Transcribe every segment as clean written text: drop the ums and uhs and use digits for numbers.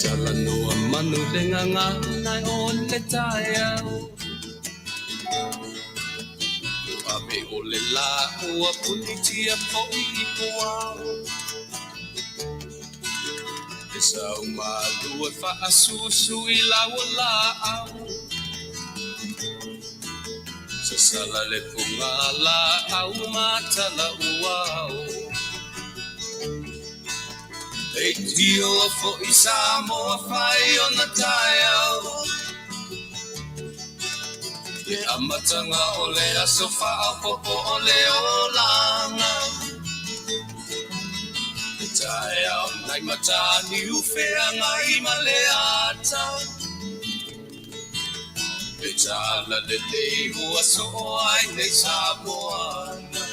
Talanoa manu le gagana o le taeao. Ave o le lā ua punitia foi i puao. E sau malu e faasusu i lau o laau. Sasala le fuga laau ma tala uao. Leitioa foi Samoa fai ona taeao. Le amataga o le aso faaopoopo o le olaga. Le taeao nai Mataniu Feagai ma le ata. Le talalelei ua soo ai nei Samoana.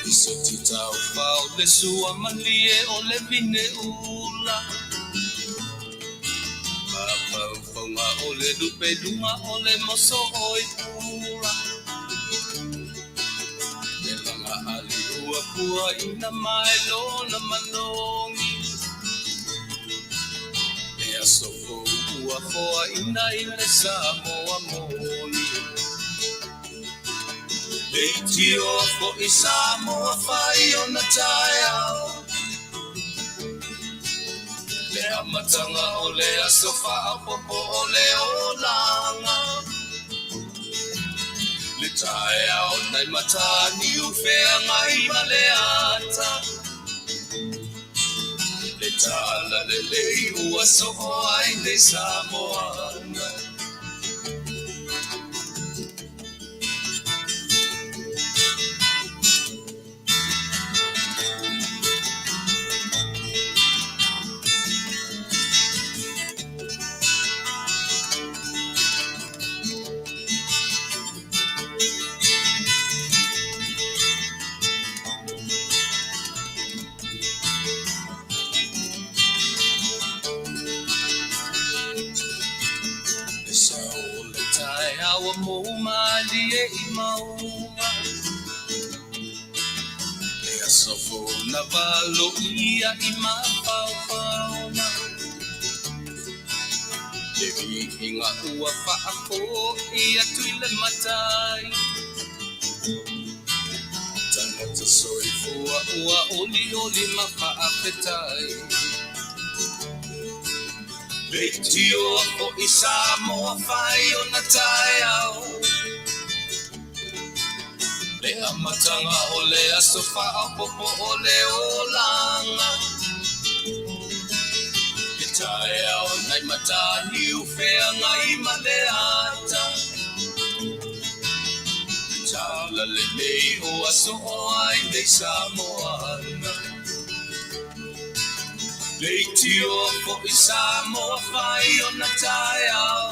Le soti taufao le sua malie o le vine ula. Mafaufauga o le lupeluga o le moso oi pula. Le laga ali ua puaina mai lona manogi. Le aso fou ua foaina i le Samoa moni. Leitioa foi Samoa fai ona taeao. Le amataga o le aso faaopoopo o le olaga. Le taeao nai Mataniu Feagai ma le ata. Le talalelei ua soo ai nei Samoana. Le sao o le taeao ua mou malie i mauga. Le aso fou na valoia i mafaufauga. Le viiga ua faafoi atu i le Matai. Tagata soifua ua olioli ma faafetai. Leitioa foi Samoa fai ona taeao. Le amataga o le aso faaopoopo o le olaga. Le taeao nai Mataniu Feagai ma le ata. Le talalelei ua soo ai nei Samoana. Leitioa foi Samoa fai ona taeao.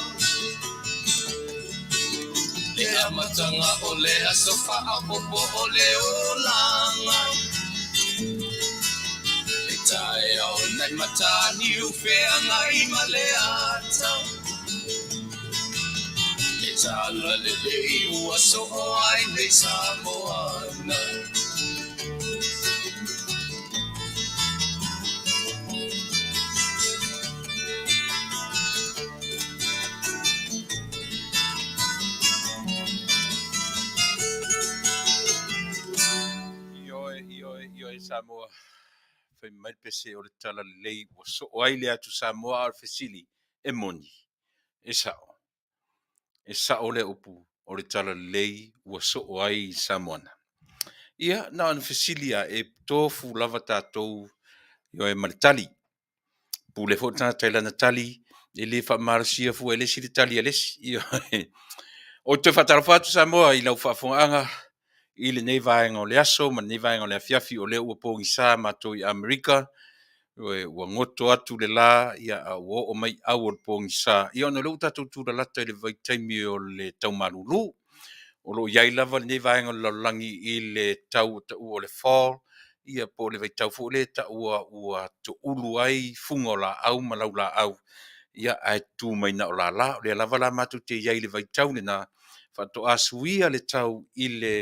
Le amataga o le aso faaopoopo o le olaga. Le taeao nai Mataniu Feagai ma le ata. Le talalelei ua soo ai nei Samoana. Ioe, ioe, ioe Samoa. Fai mai le pese o le talalelei ua soo ai le atu Samoa, a o le fesili e moni, e sao. E sao lea upu o le talalelei ua soo ai Samoana. Ia, na ona fesili a e tofu lava tatou ioe ma le tali. Pule foi le tagata i lana tali, e le faamalosia fua e le isi le tali a le isi. Ioe. Ou te toe faatalofa atu Samoa i lau faafofogaaga i lenei vaega o le aso ma lenei vaega o le afiafi, o lea ua pogisa matou i Amerika, ua goto atu le la, ia, a ua oo mai au o le pogisa. Ia, ona o lea ua tatou tulalata i le vaitaimi o le taumalulu. O lo o i ai lava lenei vaega o le lalolagi i le tau o taua o le fall, ia po o le vaitau foi lea e taua ua toulu ai fuga o laau ma laulaau, ia ae tutu mai na o lala. O lea lava la matou te i ai i le vaitau lena, Faatoa suia le tau i le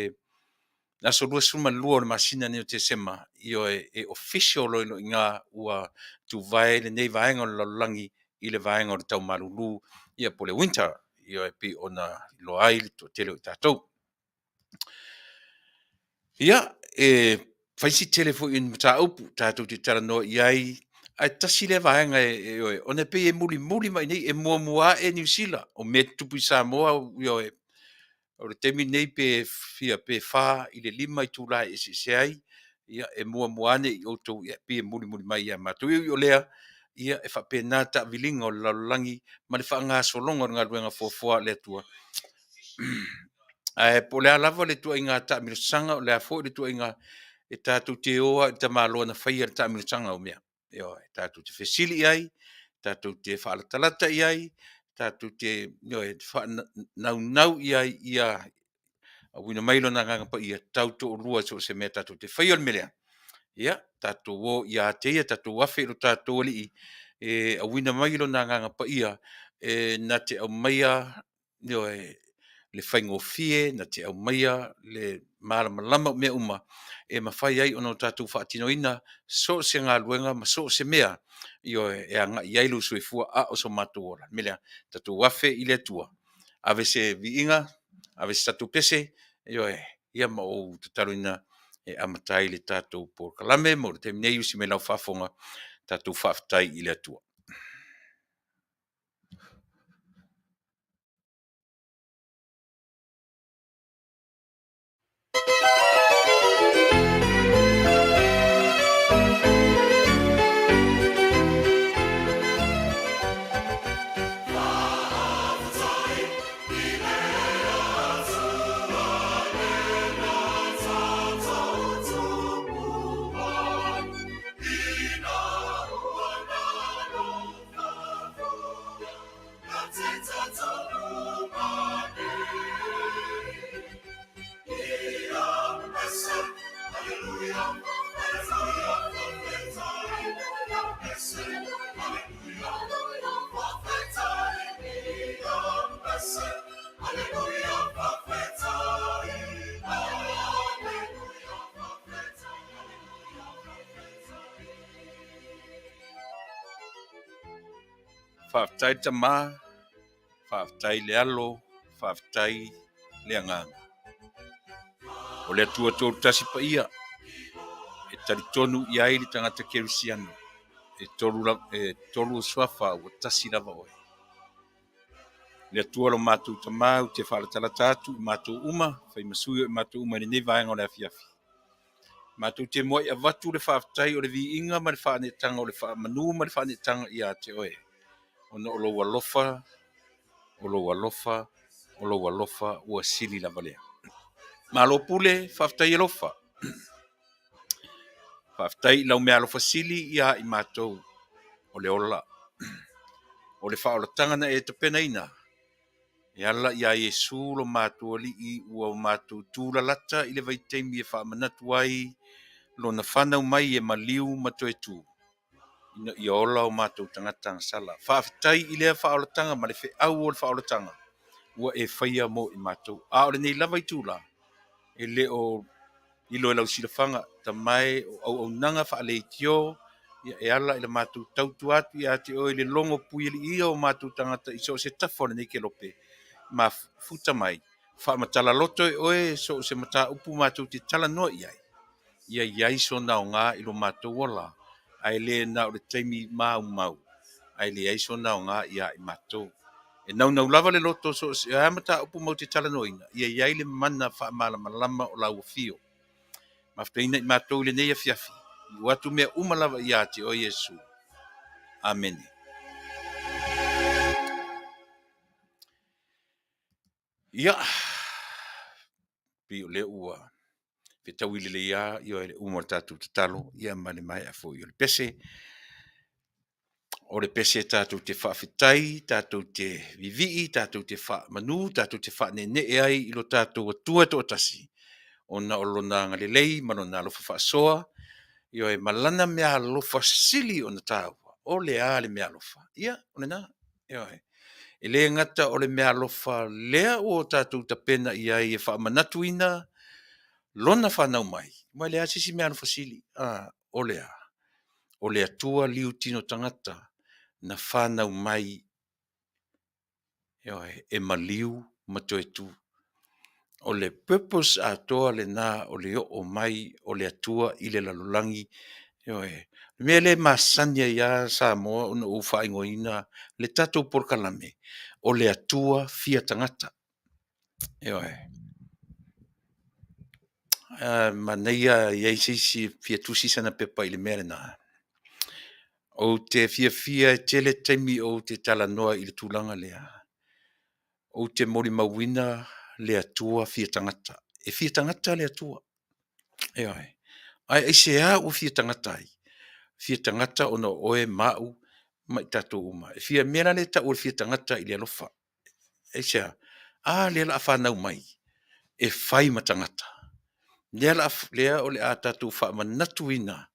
aso 22 o le masina nei o Tesema, ioe, e official loa i ina ua tuvae lenei vaega o le lalolagi i le vaega o le tau malulu, ia po o le winter, ioe, pei ona iloa ai le toatele o i tatou. Ia, e fai si tele foi o ni mataupu tatou te talanoa i ai, ae tasi lea vaega e, ona e pei e mulimuli mai i inei, e muamua ae Niu Sila. O mea e tutupu i Samoa, ioe, o le taimi lenei pe fia pe 4 i le 5 itula e eseese ai, ia e muamua ane i outou, ia pei e mulimuli mai ia matou. E ui o lea, ia e faapena taaviliga o le lalolagi ma le faagasologa o le galuega foafoa a le Atua. Ae po o le a lava le ituaiga taamilosaga, o le a foi le ituaiga, e tatou te o lava i le tamaloa na faia le taamilosaga o mea. Ioe, tatou te fesili i ai, tatou te faalatalata i ai, tatou te, ioe, faanaunau i ai ia auina mai Lona Agaga Paia tautoalua i so o se mea tatou te faia. O le mea lea, ia tatou o ia te Ia, tatou afe i lo tatou Alii e auina mai Lona Agaga Paia e na te aumaia, ioe, le faigofie, na te aumaia le malamalama o mea uma e mafai ai ona tatou faatinoina so o se galuega ma so o se mea, ioe, e agai i ai lou soifua a o so matou ola. O le mea lea, tatou afe i le Atua, ave se viiga, ave se tatou pese, ioe, ia ma ou tataloina e amata ai le tatou polokalame mo le taimi nei. Usi mai i lau faafofoga, tatou faafetai i le Atua. Faafetai le Tama, faafetai le Alo, faafetai le Agaga. O le Atua Toatasi Paia e talitonu i ai le tagata kerisiano, e tolu ou suafa ua tasi lava oe. Le Atua lo matou Tama, ou te faalatalata atu i matou uma, fai ma sui o i matou uma i lenei vaega o le afiafi. Matou te muai avatu le faafetai o le viiga ma le faaneetaga o le faamanu ma le faaneetaga ia te oe, ona o lou alofa, o lou alofa, o lou alofa ua sili lava lea. Malo pule, faafetai alofa. Faafetai i lau meaalofa sili ia i matou o le ola, o le faaolataga na e tapenaina e ala iā Iesu lo matou Alii ua matou tulalata i le vaitaimi e faamanatu ai lona fanau mai e maliu ma toe tu ina ia ola o matou tagata agasala. Faafetai i lea faaolataga ma le feau o le faaolataga ua e faia mo i matou. A o lenei lava itula, e le o lilo i lau silafaga, Tama e, o auaunaga faaleitio e ala i le matou tautua atu ia te oe i le logo puialiia o matou tagata i so o se tafa o lenei kelope, mafuta mai, faamatala loto e oe so o se mataupu matou te talanoa i ai, ia i ai sona aoga i lo matou ola, ae le na o le taimi maumau, ae leai sona aoga ia i matou. E naunau lava le loto so o se a mataupu matou te talanoaina, ia i ai le mana faamalamalama o lau afio. Mafutaina i matou i lenei afiafi, liliu atu mea uma lava ia te oe Iesu. Amene. Ia, pei o lea ua fetaui lelei lava ia le uma o le tatou tatalo ia ma le maea foi o le pese. O le pese tatou te faafetai, tatou te vivii, tatou te faamanu, tatou te faaneenee ai i lo tatou Atua e toatasi, ona o lona agalelei ma lona alofa faasoa, ioe, ma lana meaalofa sili ona taua. O le a le meaalofa? Ia, o lena. Ioe. E le gata o le meaalofa lea ua tatou tapena i ai e faamanatuina lona fanau mai, aua e leai lava se isi meaalofa sili, o le a? O le Atua liu tino tagata na fanau mai, ioe, e maliu ma toe tu. O le purpose atoa lena o le oo mai o le Atua i le lalolagi, ioe. O le mea lea e masani ai lava Samoa ona ou faaigoaina le tatou polokalame, o le Atua fia tagata. Ioe. Manaia e i ai se isi e fia tusi sana pepa i le mea lena. Ou te fiafia e tele taimi ou te talanoa i le tulaga lea, ou te molimauina le Atua fia tagata. E fia tagata le Atua, ioe. Ae aisea ua fia tagata ai? Fia tagata ona o oe ma au ma i tatou uma. O le mea la lea e tau o le fia tagata i le alofa. Aisea? A lea o le a fanau mai e fai ma tagata, lea o le a tatou faamanatuina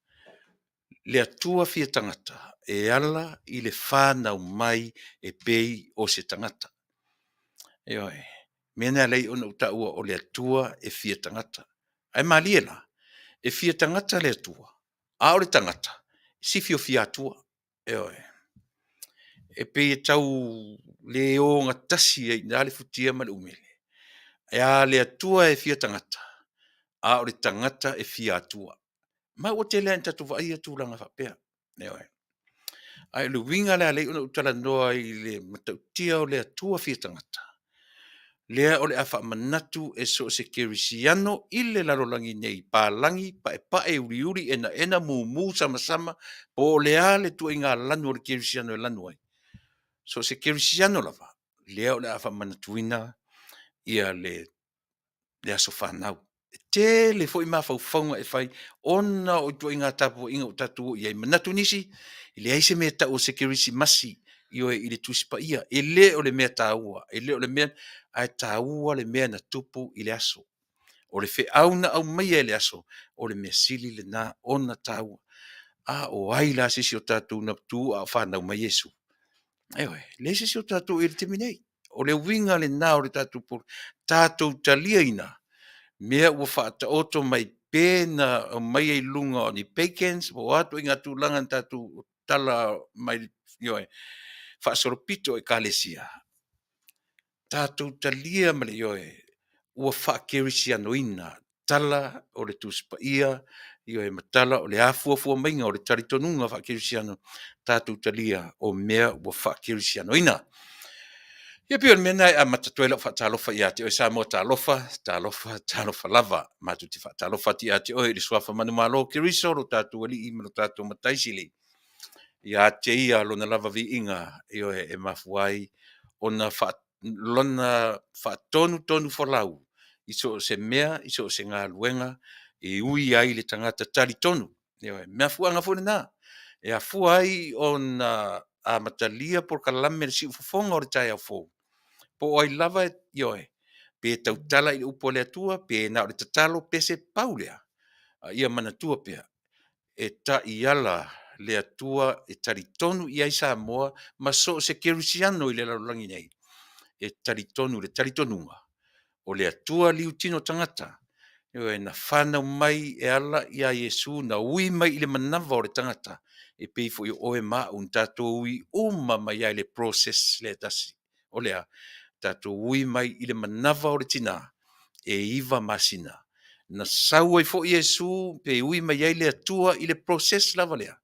le Atua fia tagata e ala i le fanau mai e pei o se tagata. Ioe. O le mea lena e ala ai ona ou taua o le Atua e fia tagata. Ae malie la, e fia tagata le Atua, a o le tagata e sifiofia Atua. Ioe. E pei e tau le ogatasi ai i ina le futia ma le umele. E a le Atua e fia tagata, a o le tagata e fia Atua. Ma ua tele lava ina tatou vaaia tulaga faapea. Ioe. Ae o le uiga la e ala ai ona ou talanoa i le matautia o le Atua fia tagata, lea o le a faamanatu e so o se kerisiano i le lalolagi nei, palagi, paepae, uliuli, enaena, mumu, samasama, po o le a le ituaiga lanu o le kerisiano e lanu ai, so o se kerisiano lava, lea o le a faamanatuina le aso fanau. E tele foi mafaufauga e fai ona o ituaiga tapuaiga ua tatou oo i ai, manatu nisi, e leai se mea e tau o se kerisimasi, ioe, i le Tusi Paia, e le o le mea taua, e le o le mea, ae taua le mea na tupu i le aso. O le feau na aumaia i le aso, o le mea sili lena ona taua. A o ai la se isi o tatou na tu a o fanau mai Iesu? Ioe, e leai se isi o tatou o i ai i le taimi nei. O le uiga lena o le tatou tatou taliaina mea ua faataoto mai pe na aumaia i luga o ni pagans po o a ituaiga tulaga na tatou tatala mai, ioe, faasolopito o ekalesia, tatou talia ma le ioe ua faakerisianoina tala o le Tusi Paia, ioe, ma tala o le afuafua maiga o le talitonuga faakerisiano, tatou talia o mea ua faakerisianoina. Ia pei o le mea lena e amata atu ai lau faatalofa ia te oe Samoa, talofa, talofa, talofa lava. Matou te faatalofa atu ia te oe i le suafa manumalo o Keriso lo tatou Alii ma lo tatou Matai Sili, ia te Ia lona lava viiga, ioe, e mafua ai ona Lona faatonutonufolau i so o se mea i so o se galuega e ui ai le tagata talitonu. Ioe, o le mafuaaga foi lena e afua ai ona amatalia polokalame a le Siufofoga o le taeao fou, po o ai lava, ioe, pe tautala i le upu a le Atua pe na o le tatalo pe se, pau lea, a ia manatua pea, e taiala le Atua e talitonu i ai Samoa ma so o se kerisiano i le lalolagi nei, e talitonu i le talitonuga o le Atua liutino tagata, ioe, na fanau mai e ala ia Iesu, na ui mai i le manava o le tagata e pei foi o oe ma au na tatou ui uma mai lava i le process lea e tasi. O le a? Tatou ui mai i le manava o le tina e 9 masina. Na sau ai foi Iesu pe ui mai ai le Atua i le process lava lea,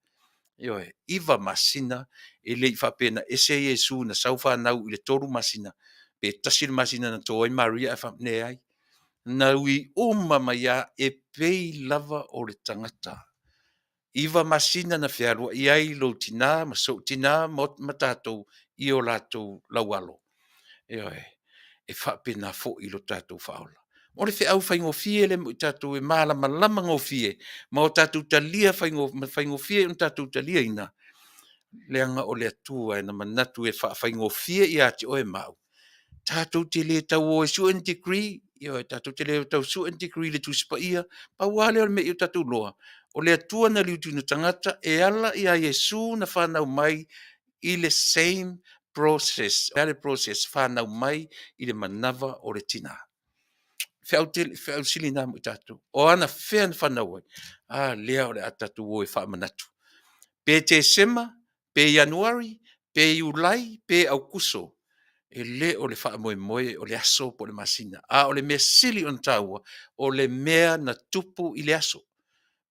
ioe, 9 masina, e le i faapea na ese Iesu na sau fanau i le 3 masina pe 1 le masina na to ai Maria ae leai. Na ui uma mai lava e pei lava o le tagata. 9 masina na fealuai ai lou tina ma sou tina ma tatou i o latou laualo. Ioe, e faapena foi lo tatou faaola. O le feau faigofie lea mo i tatou e malamalama gofie ma o tatou talia ma faigofie ona tatou taliaina, leaga o le Atua na manatu e faafaigofie ia te oe ma au, tatou te le tau o e sue ni degree, ioe, tatou te le tau sue ni degree i le Tusi Paia, pau lava lea o le mea ia tatou iloa, o le Atua na liutino tagata e ala ia Iesu na fanau mai i le same. process, le a le process fanau mai i le manava o le tina? Feau tele, feau sili na mo i tatou. O ana fea na fanau ai? A lea o le a tatou o e faamanatu. Pe Tesema, pe Ianuari, pe Iulai, pe Aukuso, e le o le faamoemoe o le aso po o le masina, a o le mea sili ona taua, o le mea na tupu i le aso.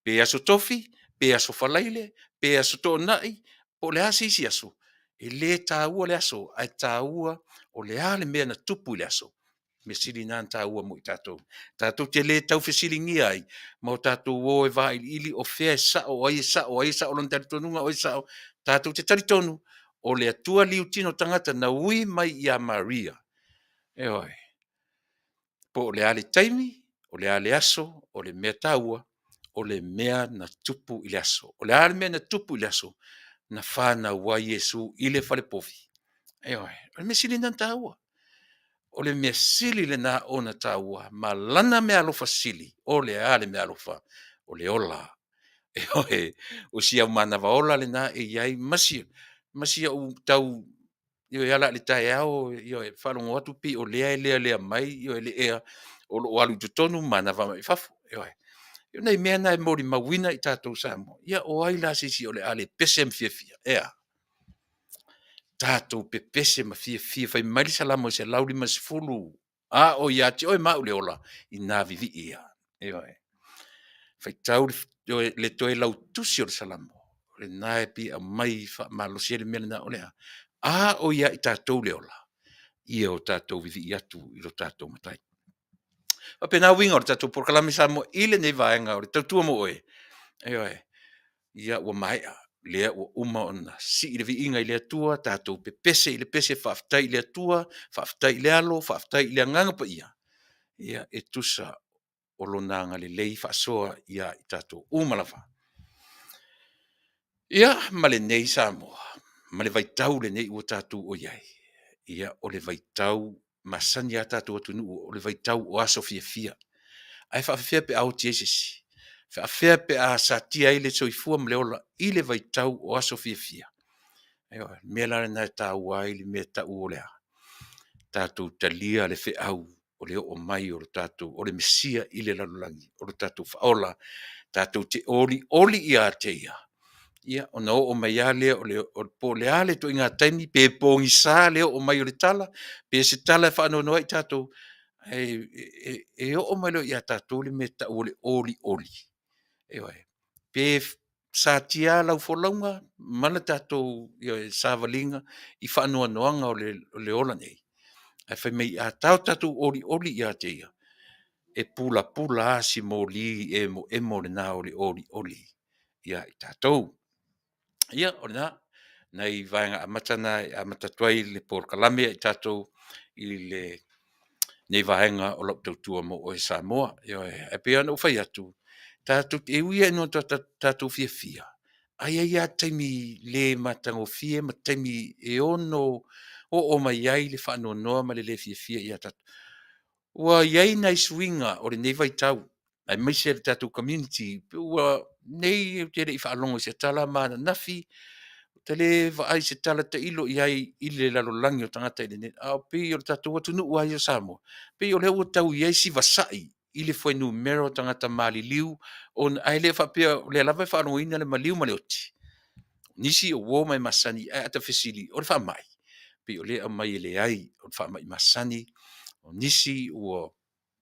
Pe aso Tofi, pe aso Faraile, pe aso Toonai, po o le a se isi aso, e le taua le aso, ae taua o le a le mea na tupu i le aso. Mea sili lena ona taua mo i tatou. Tatou te le tau fesiligia ai ma o tatou o e vailiili o fea e sao, o ai e sao, o ai e sao lona talitonuga o ai e sao. Tatou te talitonu o le Atua liutino tagata na ui mai ia Maria, ioe, po o le a le taimi, o le a le aso, o le mea taua o le mea na tupu i le aso. O le a le mea na tupu i le aso? Na fanau ai Iesu i le falepovi. Ioe, o le mea sili lena ona taua. O le mea sili lena ona taua ma lana meaalofa sili, o le a le meaalofa? O le ola. Ioe, o si au manava ola lena e i ai ma si au tau e ala i le taeao e faalogo atu pei o lea e lealea mai le ea o lo o alu i totonu manava mai fafo. Ioe. O nai mea na e molimauina i tatou i Samoa, ia o ai la se isi o le a le pese ma fiafia? E a? Tatou pepese ma fiafia. Fai mai le Salamo e 150, a o ia te oe ma au le ola, ina vivii ai. Ioe. Faitau le toe lautusi o le Salamo, o lena e pei e aumai faamalosi ai le mea lena, o le a? A o ia i tatou le ola, ia o tatou vivii atu i lo tatou Matai. E faapena uiga o le tatou polokalame Samoa i lenei vaega o le tautua mo oe. Ioe, ia ua maea, lea ua uma ona sii le viiga i le Atua, tatou pepese i le pese faafetai i le Atua, faafetai i le Alo, faafetai i le Agaga Paia, ia e tusa o Lona agalelei faasoa ia i tatou uma lava. Ia, ma lenei Samoa, ma le vaitau lenei ua tatou i ai, ia o le vaitau masani lava tatou atunuu o le vaitau o aso fiafia. Ae faapefea pe a oti ai se isi? E faapefea pe a satia ai le soifua ma le ola i le vaitau o aso fiafia? Ioe, o le mea la lena e taua ai le mea e tau o le a? Tatou talia le feau o le oo mai o le tatou o le Mesia i le lalolagi, o le tatou Faaola, tatou te olioli ia te Ia, ia ona oo mai lava lea po o le a le ituaiga taimi, pe pogisa le oo mai o le tala, pe se tala e faanoanoa ai i tatou, ae e oo mai loa ia tatou le mea e tau o le olioli, ioe, pe satia lau folauga ma le tatou savaliga i faanoanoaga o le ola nei, ae fai mai a tatou olioli ia te Ia, e pulapula lava si moli emoemo lena o le olioli ia i tatou. Ia, o lena, nai vaega amata na e amata atu ai le polokalame a i tatou i lenei vaega o lau tautua mo oe Samoa. Ioe, ae pei lava ona ou fai atu, tatou te, e ui lava ina tatou fiafia, ae i ai lava taimi le matagofie ma taimi e ono oo mai ai le faanoanoa ma le le fiafia ia tatou. Ua i ai nai suiga o lenei vaitau aemaise le tatou community, ua nei ou te le i faalogo i se tala ma ananafi, ou te le vaai i se tala tailo i ai i le lalolagi o tagata i lenei, ae pei o le tatou atunuu lava ia o Samoa, pei o lea ua tau i ai si vasai i le fuainumera o tagata maliliu ona, ae le faapea o lea lava e faalogoina le maliu ma le oti. O nisi o uo ma e masani, ae a ta fesili o le faamai? Pei o lea e aumai e leai o le faamai masani, o nisi ua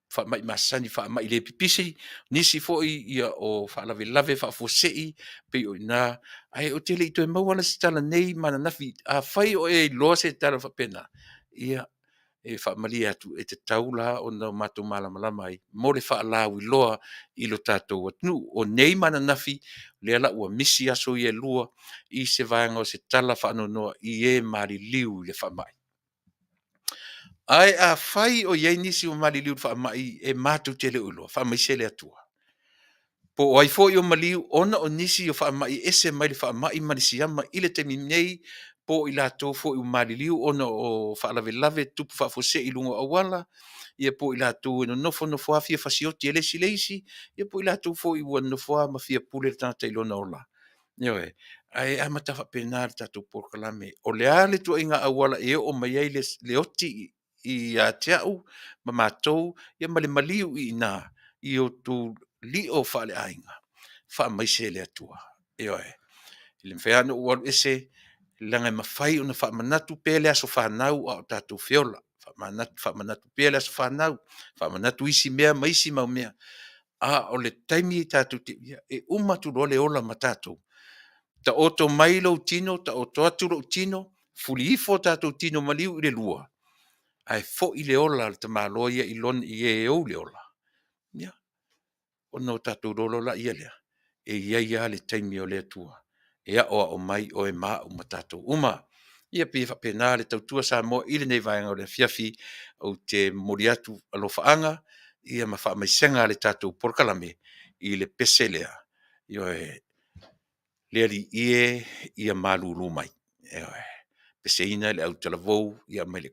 faamai masani faamai le pipisi, nisi foi o faalavelave faafuasei pei o i ina. Ae ou te le i toe maua la se tala nei ma ananafi. Afai o e iloa se tala faapena, ia e faamalie atu, e tatau la ona matou malamalama ai mo le faalauiloa i lo tatou atunuu. O nei ma ananafi, lea la ua misi aso ia e lua i se vaega o se tala faanoanoa i e maliliu i le faamai. Ae afai o i ai nisi ua maliliu i le faamai e matou te le o iloa, faamaise le Atua. Po o ai foi o maliu ona o nisi o faamai e ese mai le faamai ma le siama i le taimi nei, po o i latou foi ua maliliu ona o faalavelave tutupu faafuasei i luga o auala, ia po o i latou e nonofo nofo lava fia fasioti e le isi i le isi, ia po o i latou foi ua nonofo lava ma fia pule le tagata i lona ola. Ioe. Ae amata faapena le tatou polokalame. O le a le ituaiga auala e oo mai ai le oti ia te au ma matou ia ma le maliu i ina i outou lio faaleaiga, faamaise le Atua. Ioe. E le mafai lava ona ou alu ese leaga e mafai ona faamanatu pea le aso fanau a o tatou feola, faamanatu pea le aso fanau, faamanatu isi mea ma isi mau mea, a o le taimi tatou te, ia, e uma atu loa le ola ma tatou, taoto mai lou tino, taoto atu lou tino, fuli ifo o tatou tino maliu i le lua, ae foi le ola a le tamaloa ia i e ou le ola, ia ona o tatou iloa loa lea, e i ai lava le taimi o le Atua e aoao mai oe ma au ma tatou uma. Ia pei e faapena le tautua Samoa i lenei vaega o le afiafi. Ou te momoli atu alofaaga ma faamaisega a le tatou polokalame i le pese lea, ioe, “Le Alii e, ia malulu mai”, ioe, peseina e le autalavou mai le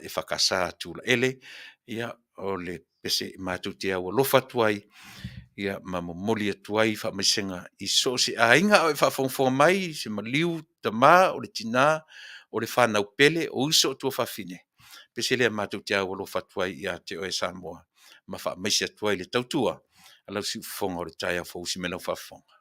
EFKS a Tulaele. Ia, o le pese matou te aualofa atu ai ma momoli atu ai faamaisega i so o se aiga a o e faafogafoga mai i se maliu o tama, o le tina, o le fanau pele, o uso o tuafafine, o le pese lea matou te aualofa atu ai ia te oe Samoa ma faamaise atu ai i le tautua a lau siufofoga o le taeao fou. Usi mai lau faafofoga.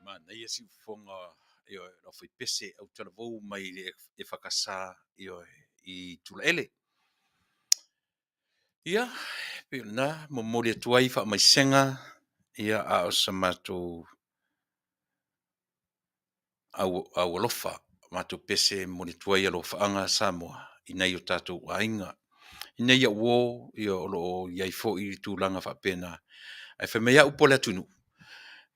Manaia siufofoga, ioe, o le aufaipese autalavou mai le EFKS, ioe, i Tulaele. Ia, pei o lena, momoli atu ai faamaisega, ia a o se matou aualofa, matou pese e momoli atu ai alofaaga Samoa i nai o tatou aiga. Ina ia uo o lo o i ai foi tulaga faapena, ae fai mai lava upu a le atunuu,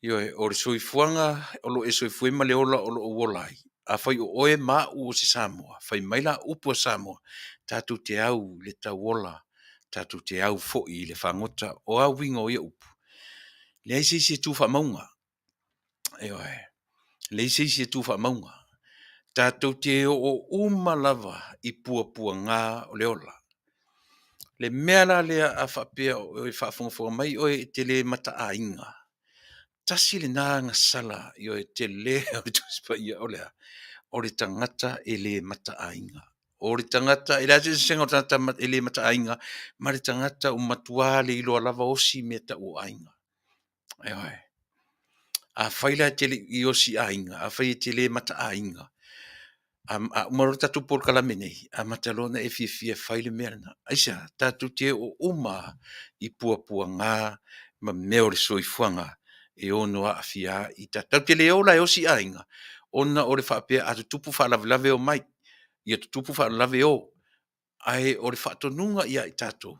ioe, o le soifuaga o lo o e soifua ai ma le ola o lo o ou ola ai, afai o oe ma au o se Samoa, fai mai la upu a Samoa, tatou te au i le tauola, tatou te au foi i le fagota. O a uiga o ia upu? Leai se isi e tu faamauga. Ioe. Leai se isi e tu faamauga. Tatou te oo uma lava i puapuaga o le ola. Le mea la lea a faapea o e faafogafoga mai oe e te le mataaiga, tasi lena agasala ioe tele o le Tusi Paia o le a? O le tagata e le mataaiga. O le tagata, e leai se eseesega o le tagata e le mataaiga ma le tagata ua matua le iloa lava osi mea tau o aiga. Ioe. Afai la e te le i osi aiga, afai e te le mataaiga, a uma loa le tatou polokalame nei, amata loa ona e fiafia e fai le mea lena. Aisea? Tatou te oo uma i puapuaga ma mea o le soifuaga e ono aafia ai. Tatou te le o la e osi aiga ona o le faapea a tutupu faalavelave e omai, ia tutupu faalavelave o. Ae o le faatonuga ia i tatou,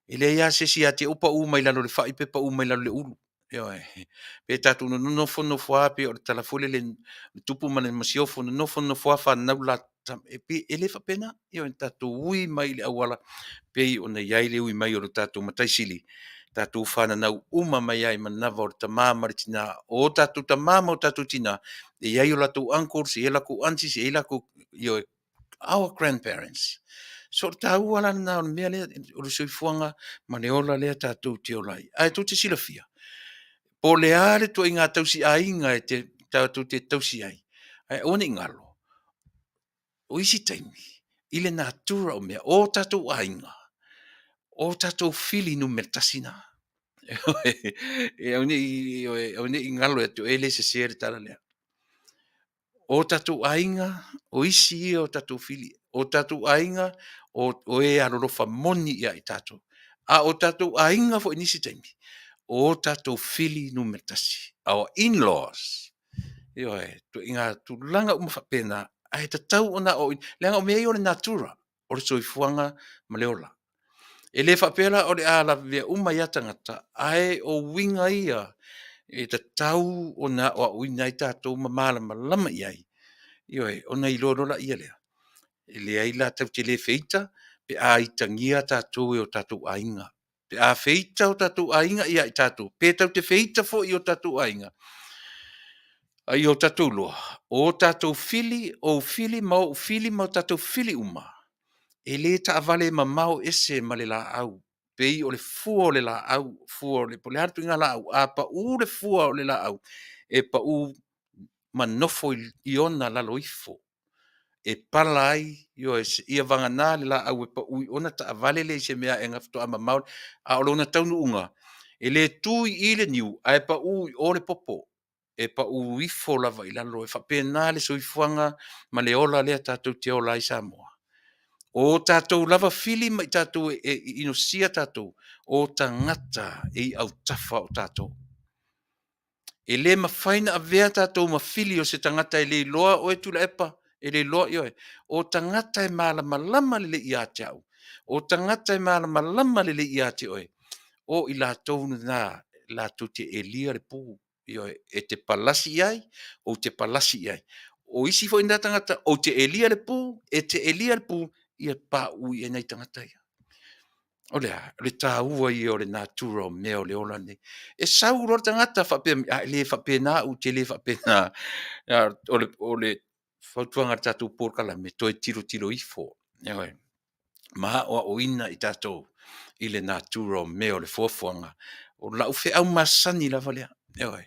e leai lava se isi ia te au pau mai lalo o le fai pe pau mai lalo o le ulu. Ioe. Pe tatou nonofo nonofo lava pei o le tala foi lele o le tupu ma le masiofo, nonofo nonofo lava fanau le la tama, e pei e le faapena. Ioe, tatou ui mai i le auala pei ona i ai le ui mai o le tatou Matai Sili, tatou fananau uma mai lava i manava o le tama ma le tina. O tatou tama ma o tatou tina, e i ai o latou uncles, e i ai latou aunties, e i ai latou, ioe, our grandparents. So o le taua la lena o le mea lea, o le soifuaga ma le ola lea tatou te ola ai. Ae tou te silafia, po o le a le ituaiga tausiaiga e tatou te tausi ai, ae aua ne i galo, o isi taimi i le natura o mea, o tatou aiga, o tatou fili numera tasi na. E aua ne i galo ia te oe, e le sese le tala lea. O tatou aiga, o isi ia o tatou fili, o tatou aiga o e alolofa moni ia i tatou. A o tatou aiga foi i nisi taimi, o tatou fili numera tasi, our in-laws. Ioe, ituaiga tulaga uma faapena, ae tatau ona aoaoina, leaga o mea ia o le natura, o le soifuaga ma le ola. E le faapea la o le a lavevea uma ai lava tagata, ae o uiga ia e tatau ona aoaoina ai tatou ma malamalama i ai, ioe, ona iloa loa lea, e leai la tatou te le feita pe a itagia tatou e o tatou aiga. Pe a feita o tatou aiga ia i tatou, pe tatou te feita foi i o tatou aiga, a ia o tatou iloa, o tatou fili, ou fili ma ou fili ma o tatou fili uma, e le taavale mamao ese ma le laau, pei o le fua o le laau, fua o le, po o le a le ituaiga laau, a pau le fua o le laau, e pau ma nofo i ona lalo ifo, e pala ai, ioe, seia vagana le laau e pau i o ona taavale lea i se mea aena faatoa mamao, a o lona taunuuga, e le tu i i le niu, ae pau i o le popo, e pau ifo lava i lalo. E faapena le soifuaga ma le ola lea tatou te ola ai Samoa. O tatou lava fili ma i tatou e inosia tatou, o tagata e i autafa o tatou. E le mafai ona avea tatou ma fili o se tagata e le iloa oe Tuilaepa, e le iloa, ioe. O tagata e malamalama lelei ia te au, o tagata e malamalama lelei ia te oe, o i latou na latou te elia le pu, ioe, e te palasi i ai, ou te palasi i ai. O isi foi na tagata ou te elia le pu, e te elia le pu, ia pauu i ai nai tagata ia. O le a? O le taua ia o le natura o mea o le ola lenei. E sau loa le tagata faapea mai, a e le faapena au, ou te le faapena. O le fautuaga a le tatou polokalame, toe tilotilo ifo, ioe, ma aoaoina i tatou i le natura o mea o le fuafuaga. O lau feau masani lava lea, ioe.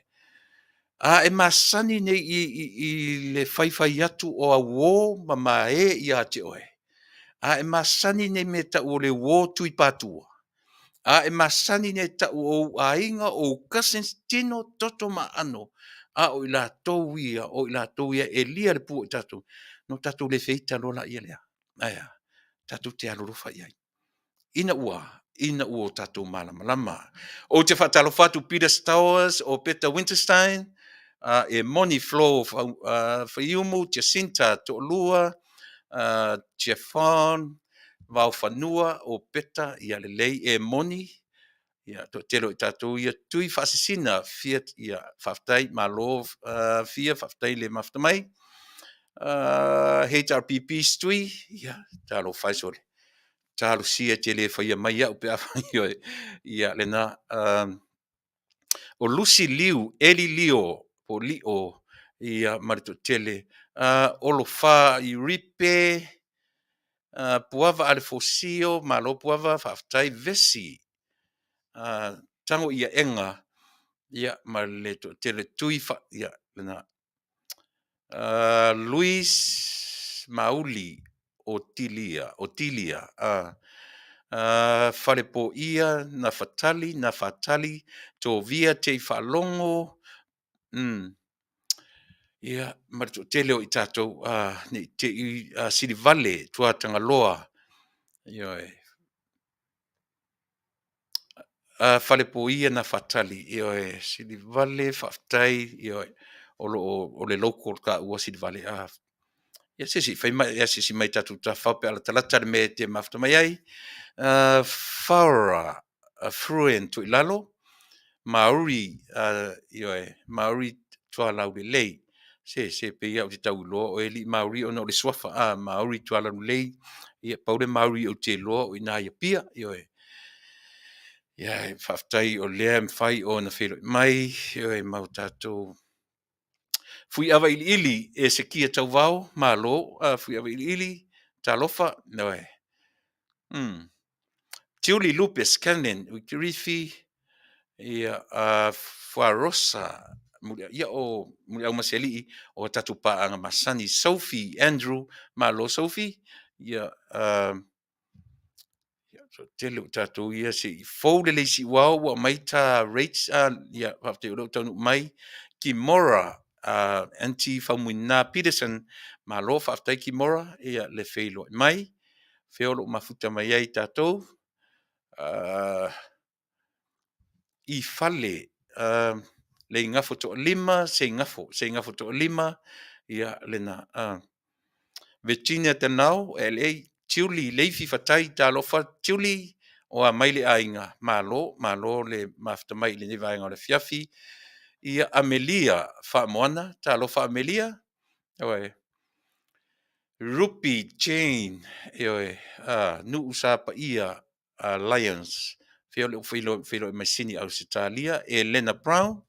A e masani nei i le faifai atu o au uo ma mae ia te oe, a e masani nei mea e tau o le uo tui patua, a e masani nei tau o ou aiga, o ou cousins, tino, toto ma aano, a o i latou ia, o i latou ia e elia le pu o i tatou, ona tatou le feita loa laia lea. Ae a? Tatou te alolofa i ai, ina ua a? Ina ua o tatou malamalama. Ou te faatalofa atu Peter Stowers o Peta Winterstein, e moni Flo Faiumu, Jacinta Toalua, Jeffon, Vaofanua, o Peta, ia lelei, e moni, ia toatele o i tatou ia Tui Faasisina, fia, ia faafetai, malo Fia, faafetai le mafata mai. HRPP Stui, ia talofa e sole, talosia e te le faia mai au pe afai oe, ia lena. O Lucy Liu, Eli Lio, po o Lio, ia, ma le toatele. Olofa Uripe, Puava Alefosio, malo Puava, faafetai. Vesi, Tago ia Ega, ia, ma le toatele Tui fa, ia, lena. Luis Mauli Otilia, Otilia, Falepoia Nafatali, Nafatali, Tovia Tei Faalogo, ia, ma le toatele o i tatou ne i te i Silivale Tuatagaloa, ioe. Falepoia Nafatali, ioe, Silivale, faafetai, ioe, o lo o o le local taua Silivale. Ia se i fai ma e asiasi mai i tatou tafafao pe a latalata le mea e te mafuta mai ai. Farah Fruin Tuilalo, Maori, ioe, Maori Tualaulelei. Se pei lava ou te tau iloa oe alii Maori ona o le suafa, Maori Tualaulelei, ia pau le Maori ou te iloa o i ina i Apia, ioe. Ia faafetai o lea e mafai ona feiloai mai, ioe, ma o tatou Fuiava iliili Esekia Tauvao, malo Fuiava iliili, talofa, ioe. Tiuli Lupe Scanlan Wikiriwhi, ia, Fuarosa, ia o Muliaumasealii, o tatou paaga masani. Sophie Andrew, malo Sophie, ia, tele o tatou ia se i fou le leisi uao ua aumai ta rates, ia faafetai o lea ua taunuu mai. Kimora, Aunty Faumuina Peterson, malo faafetai Kimora, ia le feiloai mai. Fea o lo o mafuta mai ai tatou? I fale, Leigafo Toalima, Seigafo, Seigafo Toalima, ia lena. Virginia Tanao, LA, Tiuli Leifi Fatai, talofa Tiuli, o a mai le aiga, malo, malo le mafuta mai i lenei vaega o le afiafi. Ia Amelia Faamoana, talofa Amelia, ioe. Rupi Jane, ioe, Nuu Sa Paia Lions, fea o le feiloai mai Sini Ausetalia, Elena Brown,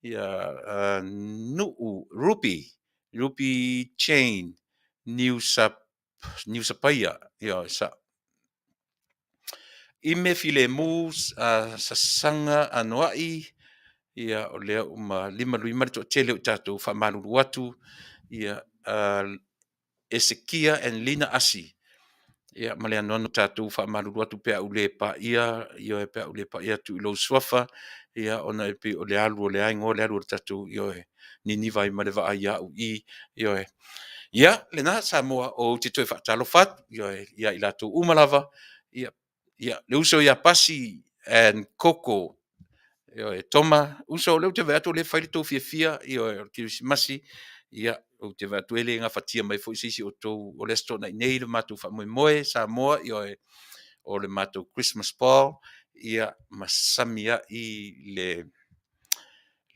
ia, Nuu Rupi, Rupi Jane, Niu Sapaia, ioe, sa Ime Filemu, Sasaga Anoa'i, ia o lea uma limalui ma le toatele o tatou faamalulu atu, ia, Esekia and Lina Asi, ia ma le anoano tatou faamalulu atu pe a ou le paia, ioe, pe a ou le paia atu i lou suafa, ia ona e pei o le alu o le a igoa le alu o le tatou, ioe, niniva ai ma le vaai ia au i, ioe. Ia, lena Samoa, ou te toe faatalofa atu, ioe, ia i latou uma lava, ia, ia le uso ia Pasi and Koko, ioe, Toma, uso o lea ou te vaai atu o lea e fai le tou fiafia, ioe, o le Kerisimasi, ia, ou te vaai atu e le gafatia mai foi se isi o outou o le Aso Toonai nei le matou faamoemoe Samoa, ioe, o le matou Christmas Ball, ia ma sami ai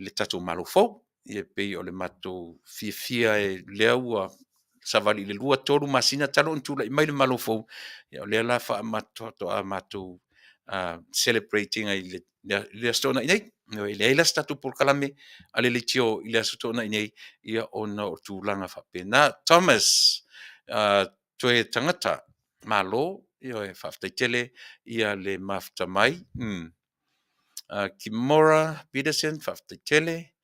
le tatou Malo fou. Ia pei o le matou fiafia e lea ua savali i le 2, 3 masina talu ona tulai mai le Malo fou, ia o lea la faatoa matou celebrate ina i le Aso Toonai nei. E leai la se tatou polokalame a le leitio i le Aso Toonai nei, ia ona o tulaga faapena. Thomas, toe tagata malo, ioe, faafetai tele ia le mafuta mai. Kimora Peterson, faafetai tele.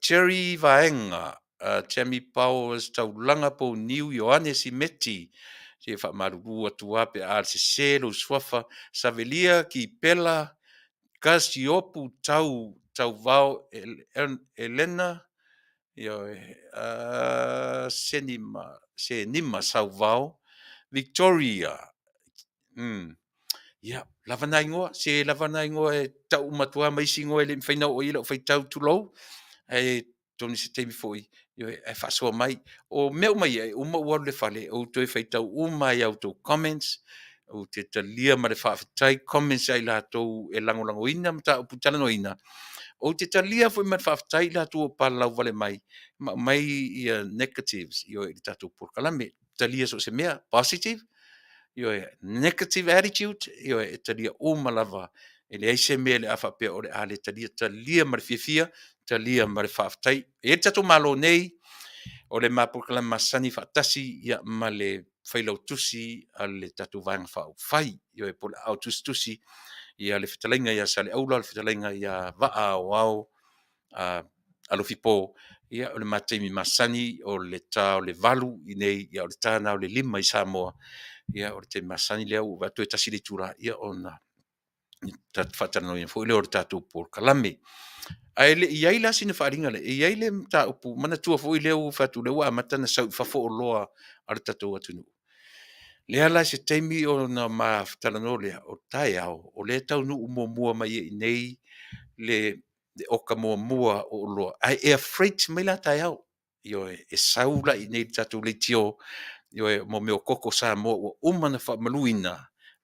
Jerry Vaega, Tammy Powers, Taulaga Pouniu, Ioane Simeti, se faamalulu atu lava pe a sese lou suafa, Savelia Kipela, Kasiopu Tau Tauvao Elena, ioe, Senima, Senima Sauvao, Victoria, ia, lava na igoa, se lava na igoa e tau uma atu lava ma isi igoa e le mafai ona oo i ai lau faitau, tulou, ae atonu i se taimi foi, ioe, ae faasoa mai. O mea uma ia, e uma ou alu i le fale, ou toe faitau uma lava i a outou comments, ou te talia ma le faafetai comments a i latou e lagolagoina mataupu talanoaina. Ou te talia foi ma le faafetai i latou o palalauvale mai ma aumai ia negatives, ioe, i le tatou polokalame. Talia so o se mea, positive, ioe, negative attitude, ioe, e talia uma lava. E leai se mea o le a faapea o le a le talia, talia ma le fiafia, talia ma le faafetai. E i ai le tatou Malo nei, o le ma polokalame masani faatasi ma le failautusi a le tatou Vaega Faaupufai, ioe, po o le Aao Tusitusi, le fetalaiga ia Saleaula, le fetalaiga ia Vaa Aoao Alofipo. Ia, o le ma taimi masani o le ta o le 8 i inei, a o le ta lena o le 5 i Samoa. Ia, o le taimi masani lea ua ou vaai atu toe tasi le itula ona faatalanoaina foi lea o le tatou polokalame. Ae le i i ai la sina faaaliga lea, e i ai le mataupu, manatua foi lea ua ou fai atu o lea ua amata ona sau i fafo oloa a le tatou atunuu. O lea la i se taimi ona ma talanoa lea, o taeao o lea e taunuu muamua mai ai i inei le oka muamua o oloa, ae air freight mai la taeao. Ioe, e sau la i inei i le tatou leitio, ioe, mo mea o koko Samoa ua uma ona faamaluina,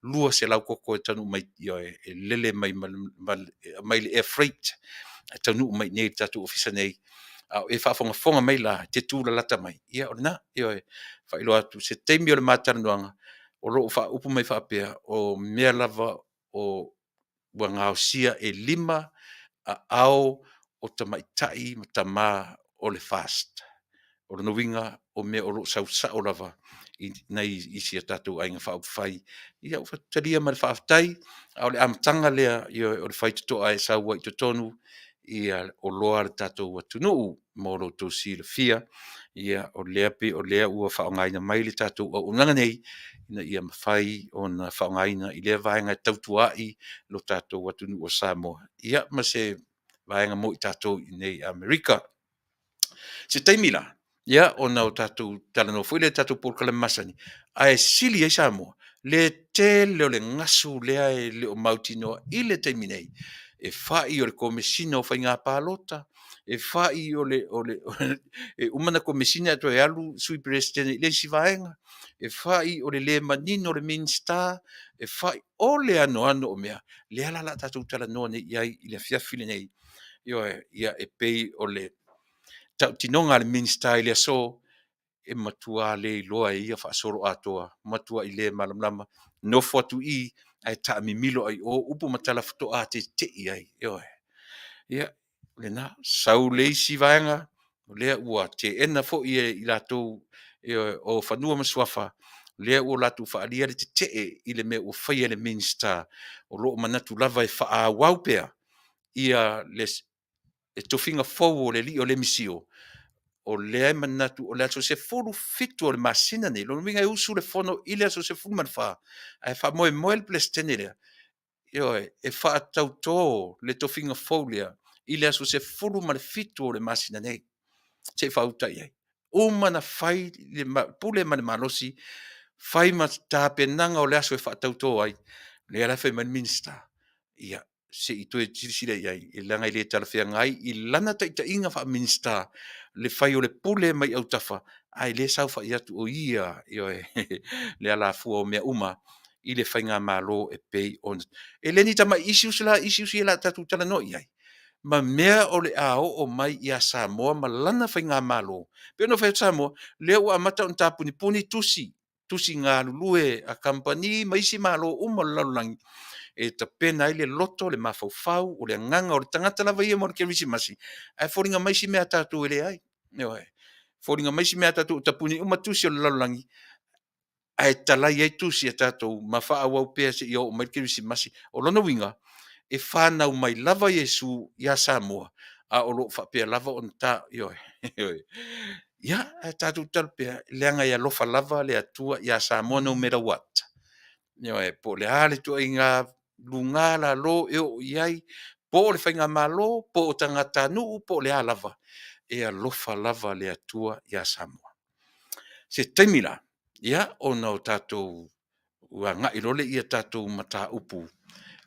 200 koko e taunuu mai, ioe, e lele mai mai le air freight e taunuu mai i inei i le tatou Ofisa nei. A o e faafogafoga mai la e te tulalata mai, ia o lena, ioe, faailoa atu se taimi o le ma talanoaga, o lo o faaupu mai faapea, o mea lava o ua gaosia e 5 aao o tamaitai ma tama o le FAST. O lona uiga o mea o lo o sau sao lava i nai isi a tatou aiga faaupufai. Ia ua talia ma le faafetai, a o le amataga lea, ioe, o le faitotoa e sau ai i totonu oloa a le tatou atunuu mo lo outou silafia. Ia o lea e pei o lea ua faaaogaina mai le tatou auaunaga nei ina ia mafai ona faaaogaina i lea vaega e tautua ai lo tatou atunuu o Samoa, ia ma se vaega mo i tatou i inei i Amerika. Se taimi la, ia ona o tatou talanoa foi lea i tatou polokalame masani, ae sili ai Samoa le tele o le gasu lea e le o mautinoa i le taimi nei, e fai o le Komesina o Faiga Palota, e fai o le e uma ona Komesina ae toe alu Sui Peresetene i le isi vaega, e fai o le le manino o le Minisita, e fai o le anoano o mea, lea la o le a tatou talanoa nei i ai i le afiafi lenei. Ioe, ia e pei o le tautinoga a le Minisita i le aso, e matua le iloa e ia faasoloatoa, matuai le malamalama, nofo atu i i ae taamimilo lava i o upu ma tala faatoa teitei ai, ioe. Ia, o lena. Sau le isi vaega, o lea ua teena foi e i latou o Fanua ma Suafa, lea ua latou faaalia le tetee i le mea ua faia e le Minisita, o lo o manatu lava e faaauau pea le tofiga fou o le alii o le misio, o lea e manatu o le aso 17 o le masina lenei, lona uiga e usu le fono i le aso 14, ae faamoemoe le Peresetene lea, ioe, e faatauto le tofiga fou lea i le aso 17 o le masina nei, se i faauta i ai. Uma ona fai le pule ma le malosi, fai ma tapenaga o le aso e faatauto ai, lea la e fai mai le Minisita, ia, se i toe silasila i ai, leaga e le talafeagai i lana taitaiga faa-Minisita le fai o le pule mai autafa, a o lea e saofai atu o ia, ioe, le alafua o mea uma i le faigamalo e pei ona… E le ni tamai issues la issues ia o le a tatou talanoa i ai, ma mea o le a oo mai ia Samoa ma lana faigamalo. E pei ona ou fai atu Samoa, lea ua amata ona tapunipuni tusi, tusi galulue a kamupani ma isi malo uma o le lalolagi e tapena ai le loto, le mafaufau, o le agaga o le tagata lava ia mo le Kerisimasi, ae foliga mai si mea a tatou e leai. Ioe. Foliga mai si mea a tatou ua tapuni uma tusi o le lalolagi, ae talai ai tusi a tatou ma faaauau pea seia oo mai le Kerisimasi. O lona uiga, e fanau mai lava Iesu ia Samoa, a o lo o faapea lava ona ta, ioe, ia, ae tatou tatalo pea, leaga e alofa lava le Atua ia Samoa, no matter what. Ioe, po o le a le ituaiga luga lalo e oo i ai, po o le faigamalo, po o tagatanuu po o le a lava, e alofa lava le Atua ia Samoa. Se taimi la, ia ona o tatou agai loa lea i a tatou mataupu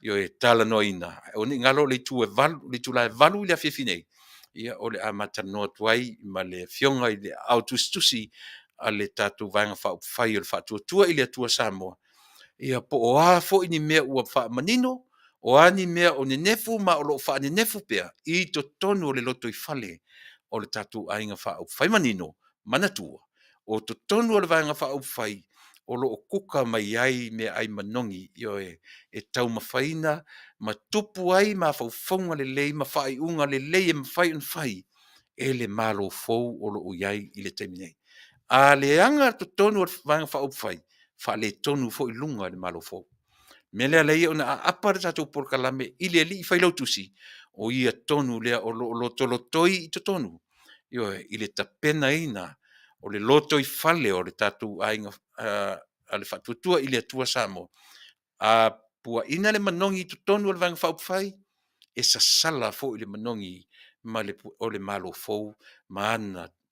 e talanoaina. Aua ne i galo o le itula e 8:00 i le afiafi nei, ia o le a ma talanoa atu ai ma le Afioga i le Aao Tusitusi a le tatou Vaega Faaupufai o le Faatuatua i le Atua Samoa, ia po o a foi ni mea ua faamanino, o a ni mea o nenefu ma o lo o faanenefu pea i totonu o le lotoifale o le tatou Aiga Faaupufai. Manino, manatua, o totonu o le Vaega Faaupufai o lo o kuka mai ai meaai manogi, ioe, e taumafaina ma tupu ai mafaufauga lelei ma faaiuga lelei e mafai ona fai e le Malo fou o lo o i ai i le taimi nei. A leaga totonu o le Vaega Faaupufai, faaletonu foi luga i le Malo fou. O le mea lea e ala ai ona aapa le tatou polokalame i le alii Failautusi, o ia tonu lea o lo o lotolotoi i totonu, ioe, i le tapenaina o le lotoifale o le tatou aiga a le Faatuatua i le Atua Samoa. A puaina le manogi i totonu o le Vaega Faaupufai, e sasala foi le manogi ma le o le Malo fou ma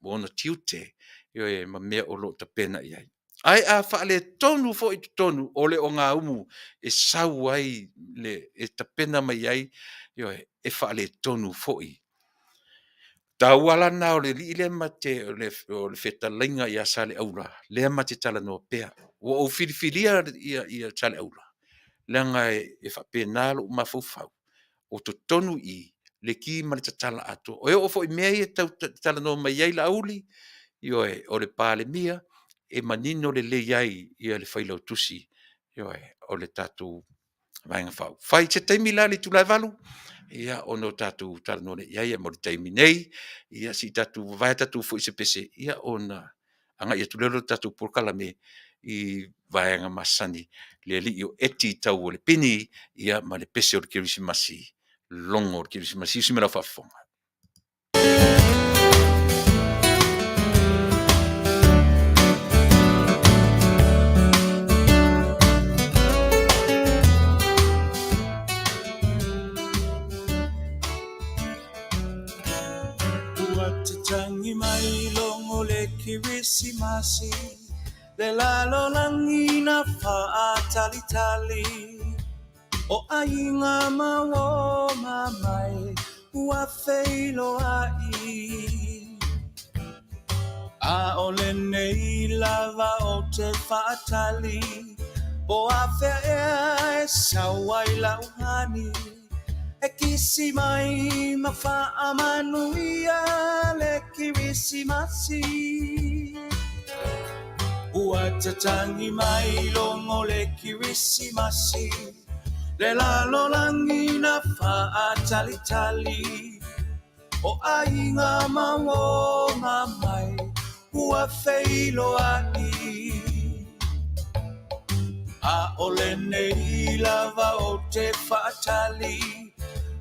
ona tiute, ioe, ma mea o lo o tapena i ai. Ae a faaletonu foi i totonu o le ogaumu e sau ai le e tapena mai ai, ioe, e faaletonu foi. O le taua la lena o le alii lea ma te o le fetalaiga ia Saleaula lea ma te talanoa pea. Ua ou filifilia Saleaula leaga e faapena lou mafaufau, o totonu i i le ki ma le tatala atoa. E oo foi i mea ia e tau talanoa mai ai Laauli, ioe, o le Palemia, e manino lelei ai le Failautusi, ioe, o le tatou Vaega Faaupufai. I se taimi la i le itula e 8:00 ia ona tatou talanoa lea i ai. Ae mo le taimi nei, ia se i tatou vavae tatou foi se pese ia ona agai atu lea o le tatou polokalame i vaega masani, le alii o Eti Taualepini ia ma le pese o le Kerisimasi, logo o le Kerisimasi. Siusiu mai lau faafofoga. Ua tatagi mai logo le Kerisimasi le lalolagi na faatalitali o aiga ma uo mamae ua feiloai. A o lenei lava ou te faatali po afea ea e sau ai lau honey e kisi mai ma faamanuia le Kerisimasi. Ua tatagi mai logo le Kerisimasi le lalolagi na faatalitali o aiga ma uo mamae ua feiloai. A o lenei lava ou te faatali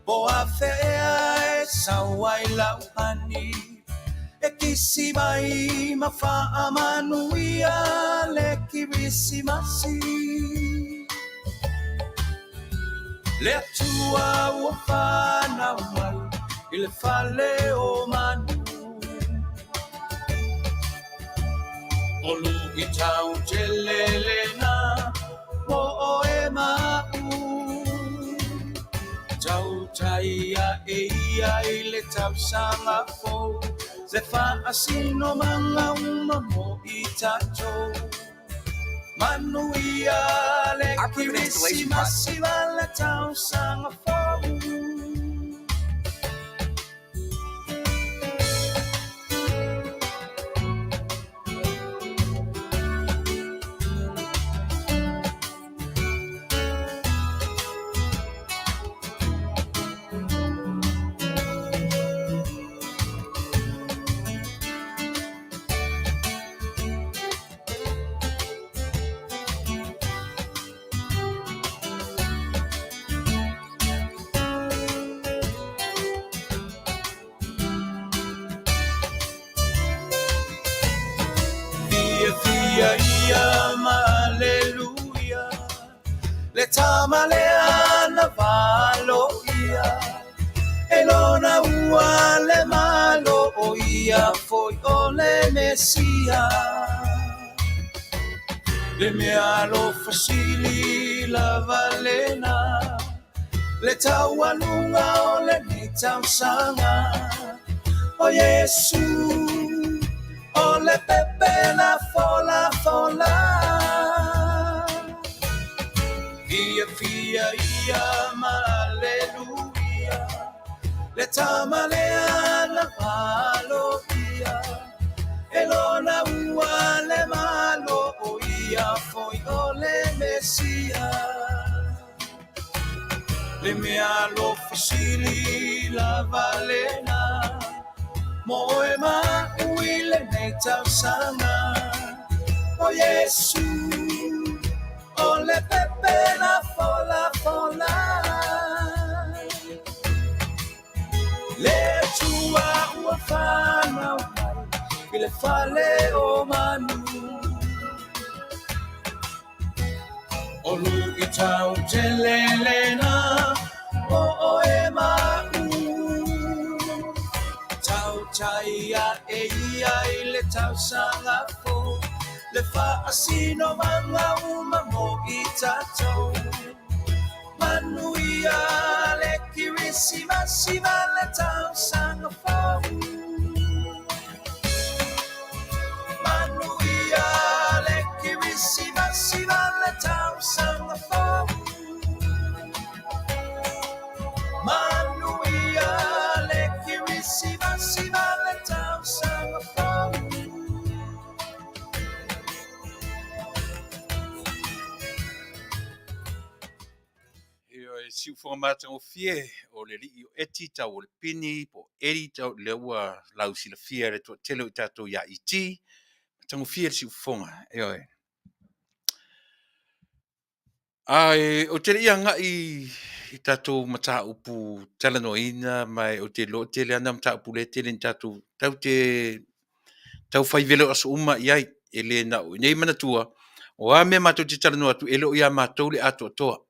po afea ea e sau ai lau honey e kisi mai ma faamanuia le Kerisimasi. Le Atua ua fanau mai i le fale o manu. O luitau tele lena mo oe ma a'u. Tautai ae ia i le tausaga fou le faasinomaga uma mo i tatou. Manuia le Our proven installation process. Kerisimasi ma le tausaga fou. Fiafia ia ma aleluia le tama lea na valoia e lona ua le Malo o ia foi o le Mesia. Le mea alofa sili lava lena le taualuga o lenei tausaga. O Iesu o le pepe na folafola. Fiafia ia ma aleluia le tama lea na valoia e lona ua le Malo o Ia foi o le Mesia. Le mea alofa sili lava lena mo oe ma a'u i lenei tausaga. O Iesu o le pepe na folafola. Le Atua ua fanau mai i le fale o manu. O luitau tele lena mo oe ma a'u. Tautai a'e ia i le tausaga fou, le faasinomaga uma mo i tatou. Manuia le Kerisimasi ma le tausaga fou. Manuia le Kerisimasi ma le tausaga fou. Manuia le Kerisimasi ma le tausaga fou. Ioe, siufoga matagofie o le alii o Eti tau o le pini po o Edi tau lea ua lausilafia e le toatele o i tatou ia ET. Matagofie le siufofoga, ioe. Ae ou te le i agai i tatou mataupu talanoaina ma ou te iloa o tele lava na mataupu lea e tele ina tatou tatou te taufai velo aso uma i ai. E le na o i inei manatua, o a mea matou te talanoa atu, e le o ia matou le atoatoa.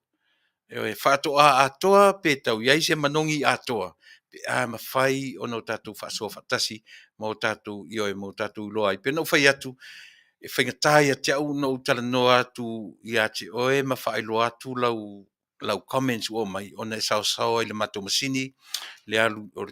E faatoa atoa pe tau i ai se manogi atoa pe a mafai ona o tatou faasoa faatasi ma o tatou, ioe, ma o tatou iloa ai. Pei ona ou fai atu, e faigata ia te au ona ou talanoa atu ia te oe ma faailoa atu lau comments ua aumai ona e saosaoa i le matou masini le alu o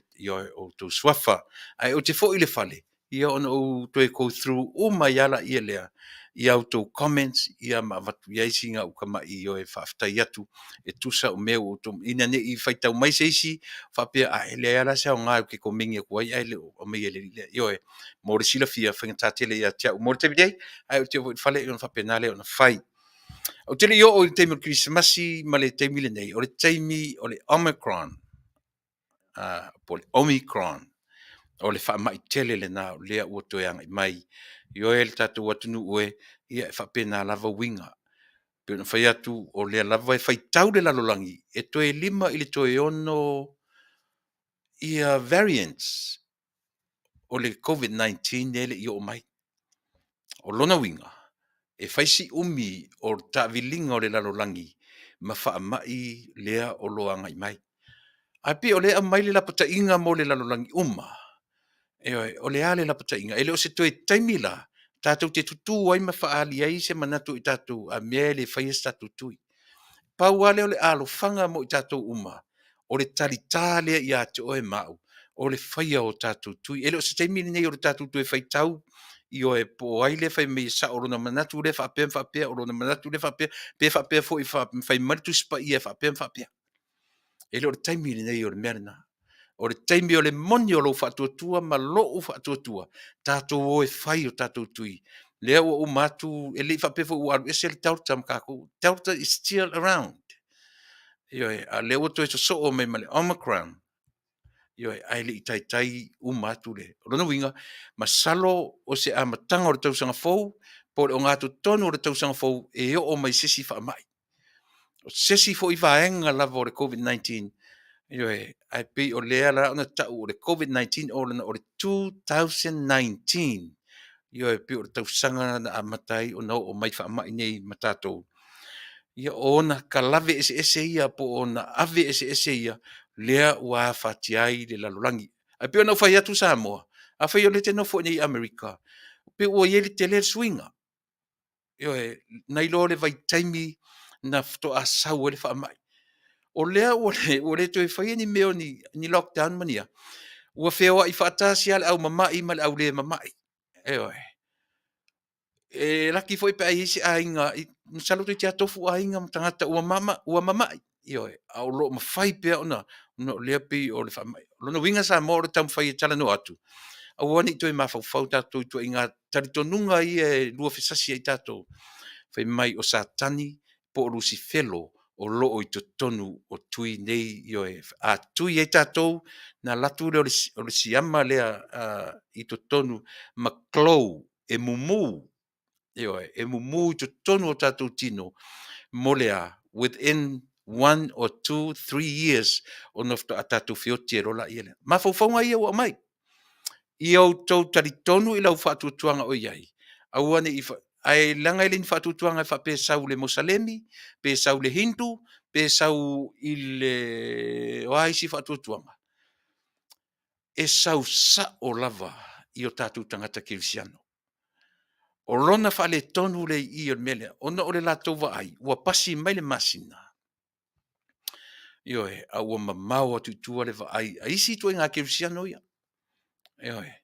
outou suafa. Ae ou te foi i le fale ia ona ou toe go through uma ai lava lea i a outou comments ia ma avatu i ai sina au tamai ioe faafetai atu e tusa o mea ua outou ina ne i faitau mai se isi faapea, a e leai lava la se aoga ou te komeni atu ai ae le o aumaia e le alii lea. Ioe, mo le silafia, e faigata tele ia te au mo le taimi nei, ae ou te oo foi i le fale ona faapena lea ona fai. Ou te le i oo i le taimi o le Kerisimasi ma le taimi lenei, o le taimi o le Omicron, po o le Omicron, o le faamai tele lena o lea ua toe agai mai. Ioe le tatou atunuu e, ia e faapena lava uiga. E pei ona fai atu o lea lava e faitau le lalolagi e toe 5 i le toe 6 ia variants o le COVID-19 lea e le i oo mai. O lona uiga, e fai si umi o le taaviliga o le lalolagi ma faamai lea o lo o agai mai. Ae pei o lea e aumai le lapataiga mo le lalolagi uma. Ioe, o le a le lapataiga? E le o se toe taimi la tatou te tutu ai ma faaali ai se manatu i tatou a mea e le faia se tatou tui. Pau lava lea o le alofaga mo i tatou uma, o le talita lea ia te oe ma au, o le faia o tatou tui. E le o se taimi lenei o le tatou toe faitau, ioe, po o ai lea e fai mai e sao lona manatu lea faapea ma faapea, o lona manatu lea faapea, pe faapea foi fai mai le Tusi Paia e faapea ma faapea. E le o le taimi lenei o le mea lena. O le taimi o le moni o lou faatuatua ma lou faatuatua, tatou o e fai o tatou tui. Lea ua uma atu, e le i faapea foi ua alu ese le Delta ma tatou. Delta is still around. Ioe, a o lea ua toe sosoo mai ma le Omicron. Ioe, ae le i taitai uma atu le. O lona uiga, masalo o se amataga o le tausaga fou po o le ogatotonu o le tausaga fou e oo mai se isi faamai. O se isi foi vaega lava o le COVID-19, ioe, ae pei o lea la ona tau o le COVID-19 ona o le 2019, ioe, pei o le tausaga na amata ai ona oo mai faamai nei ma tatou. Ia, o ona kalave eseese ia po o ona ave eseese ia lea ua afatia ai le lalolagi. Ae pei ona ou fai atu Samoa, afai o lea e te nofo i inei i Amerika, pei ua i ai le tele le suiga. Ioe, nai lo le vaitaimi na faatoa sau ai le faamai. O lea ua le toe faia ni mea o ni lockdown ma ni a, ua feoai faatasi lava le au mamai ma le au le mamai. Ioe. E laki foi pe a i ai se aiga, masalo toeitiiti lava tofu aiga ma tagata ua mamai, ioe, a o lo o mafai pea ona o lea pei o le faamai. O lona uiga Samoa o le taumafai e talanoa atu, aua ne i toe mafaufau tatou i ituaiga talitonuga ia e luafesasi ai tatou. Fai mai o Satani po o Lusifelo o lo o i totonu o tui nei, ioe, a tui ai tatou, ona alu atu lea o le siama lea i totonu ma glow, e mumu, ioe, e mumu i totonu o tatou tino mo le a? Within 1 or 2, 3 years ona faatoa tatou feoti ai loa lea. Mafaufauga ia ua aumai. Ia outou talitonu i lau faatuatuaga o i ai, aua ne i ae leaga e le o ni faatuatuaga e faapea e sau i le Musalemi, pe sau i le Hindu, pe sau i le o a isi faatuatuaga, e sau sao lava i o tatou tagata kerisiano. O lona faaletonu lea i i o le mea lea, ona o le latou vaai ua pasi mai le masina, ioe, a ua mamao atu i tua le vaai a isi ituaiga kerisiano ia. Ioe.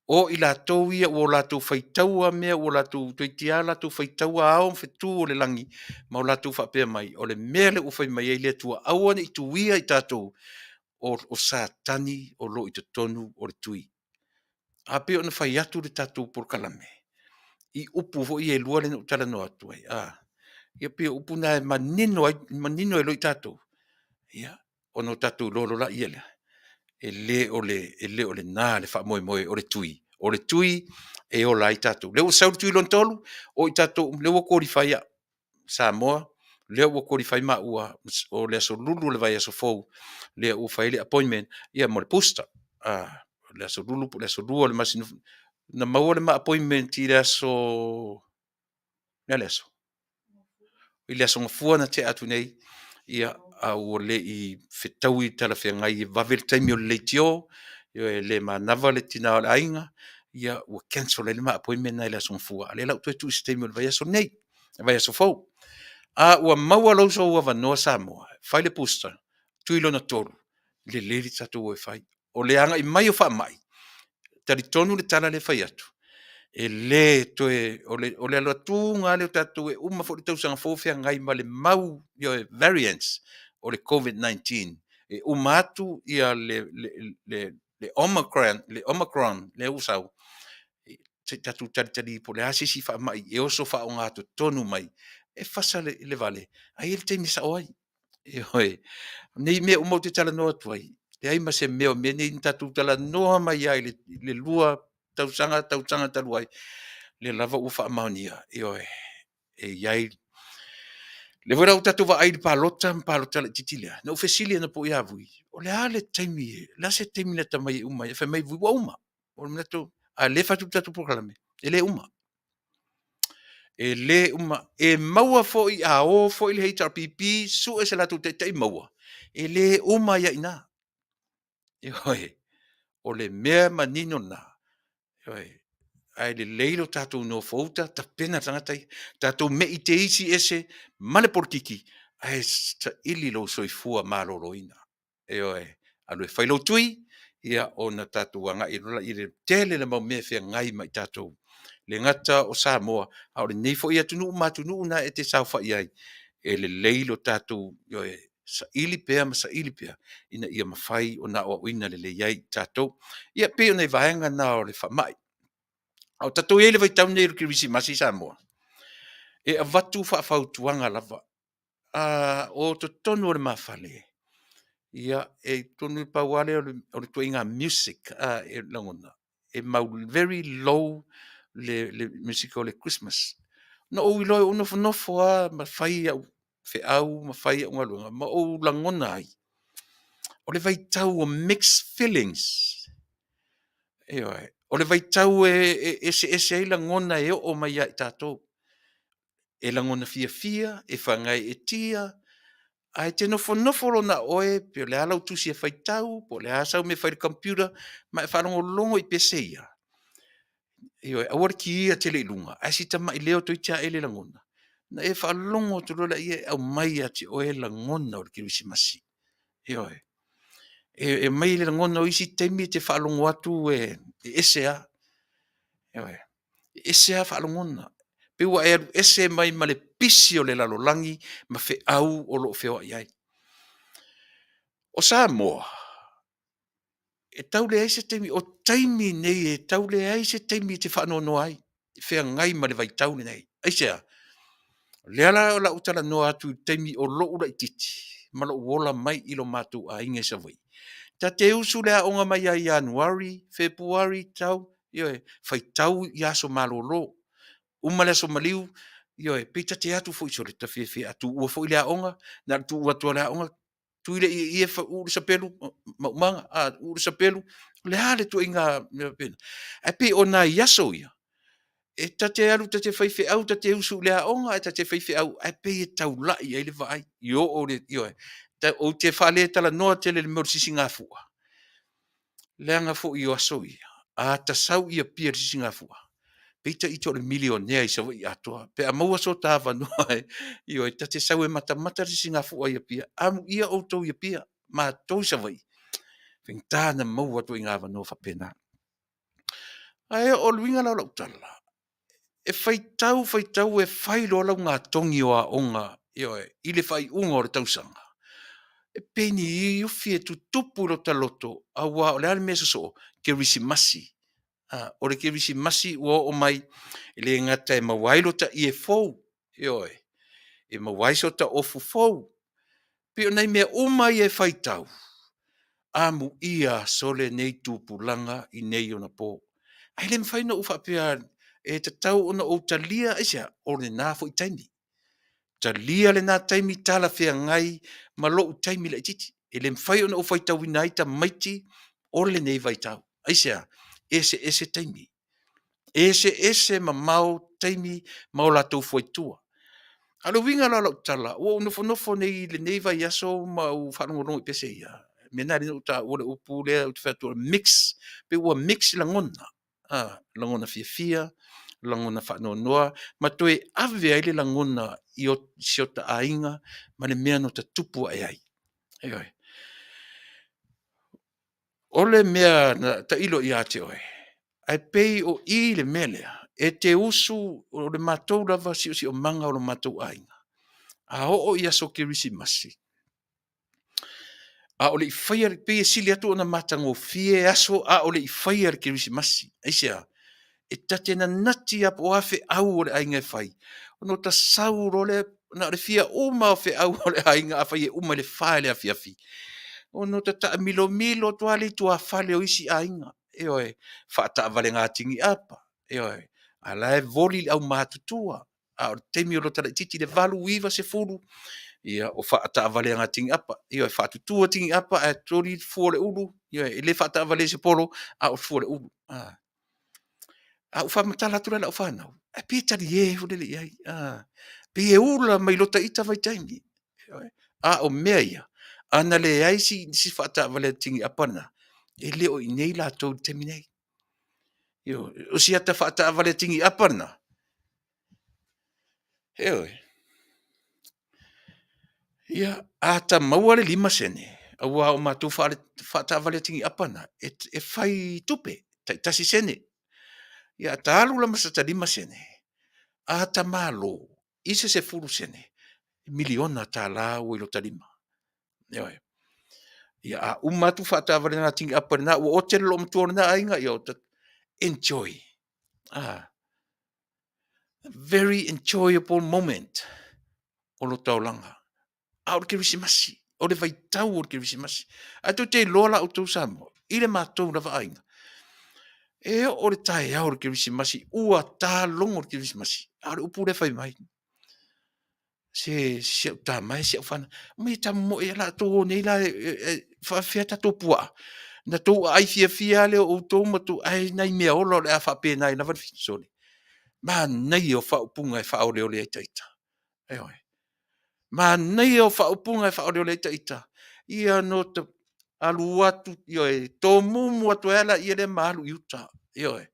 O i latou ia ua latou faitaua mea ua latou toeitiiti lava latou faitaua ao ma fetu o le lagi ma o latou faapea mai, o le mea lea ua fai mai ai le Atua aua ne i tuia i tatou, o Satani o lo o i totonu o le tui. Ae pei ona fai atu le tatou polokalame i upu foi ia e lua lea na ou talanoa atu ai a, ia pei o upu na e manino ai, manino ai loa tatou, ia ona tatou iloa loa lea, e le o lena le faamoemoe o le tui. O le tui e ola ai tatou. O lea ua sau le tui lona tolu, o i tatou uma, o lea ua qualify au, Samoa, lea ua qualify maua o le Aso Lulu o le vaiaso fou lea ua fai ai le appointment mo le booster. O le Aso Lulu po o le Aso Lua o le masina na maua le ma appointment i le aso, o le a le aso? I le Aso Gafua na tea atu nei, ia a ua le i fetaui talafeagai e vave le taimi o le leitio, e le manava le tina o le aiga, ia ua cancel ai le ma appointment lena i le Aso Gafua, a o lea o le a ou toe tuu i se taimi o le vaiaso nei, le vaiaso fou. A ua maua lou avanoa Samoa, fai le booster, tui lona tolu, lelei le tatou o e fai. O le agai mai o faamai, talitonu le tala lea e fai atu, e le toe, o le alu atu lava lea o tatou e uma foi le tausaga fou o feagai ma le mau variants o le Koviti-19. E uma atu le Omicron lea ua sau, se i tatou talitali po o le a se isi faamai e oso faaogatotonu mai, e fasa le vale, ae i ai le taimi e sao ai. Ioe. O nei mea uma ou te talanoa atu ai, leai ma se mea o mea nei na tatou talanoa mai lava i le 2 tausaga, tausaga talu ai, lea lava ua faamaonia, ioe, e i ai. O lea foi la ua tatou vaai i le palota ma palota laitiiti lea, na ou fesili anapo ia Vui, o le a le taimi, o le a se taimi lata mai e uma ai? Ae fai mai Vui, ua uma. Ou manatu, a o lea e fai atu le tatou polokalame, e le uma. E le uma. E maua foi a o foi le HRPP sue se latou taitai maua, e le uma ai lava i ina. Ioe. O le mea manino lena, ioe. Ae lelei lo tatou nofouta tapena tagata ia. Tatou me i te isi ese ma le polokiki, ae saili lou soifua maloloina. Ioe. Alu e fai lou tui, ia ona tatou agai loa lea i le tele le mau mea e feagai ma i tatou, e le gata o Samoa, a o lenei foi atunuu ma atunuu na e te saofai ai, e lelei lo tatou, ioe, saili pea ma saili pea ina ia mafai ona aoaoina lelei ai i tatou. Ia pei o nai vaega na o le faamai. A o tatou i ai i le vaitau lenei o le Kerisimasi Samoa, e avatu faafautuaga lava. O totonu o le ma fale, ia atonu e pau lava lea o le ituaiga music e lagona, e mau very low le music o le Christmas. Na ou iloa na ou nofonofo lava ma fai au feau ma fai au galuega ma ou lagona ai, o le vaitau o mix feelings. Ioe. O le vaitau e eseese ai lagona e oo mai ia i tatou. E lagona fiafia, e faagaeetia, ae te nofonofo loa na o oe po o le a lau tusi e faitau, po o le a sau mea e fai i le computer ma e faalogologo i pese ia, ioe, aua le kiia tele i luga, ae si tamai leo toeitiiti lava ea le lagona, ona e faalogo atu loa lea e aumai ia te oe lagona o le Kerisimasi. Ioe. E aumai le lagona o isi taimi e te faalogo atu e ese lava. Ioe. E ese lava faalogona, pei ua e alu ese mai ma le pisi o le lalolagi ma feau o lo o feoai ai. O Samoa, e tau leai se taimi, o taimi nei e tau leai se taimi e te faanoanoa ai, e feagai ma le vaitau lenei. Aisea? O lea la o lau talanoa atu i le taimi o lou laitiiti ma lou ola mai i lo matou aiga i Savaii. Ta te usu i le aoga mai ia Ianuari, Fepuari, tau, ioe, faitau i aso malolo. Uma le aso maliu, ioe, pei ta te atu foi sole ta fiafia, a tuua foi le aoga, na o le tuu atu lava o le aoga, tui le ieie uu le sapelu, maumaga, uu le sapelu. O le a le ituaiga mea faapena? Ae pei o nai aso ia, e ta te alu ta te faifeau, ta te usu i le aoga ae ta te faifeau, ae pei e taulai i ai le vaai i oo i le, ioe. Ou te faaletalanoa tele i le mea o le sisigafua, leaga foi o aso ia, a ta sau i Apia i le Sisigafua, pei ita o le milionea i Savaii atoa pe a maua so ta avanoa, ioe, ta te sau e matamata le Sisigafua i Apia. Amuia outou i Apia, matou i Savaii, e faigata ona maua ituaiga avanoa faapena. Ae o le uiga la o lau tala, e faitau faitau e fai loa laugatogi o aoga, ioe, i le faaiuga o le tausaga, e pei ni ufi e tutupu i lota loto aua o le a le mea e sosoo? Kerisimasi. O le kerisimasi ua oo mai, e le gata e maua ai lota ie fou, ioe, e maua ai sota ofu fou. E pei o nai mea uma ia e faitau, amuia sole nei tupulaga i nei ona po. Ae le mafai ona ou faapea e tatau ona ou talia, aisea? O lena foi taimi, talia lena taimi talafeagai ma lou taimi laitiiti. E le mafai ona ou faitauina ai tamaiti o lenei vaitau. Aisea? E eseese taimi, e eseese mamao taimi ma o latou fuaitua. A o le uiga la o lau tala, ua ou nofonofo nei i lenei vaiaso ma ou faalogologo i pese ia, o le mea lena e ala ai ona ou taua le upu lea ou te fai atu o le mix, pei ua mix lagona, lagona fiafia, lagona faanoanoa ma toe ave ai le lagona i si ota aiga ma le mea na ota tupu ae ai. Ioe. O le mea na tailo ia te oe, ae pei o i le mea lea, e te usu, o le matou lava siosiomaga o lo matou aiga, a oo i aso Kerisimasi, a o le i faia, pei e sili atu ona matagofie aso a o le i faia le Kerisimasi. Aisea? E ta te nanati lava po o a feau a le aiga e fai, ona ota sau loa lea, na o le fia uma lava o feau a le aiga afai e uma i le 4 i le afiafi, ona ota taamilomilo atu lava lea i tuafale o isi aiga, ioe, faataavalega tini'apa, ioe, a o la e voli le aumatutua. A o le taimi o lota laitiiti i le 8, 9, 10, ia o faataavaleaga tini'apa, ioe, faatutu tini'apa ae toli fua o le ulu, ioe, e le faataavalea i se polo a o fua o le ulu. A ou faamatala atu la i lau fanau, ae pei e talie foi lele i ai, pei e ula mai lota ita vaitaimi. A o mea ia, a na leai si faataavalea tini'apa lena, e le o i inei latou i le taimi nei. Ioe. O si ata faataavale tini'apa lena, ioe, ia, a ta maua le 5sene, aua o matou faataavalea tini'apa na, e fai tupe, tai 1sene. Ia a ta alu la ma sata 5sene, a ta malo i se 10sene, $1miliona ua i lota lima. Ioe. Ia a uma atu faataavalea tini'apa i lena ua ote le loomatua o lena aiga, ia enjoy, very enjoyable moment o lota olaga. A o le Kerisimasi, o le vaitau o le Kerisimasi. Ae tou te iloa la outou Samoa, i le matou lava aiga, e oo i le taeao o le Kerisimasi ua ta logo le Kerisimasi, a o le upu lea e fai mai, se si au tama e, si au fanau, omai e tamomoe o le a outou o nei la e faapefea tatou puaa? Na outou aai fiafia lava lea o outou ma outou, ae nai meaola o le a faapena ai lava le sole, manaia o faaupuga e faaoleole ai ta ita. Ioe. Manaia o faaupuga e faaoleole ai ita. Ia na ota alu atu, ioe, tomumu atu ai lava lea ma alu i uta. Ioe.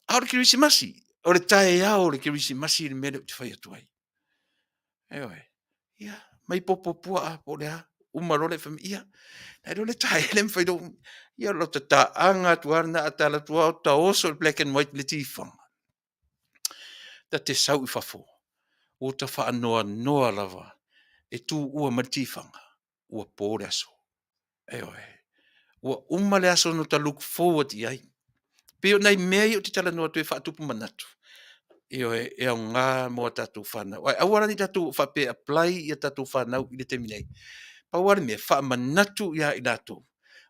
A o le Kerisimasi, o le taeao o le Kerisimasi le mea lea ou te fai atu ai. Ioe. Ia, omai popo puaa po o le a, uma loa le fai mai, ia, ae iloa le taele ma fai lou… Ia o lota taaga atu lava lena, a ta alu atu lava o ta oso i le black and white i le tifaga, ta te sau i fafo, ua ta faanoanoa lava e tuua mai le tifaga ua po le aso. Ioe. Ua uma le aso na ota look forward i ai. E pei o nai mea ia ou te talanoa atu ai e faatupu manatu. Ioe, e aoga mo a tatou fanau. Ae aua la ne i tatou faapea e apply i a tatou fanau i le taimi nei. Pau lava le mea, faamanatu ia i latou,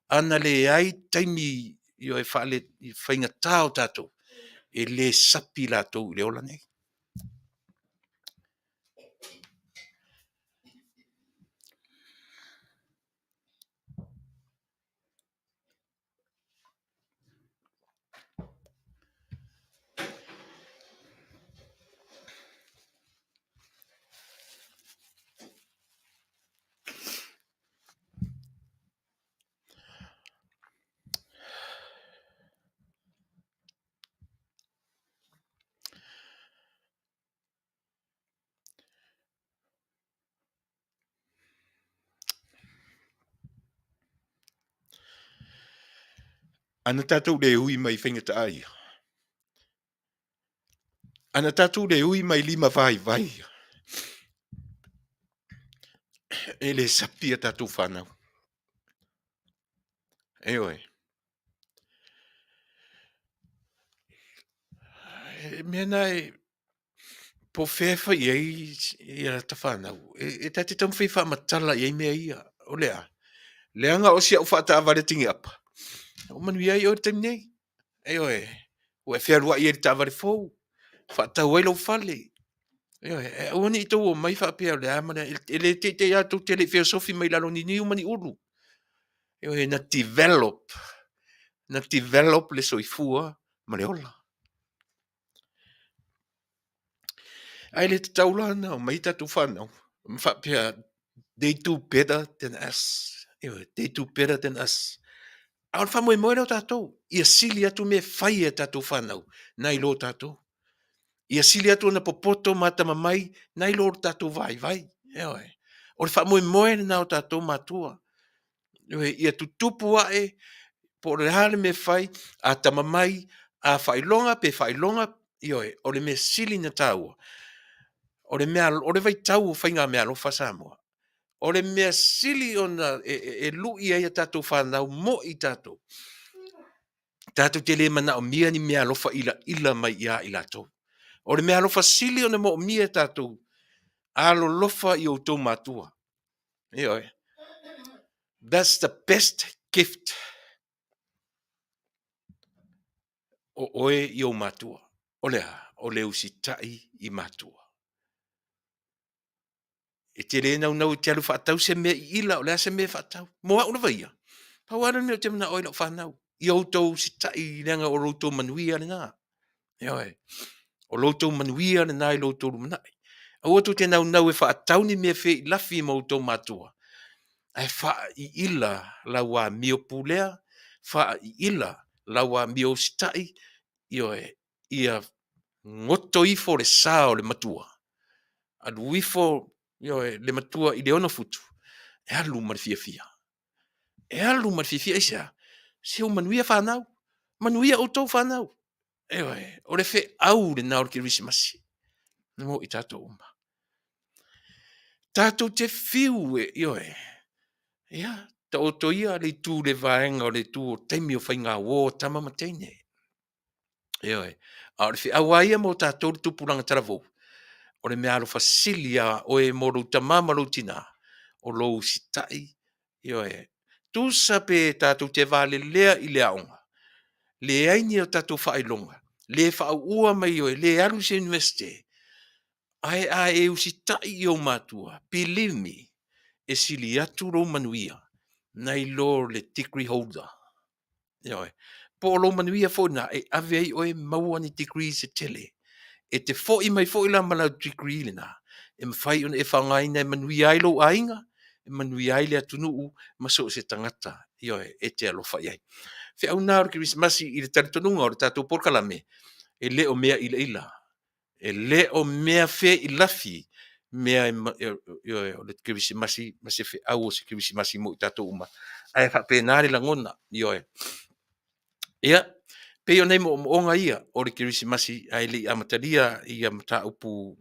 ana leai taimi, ioe, faale faigata o tatou, e le sapi latou i le ola nei. Ana tatou le ui mai i faigataa ia, ana tatou le ui mai lima vaivai ia, e le sapi a tatou fanau. Ioe. E mea na e po o fea e fai i ai ia ta fanau, e ta te taumafai e faamatala i ai mea ia. O le a? Leaga o si au faataavale tini'apa, ua manuia ai oe i le taimi nei. Ioe, ua e fealuai ai i le taavale fou, faatau ai lou fale. Ioe, ae aua ne i tou omai faapea o le a ma le a, e le teitei lava tou te le i feosofi mai lalo o ni niu ma ni ulu. Ioe, na develop, na develop le soifua ma le ola. Ae le tatau la ona omai tatou fanau ma faapea they do better than us. Ioe, they do better than us. A o le faamoemoe lea o tatou, ia sili atu mea e fai e tatou fanau nai lo tatou. Ia sili atu ona popoto ma atamamai nai lo le tatou vaivai. Ioe. O le faamoemoe lena o tatou matua. Ioe, ia tutupu ae po o le a le mea e fai, atamamai, a faailoga pe faailoga, ioe, o le mea sili ona taua, o le mea, o le vaitau o faigameaalofa Samoa, o le mea sili ona e lui ai a tatou fanau moi tatou, tatou te le manaomia ni meaalofa ilaila mai ia i latou. O le meaalofa sili ona moomia e tatou, alolofa i outou matua. Ioe. That's the best gift o oe i ou matua. O le a? O le usitai i matua. E te le naunau e te alu faatau se mea i ila, o le a se mea e faatau. Mo au lava ia, pau lava lea o le mea ou te manao ai i lau fanau, ia outou usitai leaga o lo outou manuia lena. Ioe. O lo outou manuia lena i lo outou lumanai. Aua tou te naunau e faatau ni mea feilafi ma outou matua, ae faaiila lau amio pulea, faaiila lau amio usitai, ioe, ia goto ifo le sa o le matua, alu ifo, ioe, le matua i le 6 futu, e alu ma le fiafia. E alu ma le fiafia, aisea? Se ua manuia fanau, manuia outou fanau. Ioe, o le feau lena o le Kerisimasi mo i tatou uma. Tatou te fiu e, ioe, ia, taoto ia le itu le vaega o le itu o taimi o faigauo a tama ma teine. Ioe, a o le feau lava ia mo tatou le tupulaga talavou, o le meaalofa sili a oe mo lou tama ma lou tina, o lou usitai, ioe, tusa pe tatou te valelea i le aoga, leai ni o tatou faailoga, le faauua mai oe, le alu i se Iunivesite, ae a e usitai i ou matua, believe me, e sili atu lou manuia nai lo le degree holder. Ioe. Po o lou manuia foi lena e ave ai oe maua ni degrees e tele. E te foi mai foi la ma lau degree lena, e mafai ona e faaaogaina e manuia ai lou aiga, e manuia ai le atunuu ma so o se tagata, ioe, e te alofa i ai. Feau na o le Kerisimasi i le talitonuga o le tatou polokalame, e le o mea ilaila, e le o mea feilafi mea ioe, o le Kerisimasi ma se feau o se Kerisimasi mo i tatou uma, ae faapena le lagona, ioe. Ia, pei o nai moomooga ia o le Kerisimasi ae le i amatalia ia mataupu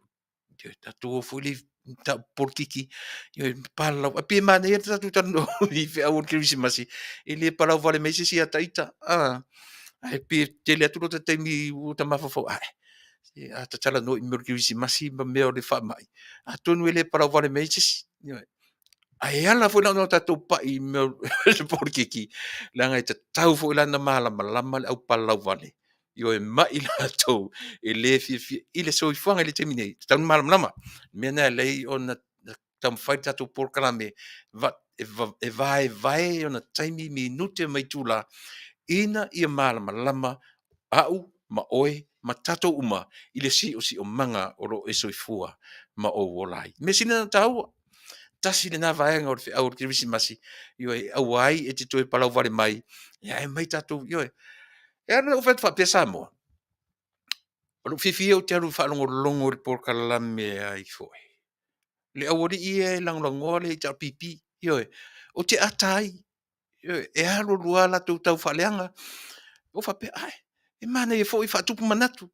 tatou o foi lea i mataupu polokiki, ioe, palalau. Ae pei e manaia le tatou talanoa i feau o le Kerisimasi, e le palau vale mai se isi ia ita, ae pei e tele atu lota taimi ua ta mafaufau, ae. A tatala noa i mea o le Kerisimasi ma mea o le faamai, atonu e le palau vale mai ai se isi. Ioe. Ae ala foi la ona tatou pai i mea o le polokiki, leaga e tatau foi la ona malamalama le au palalauvale, ioe, mai latou e le fiafia i le soifuaga i le taimi nei, e tatau ona malamalama. O le mea lena e ala ai ona taumafai le tatou polokalame e vaevae ona taimi, minute ma itula ina ia malamalama au ma oe ma tatou uma i le siosiomaga o lo o e soifua ma ou ola ai. Mea sili ona taua, tasi lena vaega o le feau o le Kerisimasi, ioe, aua ai e te toe palauvale mai, ae omai tatou, ioe. E ala ona ou fai atu faapea Samoa, o lou fiafia ia ou te alu e faalogologo i le polokalame a ai foi, le aualii ia e lagolagoa le HRPP, ioe, ou te ata ai, ioe, e alu alu lava latou tau faaleaga, ou faapea, ae, e manaia foi e faatupu manatu.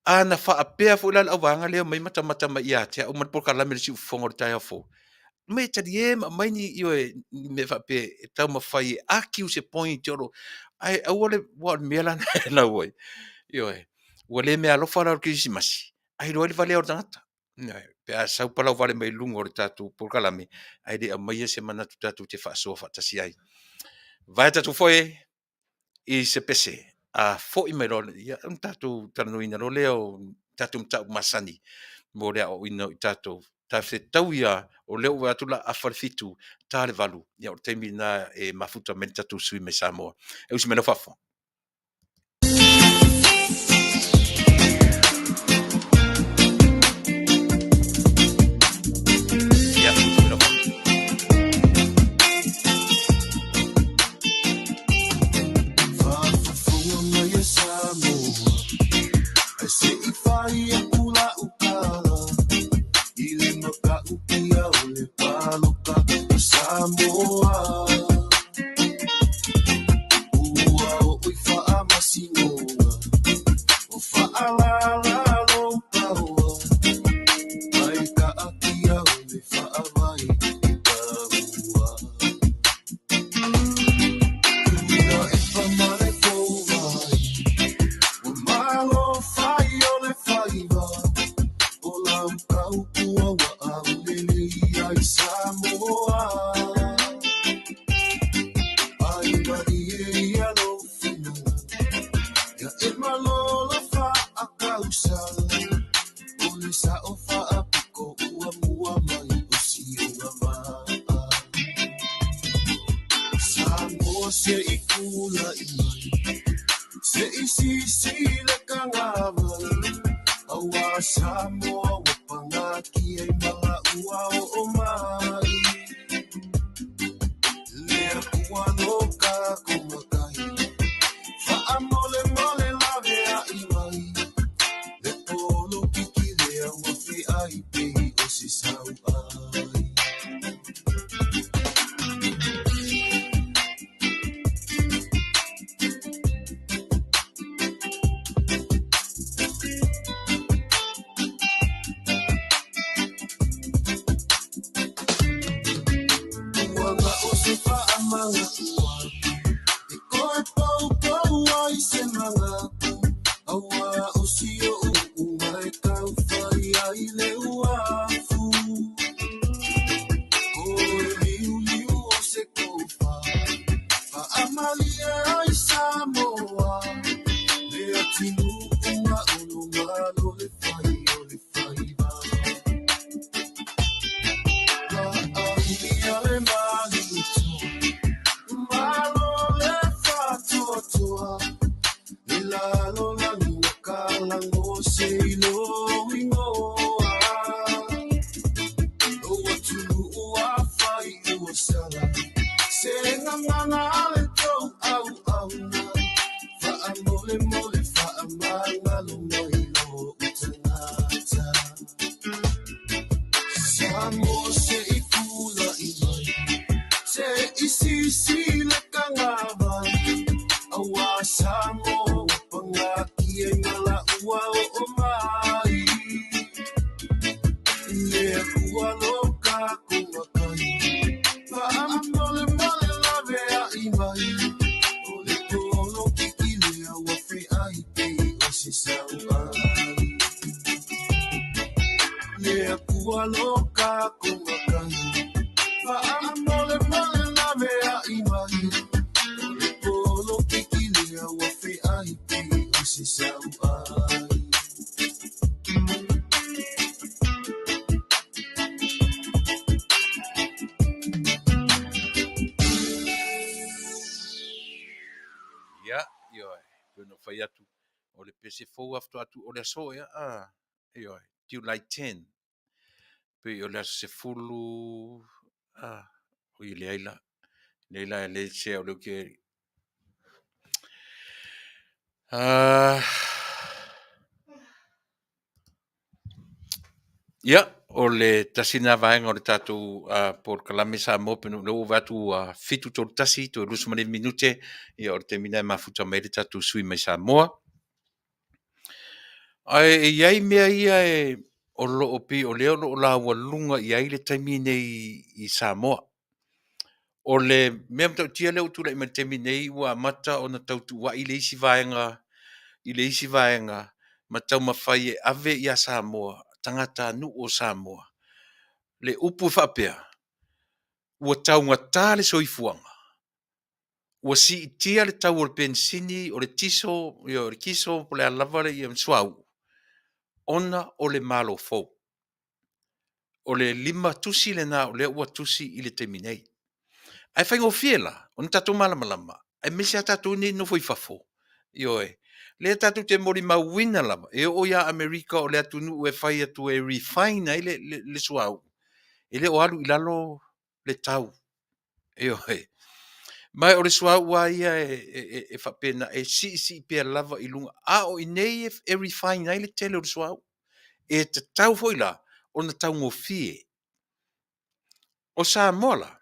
A na faapea foi la le auvaega lea e omai matamata mai ia te au ma le polokalame o le Siufofoga o le taeao fou, omai e talie ma aumai ni, ioe, ni mea faapea e taumafai e argue se point o lo o… ae aua le… aua o le mea la lena e lau ai, ioe, ua le meaalofa la o le Kerisimasi ae iloa ai le valea o le tagata, ioe, pe a sau palauvale mai luga o le tatou polokalame ae le aumaia se manatu tatou te faasoa faatasi ai. Vaea tatou foe i se pese, a foi mai loa ona tatou talanoaina loa lea o tatou mataupu masani mo le aoaoina o i tatou, ta fetaui lava, o lea ua ou vaai atu o le a afa le 7:00 ta le 8:00, ia o le taimi lena e mafuta mai ai le tatou sui usufono mai Samoa. E usi mai lau faafofoga. Faafofoga mai e Samoa, ae se i fai atu lau tala i le matautia o le palota a Samoa. Ua oo i faamasinoga, o faalala lou paoa, ai taatia o le faavae e taua. Tuilaepa ma le tovai, ua malo fai o le faiva, o lau tautua ua aulelei ai Samoa. Ai malie ia lou finagalo, ia e malolo faakausala, o le sao faapito ua mua mai o si ou vaa. Samoa se i tulai mai, se i sisile kagavai, aua Samoa ua pagatia i malaua oo mai. Le Atua lo tatou matai, faamolemole laveai mai, le polokiki lea ua feai pei o se sauai. Ua na o se faamagatoa, e toe poupou ai se manatu, aua o si ou uga e taufai ai le uafu. Koe liuliu o se tofa, faamalie ai Samoa, le atunuu ma ono malo le fai o le faiva. Laaulia le maliutoa, malo le faatoatoa, le lalolagi ua kalago se iloigoa. Lou atunuu afai ua sala, se gagana a le tou auauna, faamolemole faamagalo mai lou tagata. Samoa se i tulai mai, se i sisile kagavai, aua Samoa ua pagatia i malaua oo mai. Le Atua lo tatou matai, faamolemole laveai mai, o le polokiki lea ua feai pei o se sauai. fai atu, o le pese fou faatoa atu o le aso ea, a, ioe, July 10, pei o le aso 10, a, oi leai la, leai la e le sea o lea ou te Ia, o le tasi lena vaega o le tatou polokalame Samoa pei o lea ua ou vaai atu ua 7:31 toe 29 minute, ia o le taimi lena e mafuta mai ai le tatou sui usufono mai Samoa. Ae e i ai mea ia o lo o pei o lea o lo o laualuga i ai le taimi nei i Samoa. O le mea matautia lea ua tulai mai i le taimi nei ua amata ona tau tuuai le isi vaega i le isi vaega ma taumafai e ave ia Samoa, tagatanuu o Samoa le upu e faapea, ua taugata le soifuaga, ua siitia le tau o le penisini, o le tiso, o le kiso po o le a lava le suauu, ona o le Malo fou. O le 5 tusi lena o lea ua tusi i le taimi nei. Ae faigofie la ona tatou malamalama aemaise lava tatou nei e nonofo i fafo, ioe, lea tatou te molimauina lava, e oo ia Amerika o le atunuu e fai atu e refine ai le suauu, e le o alu i lalo le tau. Ioe. Ma o le suauu lava ia e faapena, e siisii pea lava i luga, a o i inei e refine ai le tele o le suauu. E tatau foi la ona taugofie. O Samoa la,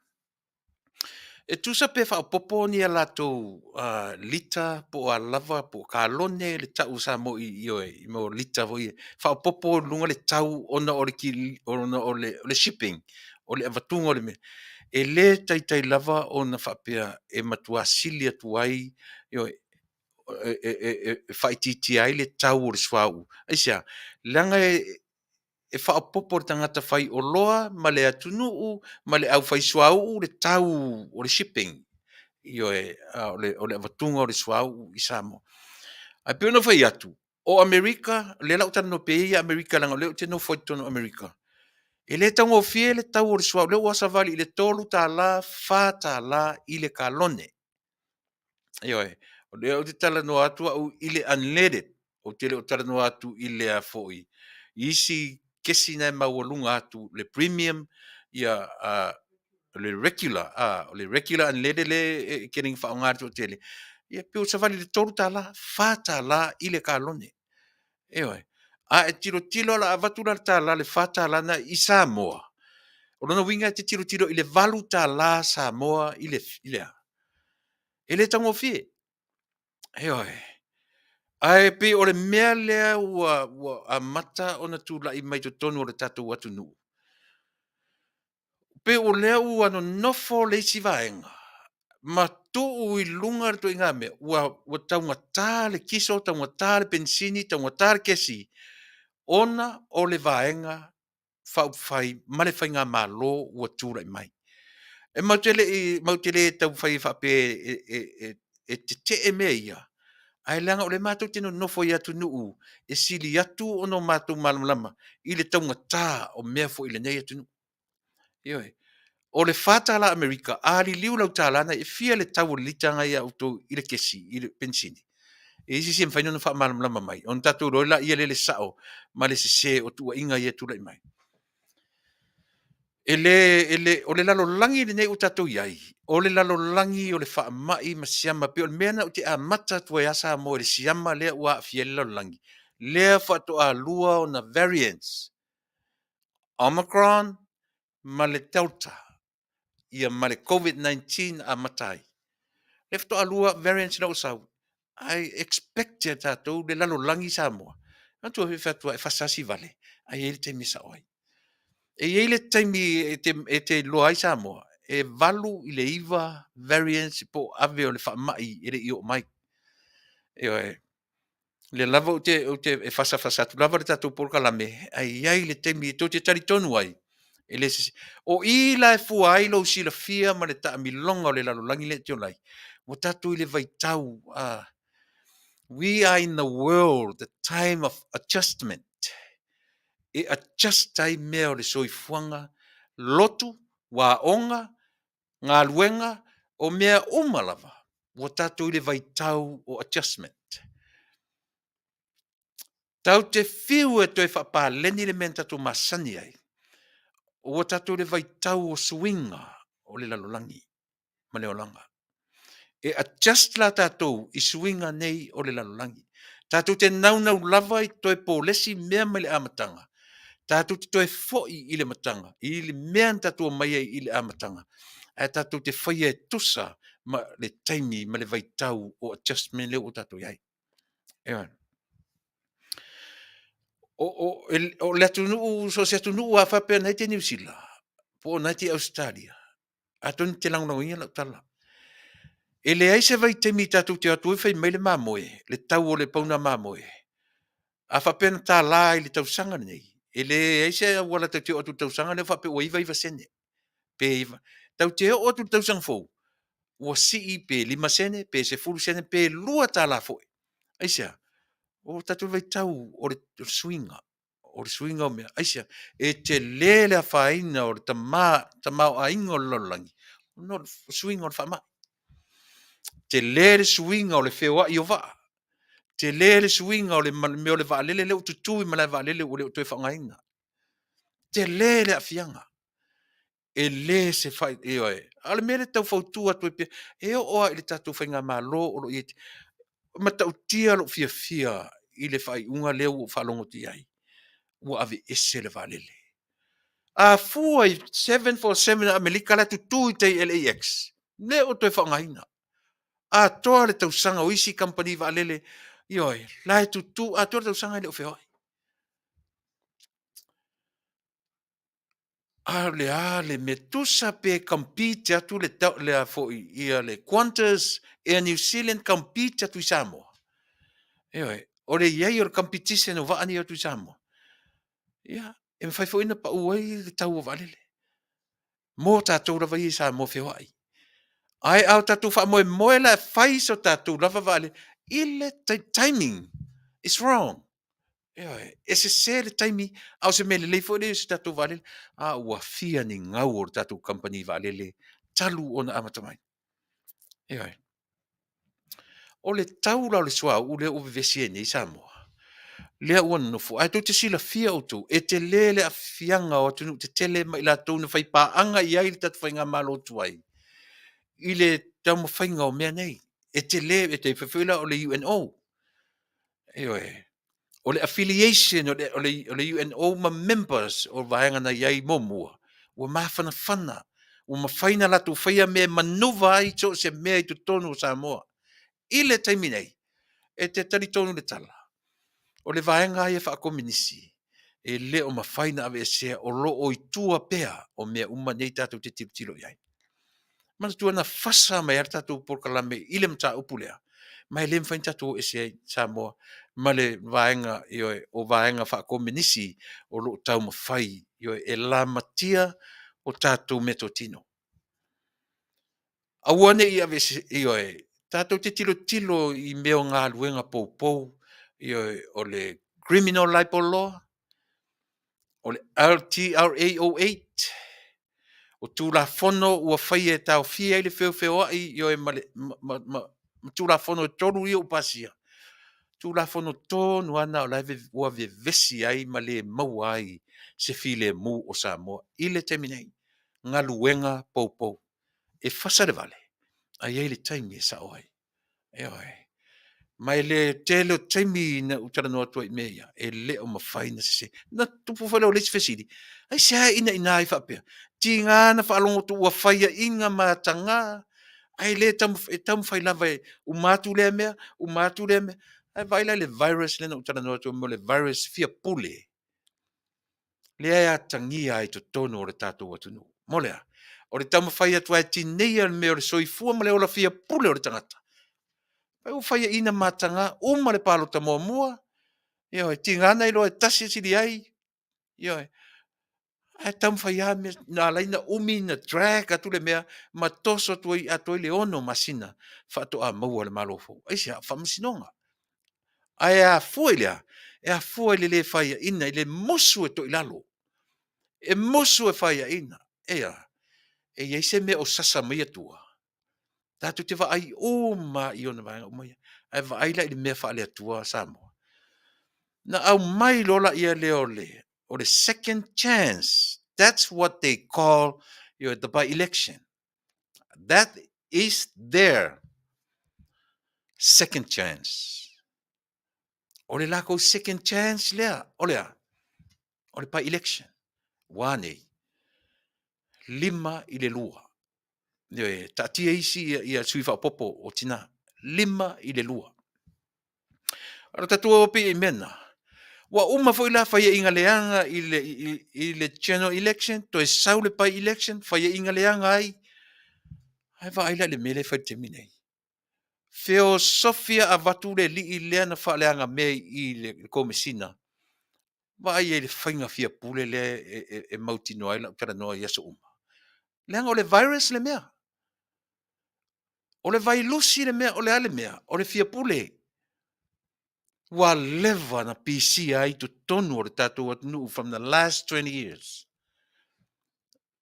e tusa pe faaopoopo ni a latou lita po o a lava po o kalone le tau a Samoa i mea o lita foi ia, faaopoopo i luga le tau ona o le shipping, o le avatuga o le mea, e le taitai lava ona faapea e matua sili atu ai, ioe, e faaitiitia ai le tau o le suauu. Aisea? Leaga e faaopoopo e le tagata faioloa ma le atunuu ma le aufaisuauu le tau o le shipping, ioe, o le avatuga o le suauu i Samoa. Ae pei ona ou fai atu, o Amerika, o lea o le a ou talanoa pea ia i Amerika leaga o lea ou te nofo ai i totonu o Amerika, e le taugofie le tau o le suauu, o lea ua savali i le $3, $4 i le kalone. Ioe, o lea ou te talanoa atu au i le unleaded, ou te le o talanoa atu i le i isi kesi na e maualuga atu le premium, ia le regular, o le regular unleaded lea e tele ina faaaoga e le toatele, ia pei ua savali i le $3, $4 i le kalone. Ioe. A e tilotilo la, a avatu la le $1 i le $4 lena i Samoa, o lona uiga e te tilotilo i le $8 Samoa i le a? E le taugofie. Ioe. Ae pei o le mea lea ua amata ona tulai mai totonu o le tatou atunuu, pei o lea ua nonofo le isi vaega ma tuu i luga le ituaiga mea ua taugata le kiso, taugata le penisini, taugata le kesi, ona o le Vaega Faaupufai ma le Faigamalo ua tulai mai. E matou te le taumafai e faapea e tetee mea ia, ae leaga o lea matou te nonofo i atunuu e sili atu ona matou malamalama i le taugata o mea foi i lenei atunuu. Ioe. O le $4 Amerika, a liliu i lau $1 lena, e fia le tau o le lita lena ia outou i le kesi, i le penisini? E i ai se isi e mafai ona faamalamalama mai ona tatou iloa ai lea o le sao ma le sese o tuuaiga ia e tulai mai? O le lalolagi lenei ua tatou i ai, o le lalolagi o le faamai ma siama. E pei o le mea lena ou te amata atu ai lava Samoa i le siama lea ua aafia ai le lalolagi, lea faatoa lua ona variants, Omicron ma le Delta, ia ma le Covid-19 na amata ai. Lea faatoa lua variants na ua sau, ae expect e tatou le lalolagi Samoa. Manatua foi e fai atu lava e fasasi vale, ae i ai le taimi e sao ai. E i ai le taimi e te iloa ai Samoa, e 8 i le 9 variants po o ave o le faamai e le i oo mai. Ioe. O lea lava ou te fasafasa atu lava le tatou polokalame, ae i ai le taimi tou te talitonu ai, e le sese. O i la e fua ai lou silafia ma le taamiloga o le lalolagi lea e te ola ai, ua tatou i le vaitau, we are in the world, the time of adjustment. E adjust ai mea o le soifuaga, lotu, aoga, galuega, o mea uma lava, ua tatou i le vaitau o adjustment. Tatou te fiu e toe faapaleni le mea na tatou masani ai, ua tatou i le vaitau o suiga o le lalolagi ma le olaga. E adjust la tatou i suiga nei o le lalolagi. Tatou te naunau lava i toe polesi mea mai le amataga, tatou te toe foi i le amataga, i le mea na tatou omai ai i le amataga, ae tatou te faia e tusa ma le taimi ma le vaitau o adjustment lea ua tatou i ai. Ioe. O le atunuu, so o se atunuu lava faapea o lena e te i Niu Sila, po o lena e te i Ausetalia, atonu e te lagolagoina lau tala, e leai se vaitaimi tatou te o atu ai fai mai le mamoe, le tau o le pauna mamoe, a faapea na $1 i le tausaga lenei, e leai se auala tatou te oo atu i le tausaga lea faapea ua 99sene pe 9. Tatou te oo atu i le tausaga fou, ua sii pe 5sene pe 10sene pe $2 foi. Aisea? Ua tatou vaitau o le suiga, o le suiga o mea. Aisea? E tele le afaina o le tamaoaiga o le lalolagi ona o le suiga o le faamai. Tele le suiga o le feoai o vaa, tele le suiga o le mea o le vaalele lea ua tutu i malaevaalele ua le o toe faaaogaina. Tele le aafiaga, e le se ioe, a o le mea lea e tau fautua atu ai pea, e oo lava i le tatou faigamalo o lo o i ai, e matautia lou fiafia i le faaiuga lea ua ou faalogo atu i ai, ua aveese le vaalele. A fua i 747 a Amerika la e tutu i tai i LAX, le o toe faaaogaina. Atoa le tausaga o isi kamupani vaalele, ioe, la e tutu atoa le tausaga e le o feoai. A o le a le mea? Tusa pe compete atu le le Qantas, Air New Zealand compete atu i Samoa. Ioe, o le i ai o le competition o vaa nei e o atu i Samoa, ia, e mafai foi ona pau ai le tau o vaalele mo tatou lava ia i Samoa feoai. Ae a o tatou faamoemoe la e fai so tatou lava vaalele i le timing is wrong. Ioe, e sese le taimi, a o se mea lelei foi lea i se tatou vaalele, a ua fia ni gau o le tatou kamupani vaalele talu ona amata mai. Ioe. O le tau la o le suauu lea ua vevesi ai nei Samoa, lea ua nonofo, ae tou te silafia outou, e tele le aafiaga o atunuu tetele ma i latou na faipaaga i ai le tatou faigamalo tuai i le taumafaiga o mea nei. E tele, e tai pei foi la o le UNO. Ioe. O le affiliation o le UNO ma members o vaega na i ai muamua, ua mafanafana, ua mafai ona latou faia mea e manuva ai so o se mea i totonu o Samoa. I le taimi nei, e te talitonu i le tala, o le vaega lava ia faakomenisi, e le o mafai ona aveesea, o lo o i tua pea o mea uma nei tatou te tilotilo i ai. Manatua na fasa mai lava le tatou polokalame i le mataupu lea, ma e le mafai ona tatou o ese ai Samoa ma le vaega, ioe, o vaega faakomenisi o lo o taumafai, ioe, e lamatia o tatou meatotino. Aua ne i aveese, ioe, tatou te tilotilo i mea o galuega poupou, ioe, o le Criminal Libel Law, o le LTRA 08, o Tulafono ua faia e taofia ai le feofeoai, ioe, ma Tulafono e 3 ia ua pasia, Tulafono tonu lava na o la e ua vevesi ai ma le maua ai se filemu o Samoa i le taimi nei. Galuega poupou. E fasa le vale, ae i ai le taimi e sao ai. Ioe. Ma i le tele o taimi na ou talanoa atu ai i mea ia, e le o mafai ona sese. Na tupu foi lea o le isi fesili, aisea e inaina ai faapea? Tiga na faalogo atu ua faiaina mataga, ae le e taumafai lava e uma atu lea mea, uma atu lea mea. Ae vaai la i le virus lea na ou talanoa atu ai mo le virus fia pule, lea e atagia ai i totonu o le tatou atunuu. Mo le a? O le taumafai atu lava e tineia le mea o le soifua ma le ola fia pule o le tagata. Ai ua faiaina mataga, uma le palota muamua, ioe, tiga na iloa e tasi e sili ai, ioe, ae taumafai lava mea na ala ai ona umi ona drag atu le mea ma toso atu ai atoa ai le 6 masina faatoa maua le Malo fou. Aisea? Faamasinoga. Ae afua i le a? E afua i le le faiaina, i le musu e toilalo, e musu e faiaina. Ea, e i ai se mea o sasa mai Atua? Tatou te vaai uma lava i ona vaega uma ia, ae vaai la i le mea faale-Atua Samoa. Na aumai loa laia lea o le, o le second chance. That's what they call the by-election. That is their second chance. O le lakou second chance lea, o le a? O le by-election. Ua a nei? 5-2. Ioe, taatia isi ia, ia sui faaopoopo o tina. 5-2. O le tatou o pei i mea na. Ua uma foi la faiainga leaga i le, i, i le general election, toe sau le by election, faiainga leaga ai. Ae vaai la i le mea lea e fai i le taimi nei. Feosofia avatu le alii lea na faaleaga mea i le Komesina. Vaai ai i le faiga fia pule lea e, e, e mautinoa ai lau talanoa i aso uma. Leaga o le virus le mea. O le vailusi le mea, o le a le mea? O le fia pule. Ua leva na pisia ai totonu o le tatou atunuu from the last 20 years.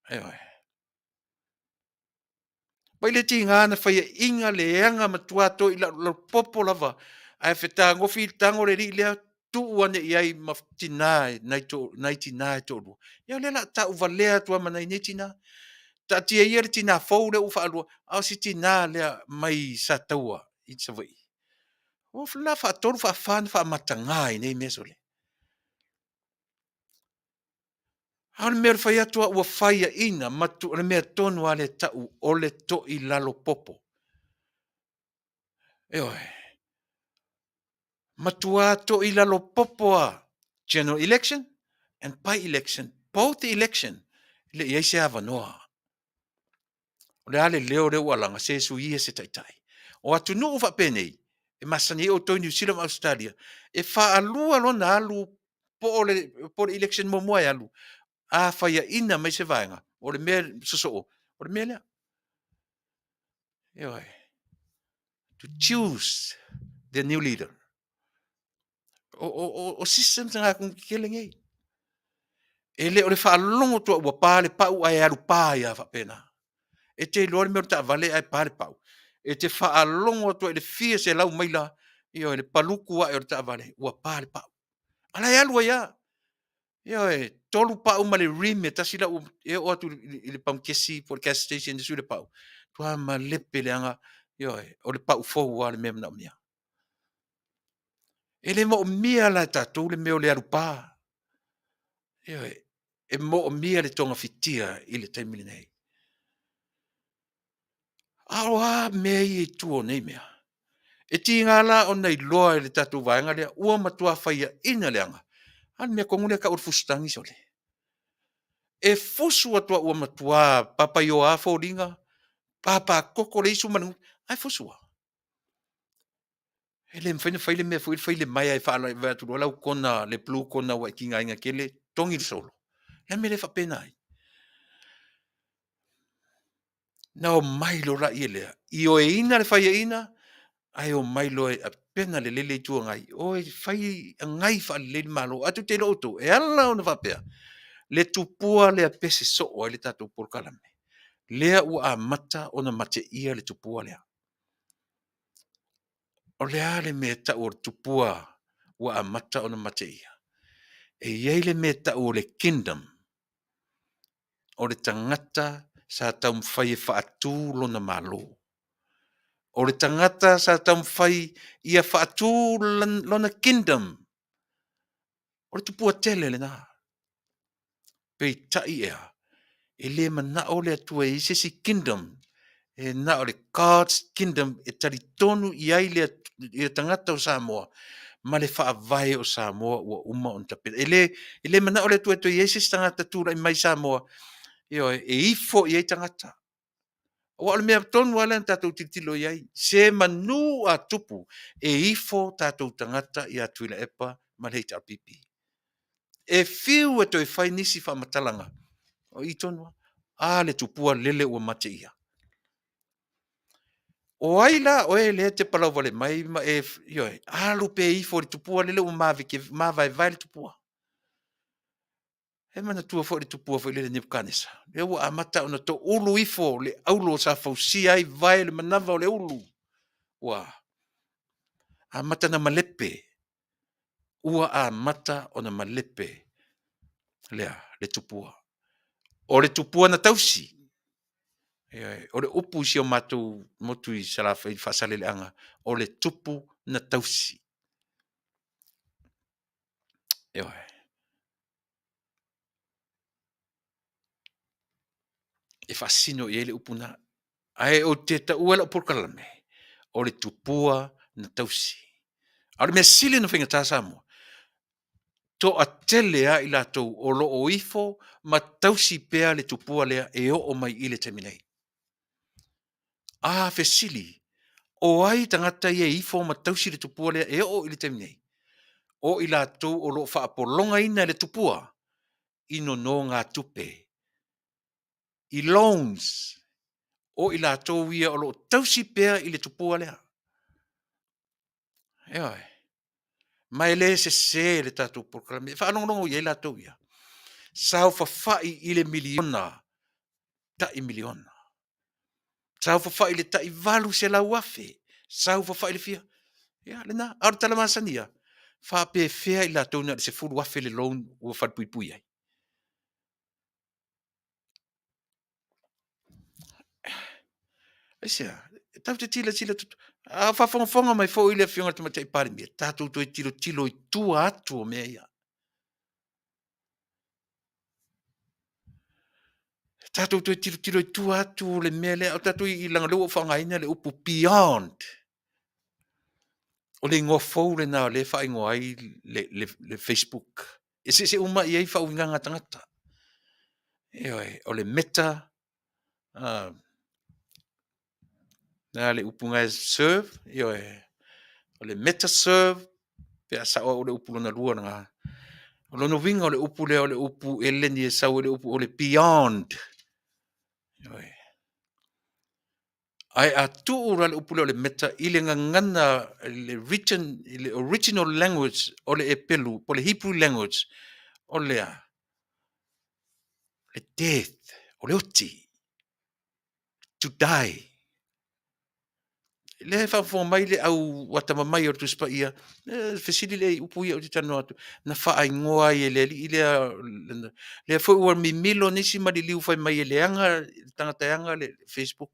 Ioe. Mai le tiga na faiaina leaga matua toi lapopo lava ae fetagofi i tago le alii lea tuu ane i ai ma tina nai, to, nai tina e toalua. Ia o lea la tau valea atu ma nai nei tina. Taatia ia le tina fou lea ua faalua, a o si tina lea mai Sataua i Savaii. Ua la faatolu faafa na faamataga i nei mea sole. A o le mea o le fai atu ua faiaina ma tu, o le mea tonu lava lea tau o le toi lalo popo. Ioe. Matua toi lalo popo a general election and by election, both the election, le i ai se avanoa. O le a le leo lea ua alaga, se suia se taitai. O atunuu faapenei, e masani ai outou i Niu Sila ma Ausetalia, e faalua lona alu po o le, po o le election muamua e alu, a faiaina mai se vaega, o le mea sosoo, o le mea lea. Ioe. To choose the new leader. O, o, o, o systems na ngā kele nei. E le o le faalogo tua ua pa le pau ae alu pa ia faapena. E te iloa le mea o le taavale ae pa le pau. E te faalogo atu ai i le fia selau maila, ioe, le paluku ae o le taavale, ua pa le pau. A la e alu ai lava. Ioe, tolu pau ma le rim e tasi lau e oo atu i le pamu kesi po o le gas station e sui le pau. Tua malepe leaga, ioe, o le pau fou lava le mea manaomia. E le moomia la e tatou le mea o le alu pa. Ioe, e moomia le togafitia i le taimi lenei. A o a mea ia i tua o nei mea? E tiga la ona iloa e le tatou vaega lea ua matua faiaina leaga. A le mea tonu lea e tau o le fusutagi sole. E fusu atu ua matua papaioa foliga, papakoko le isu ma le gutu, ae fusu lava. E le mafai ona fai le mea foi fai le maea e faalavelave atu loa lau kona le blue kona ua e tigaina tele, togi le solo. Le a le mea e le faapena ai? Na omai loa laia lea, ioeina le faiaina, ae omai loa e apena lelei le Itu Agai, o e fai agai faalelei le Malo. Ae tou te iloa outou, e ala ona faapea, le tupua lea pese soo ai le tatou polokalame, lea ua amata ona mateia le tupua lea. O le a le mea e tau o le tupua ua amata ona mateia? E i ai le mea e tau o le kingdom, o le tagata sa taumafai e faatu lona Malo. O le tagata sa taumafai ia faatu lona kingdom, o le tupua tele lena. Peitai ea, e le manao le Atua e i ai se isi kingdom, e na o le God's kingdom e talitonu i ai le, le tagata o Samoa ma le faavae o Samoa ua uma ona tapena. E le, e le manao le Atua e toe i ai se isi tagata tulai mai Samoa, ioe, e ifo i ai tagata. Aua o le mea tonu lava lea na tatou tilotilo i ai, se manu a tupu e ifo tatou tagata ia Tuilaepa ma le HRPP. E fiu e toe fai nisi faamatalaga, o i tonu lava, a le tupua lele ua mateia. O ai la oe lea e te palauvale mai ma e, ioe, alu pea ifo i le tupua lele ua maveke, mavaevae le tupua. E manatua foi le tupua foi lele Nebukanesa, lea ua amata ona toulu ifo le aulo sa fausia ai vae le manava o le ulu. Ua amata ona malepe. Ua amata ona malepe lea le tupua. O le tupua na tausi, o le upu i si o matou motu i Salafai i Faasaleleaga, o le tupu na tausi. Ioe. E faasino i ai le upu lena. Ae ou te taua lau polokalame, o le tupua na tausi. A o le mea sili ona faigata Samoa, toatele lava i latou o lo o ifo ma tausi pea le tupua lea e oo mai i le taimi nei. A fesili, o ai tagata ia e ifo ma tausi le tupua lea e oo i le taimi nei? O i latou o lo o faapologaina e le tupua i nonogatupe, i loans, o i latou ia o lo o tausi pea i le tupua lea. Ioe. Ma e le sese le tatou polokalame, e faalogologo i ai latou ia, saofafai i le miliona, tai miliona, saofafai i le tai $800,000, saofafai i le fia, ia lena. A o le tala masani lava, e faapefea i latou na o le $10,000 le loan ua falepuipui ai? Aisea? Tatou te tilotilo a o faafogafoga mai foi le Afioga i le Tamaitai Palemia, tatou toe tilotilo i tua atu o mea ia. Tatou toe tilotilo i tua atu o le mea lea, o tatou leaga o lea ua ou faaaogaina le upu beyond. O le igoa fou lena o lea e faaigoa ai le facebook. E eseese uma i ai faauigaga a tagata. Ioe, o le meta, o le a le upu na e serve? Ioe, o le meta serve pe a sao au o le upu lona lua lena. O lona uiga o le upu lea o le upu eleni e sau ai le upu o le beyond. Ioe. Ae a tuu la le upu lea o le meta i le gagana i le written, i le original language o le Epelu po o le Hebrew language, o le a? O le death, o le oti, to die. Lea e faafofoga mai le au atamamai o le Tusi Paia, fesili lea i upu ia ou te talanoa atu ai, na faaigoa ai e le alii lea, lea foi ua mimilo nisi ma liliu fai mai e leaga le tagata e ana le facebook.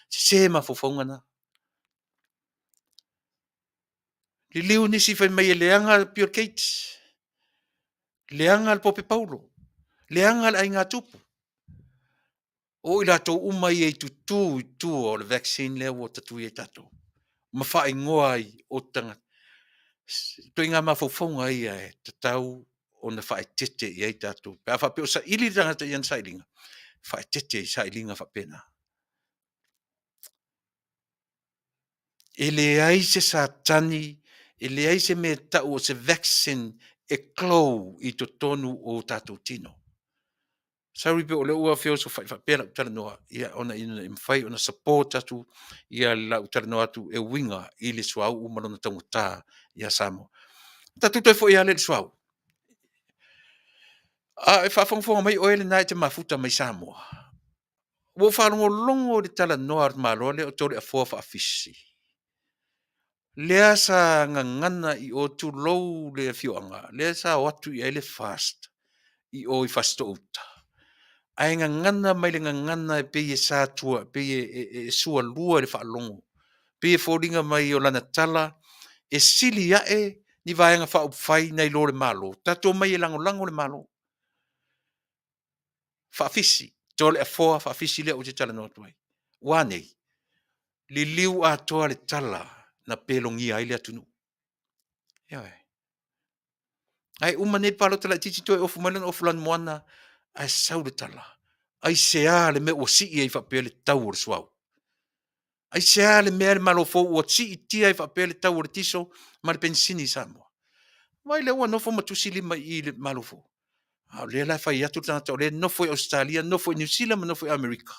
Sese mafaufauga na. Liliu nisi fai mai e leaga Bill Gates, leaga le Pope Paulo, leaga le aiga Tupu. O i latou uma ia e tutu i tua o le vaccine lea ua tatui ai tatou ma faaigoa ai o tagata. Ituaiga mafaufauga ia e tatau ona faaeteete i ai tatou pe a faapea o saili le tagata i ana sailiga, faaeteete i sailiga faapena. E leai se Satani, e leai se mea e tau o se vaccine e glow i totonu o tatou tino. Sorry pe o lea ua feosofai faapea lau talanoa, ia ona ina ia mafai ona support atu ia lau talanoa atu e uiga i le suauu ma lona taugata ia Samoa. Tatou toe foi lava lea i le suauu. A o faafogafoga mai oe lena e te mafuta mai Samoa, ua ou faalogologo i le talanoa a le tamaloa lea o Toleafoa Faafisi, lea sa gagana i o, tulou le afioaga, lea sa o atu i ai le FAST i o i Fasitoo-uta, ae gagana mai le gagana e pei e satua, e pei e sualua i le faalogo, pei e foliga mai o lana tala e sili ae ni Vaega Faaupufai nai lo le Malo. Tatou omai e lagolago le Malo. Faafisi, Toleafoa Faafisi lea ou te talanoa atu ai. Ua a nei? Liliu atoa le tala na pelogia ai le atunuu. Ioe. Ae uma nei palota laitiiti toe ofu mai lona ofu lanumoana ae sau le tala, aisea le mea ua sii ai faapea le tau o le suauu? Aisea le mea le Malo fou ua siitia ai faapea le tau o le tiso ma le penisini i Samoa? Vaai lea ua nofo ma tusi lima i i i le Malo fou. A o lea la e fai atu le tagata o lea e nofo i Ausetalia, nofo i Niu Sila ma nofo i Amerika.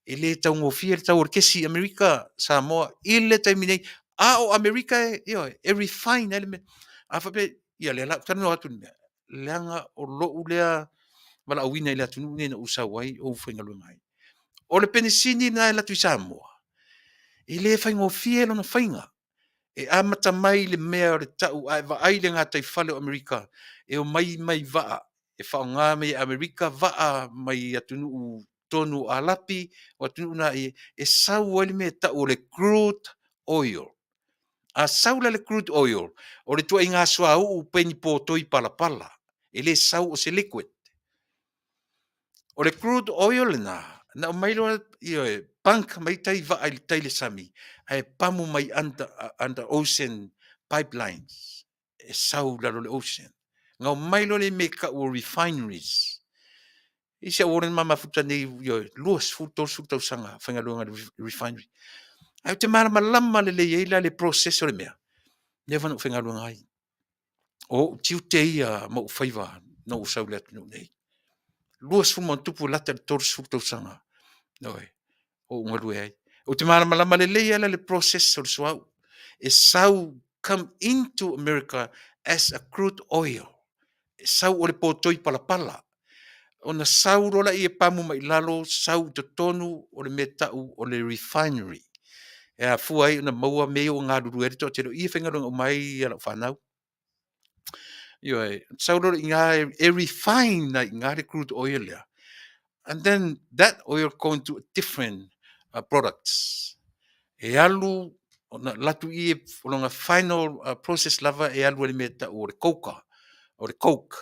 E le taugofie le tau o le kesi i Amerika, Samoa i le taimi nei. A o Amerika e, ioe, e refine ai le mea. A faapea, ia lea la ou te talanoa atu i le mea, leaga o lou lea valaauina i le atunuu lenei na ou sau ai ou faigaluega ai. O le penisini lena e alu atu i Samoa, e le faigofie lona faiga. E amata mai le mea o le tau, a e vaai i le gataifale o Amerika, e omai mai vaa, e faaaoga mai e Amerika vaa mai atunuu tonu o Alapi, o atunuu na e sau ai le mea e tau o le crude oil. A sau la le crude oil, o le ituaiga suauu pei ni potoi palapala, e le sau o se liquid. O le crude oil lena, na aumai loa, ioe, bunk mai tai vaa i tai i le sami, ae pamu mai under ocean pipelines, e sau i lalo o le ocean. Na omai loa lea i mea e tau o refineries. I si au uo lea na ma mafuta nei, ioe, 20, 30 tausaga faigaluega i le refinery. Ae ou te malamalama lelei ai la i le process o le mea, leva ona ou faigaluega ai. O ou tiute ia ma ou faiva ina ua ou sau i le atunuu nei. 20+ e lata i le 30 tausaga, ioe, o ou galue ai. Ou te malamalama lelei lava la i le process o le suauu. E sau, come into America as a crude oil. E sau o le potoi palapala. Ona sau loa lea e pamu mai i lalo sau i totonu o le mea e tau o le refinery. E afua ai ona maua mea ia ua galulue ai le toatele. O i e faigaluega uma ai lau fanau. Ioe, sau loa i ina e refine ai i ina le crude oil lea, and then that oil go into different products. E alu ona alu atu i i o lona final process lava e alu ai i le mea e tau o le coker, o le coke.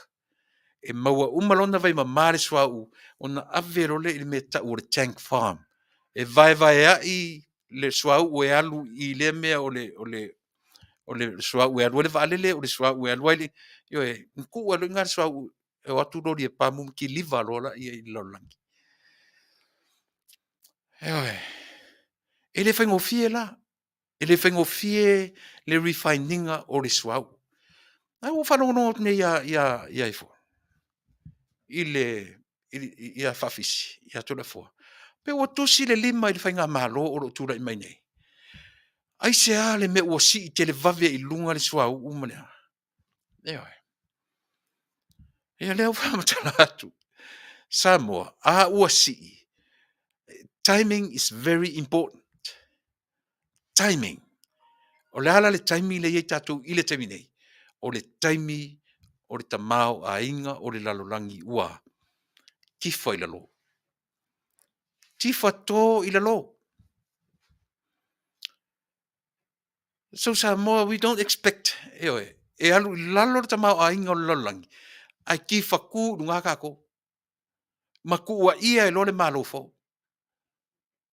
E maua uma loa ona vaimama le suauu ona ave loa lea i le mea e tau o le tank farm. E vaevaeai le suauu e alu i lea mea o le suauu e alu ai le vaalele, o le suauu e alu ai le, ioe, ona tuu ai loa i ina le suauu e o atu loli e pamu ma kiliva loa lea i le lalolagi. Ioe. E le faigofie la, e le faigofie le refine ina o le suauu. Ae ua ou faalogologo atu nei ia ia Faafisi, ia Toleafoa, pei ua tusi le lima i le faigamalo o lo o tulai mai nei. Aisea le mea ua sii televave ai i luga le suauu ma le a? Ioe. Ia lea ua faamatala atu, Samoa, a ua sii, timing is very important. Timing. O le a la le taimi lea e i ai tatou i le taimi nei? O le taimi o le tamaoaiga o le lalolagi ua tifa i lalo. Tifa to i lalo. So Samoa, we don't expect, ioe, e alu i lalo le tamaoaiga o le lalolagi, ae tifa tu i luga tatou ma tuuaia ai loa le Malo fou.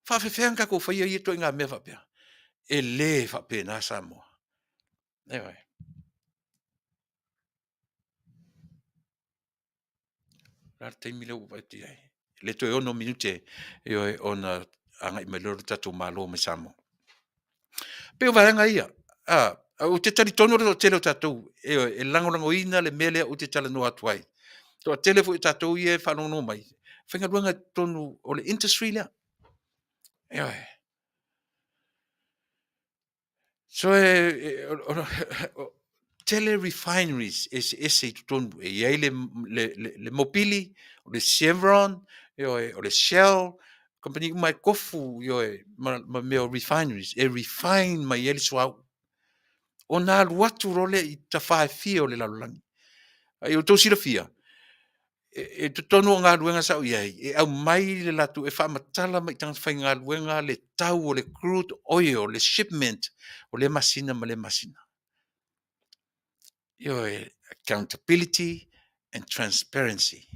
Faafefea ona tatou faia ia ituaiga mea faapea? E le faapena Samoa. Ioe. O le a le taimi lea ua ou vaai atu i ai? Le toe 6 minute, ioe, ona agai mai loa lea o le tatou Malo mai Samoa. E pei o vaega ia, ou te talitonu o le toatele o tatou e lagolagoina le mea lea ou te talanoa atu ai. Toatele foi o tatou ia e faalogologo mai, faigaluega i totonu o le industry lea. Ioe. So e tele refineries eseese i totonu, e i ai le Mopili, o le Chevron, ioe, o le Shell, kamupani uma e tofu, ioe, ma mea o refineries e refine mai ai le suauu ona alu atu loa lea i tafa e fia o le lalolagi. A ia outou silafia, i totonu o galuega sa ou i ai, e aumai le latou, e faamatala mai i tagata faigaluega le tau o le crude oil, le shipment o lea masina ma lea masina. Ioe, accountability and transparency.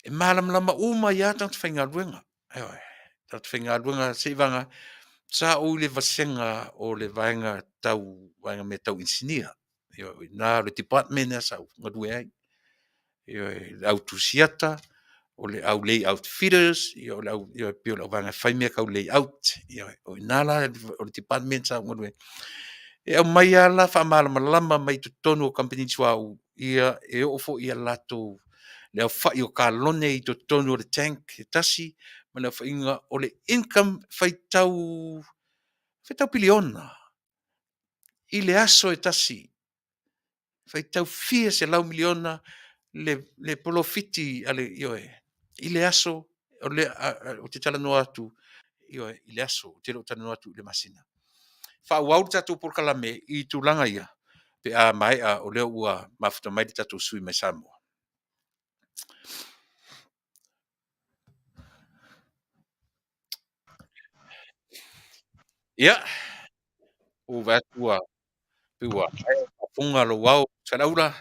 E malamalama uma ai lava tagata faigaluega. Ioe, tagata faigaluega seivaga sa ou i le vasega o le vaega tau vaega mea tau inisinia. Ioe, o i ina le department lea sa ou galue ai. Ioe, le au tusiata, o le au layout fitters, o le au, ioe, pei o le vaega e fai mea tau layout. Ioe, o i ina la o le department sa ou galue ai. E aumai lava la faamalamalama mai totonu o kamupani suauu, ia e oo foi i a latou le aofai o kalone i totonu o le tank e tasi ma le aofaiga o le income faitau piliona i le aso e tasi, faitau fia selau miliona le polofiti a le, ioe, i le aso o le, ou te talanoa atu, ioe, i le aso, ou te le o talanoa atu i le masina. faaauau le tatou polokalame i tulaga ia pe a maea o lea ua mafuta mai le tatou sui mai Samoa. Ia, ua vaai atu ua pei ua faafofoga lou ao Saleaula.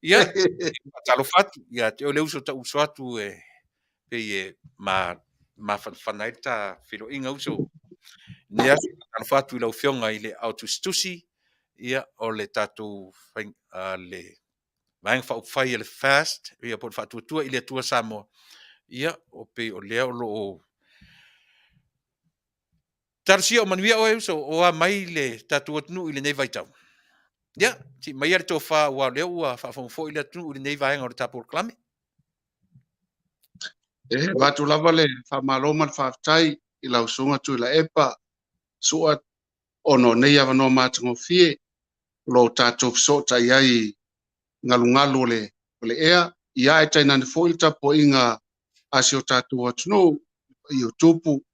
Ia, faatalofa atu ia te oe le uso tau uso atu e pei e mafanafana ai le ta feiloaiga uso. Lenei aso, faatalofa atu i lau Afioga i le Aotusitusi, ia, o le tatou le Vaega Faaupufai a le FAST, ia po o le Faatuatua i le Atua Samoa, ia, o pei o lea o lo o talosia o manuia oe uso, o a mai le tatou atunuu i lenei vaitau. Ia, tii maia le tofa aua o lea ua faafofoga foi le atunuu i lenei vaega o le ta polokalame. E avatu lava le faamalo ma le faafetai i lau Susuga Tuilaepa Su'a ona o nei avanoa matagofie o lo o tatou fesootai ai i galugalu o le ea, ia ae tainane foi le tapuaiga a si o tatou atunuu, le paia o tupu,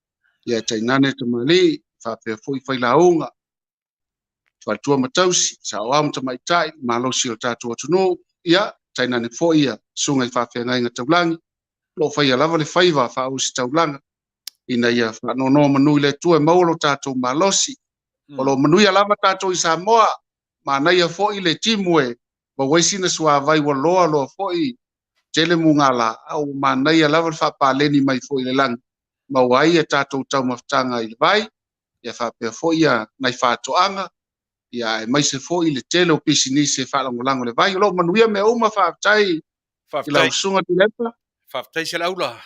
ia ae tainane tamalii, faapea foi failauga, faletua ma tausi, saoao ma tamaitai, malosi o le tatou atunuu, ia tainane foi ia susuga i faafeagaiga taulagi, o lo o faia lava le faiva faaositaulaga ina ia faanonomanu i le Atua e maua lo tatou malosi. O lo o manuia lava tatou i Samoa, manaia foi le timu e maua ai sina suavai ua loa loa foi tele mugala, a ua manaia lava le faapaleni mai foi i le lagi, maua ai a tatou taumafataga i le vai, ia faapea foi ia nai faatoaga, ia aemaise foi le tele o pisinisi e faalagolago i le vai. O lo o manuia mea uma, faafetai i lau Susuga Tuilaepa. Faafetai Saleaula.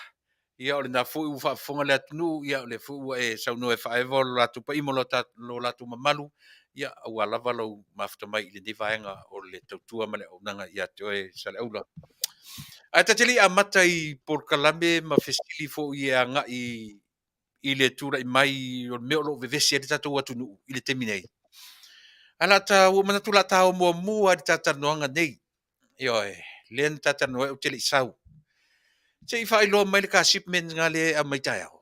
Ia o lena foi ua faafofoga le atunuu, ia o lea foi ua e saunoa e faaeva lo latou paia ma lo latou mamalu, ia aua lava lou mafuta mai i lenei vaega o le tautua ma le auaunaga ia te oe Saleaula. Ae ta te le i amata i polokalame ma fesili foi e agai i le tulai mai o le mea o lo o vevesi ai le tatou atunuu i le taimi nei. Ae la ta, ua manatu la ta o muamua i le ta talanoaga nei. Ioe, lea na ta talanoa ai ou te le i sau. Se i faailoa mai le car shipment nga lea e aumai taeao.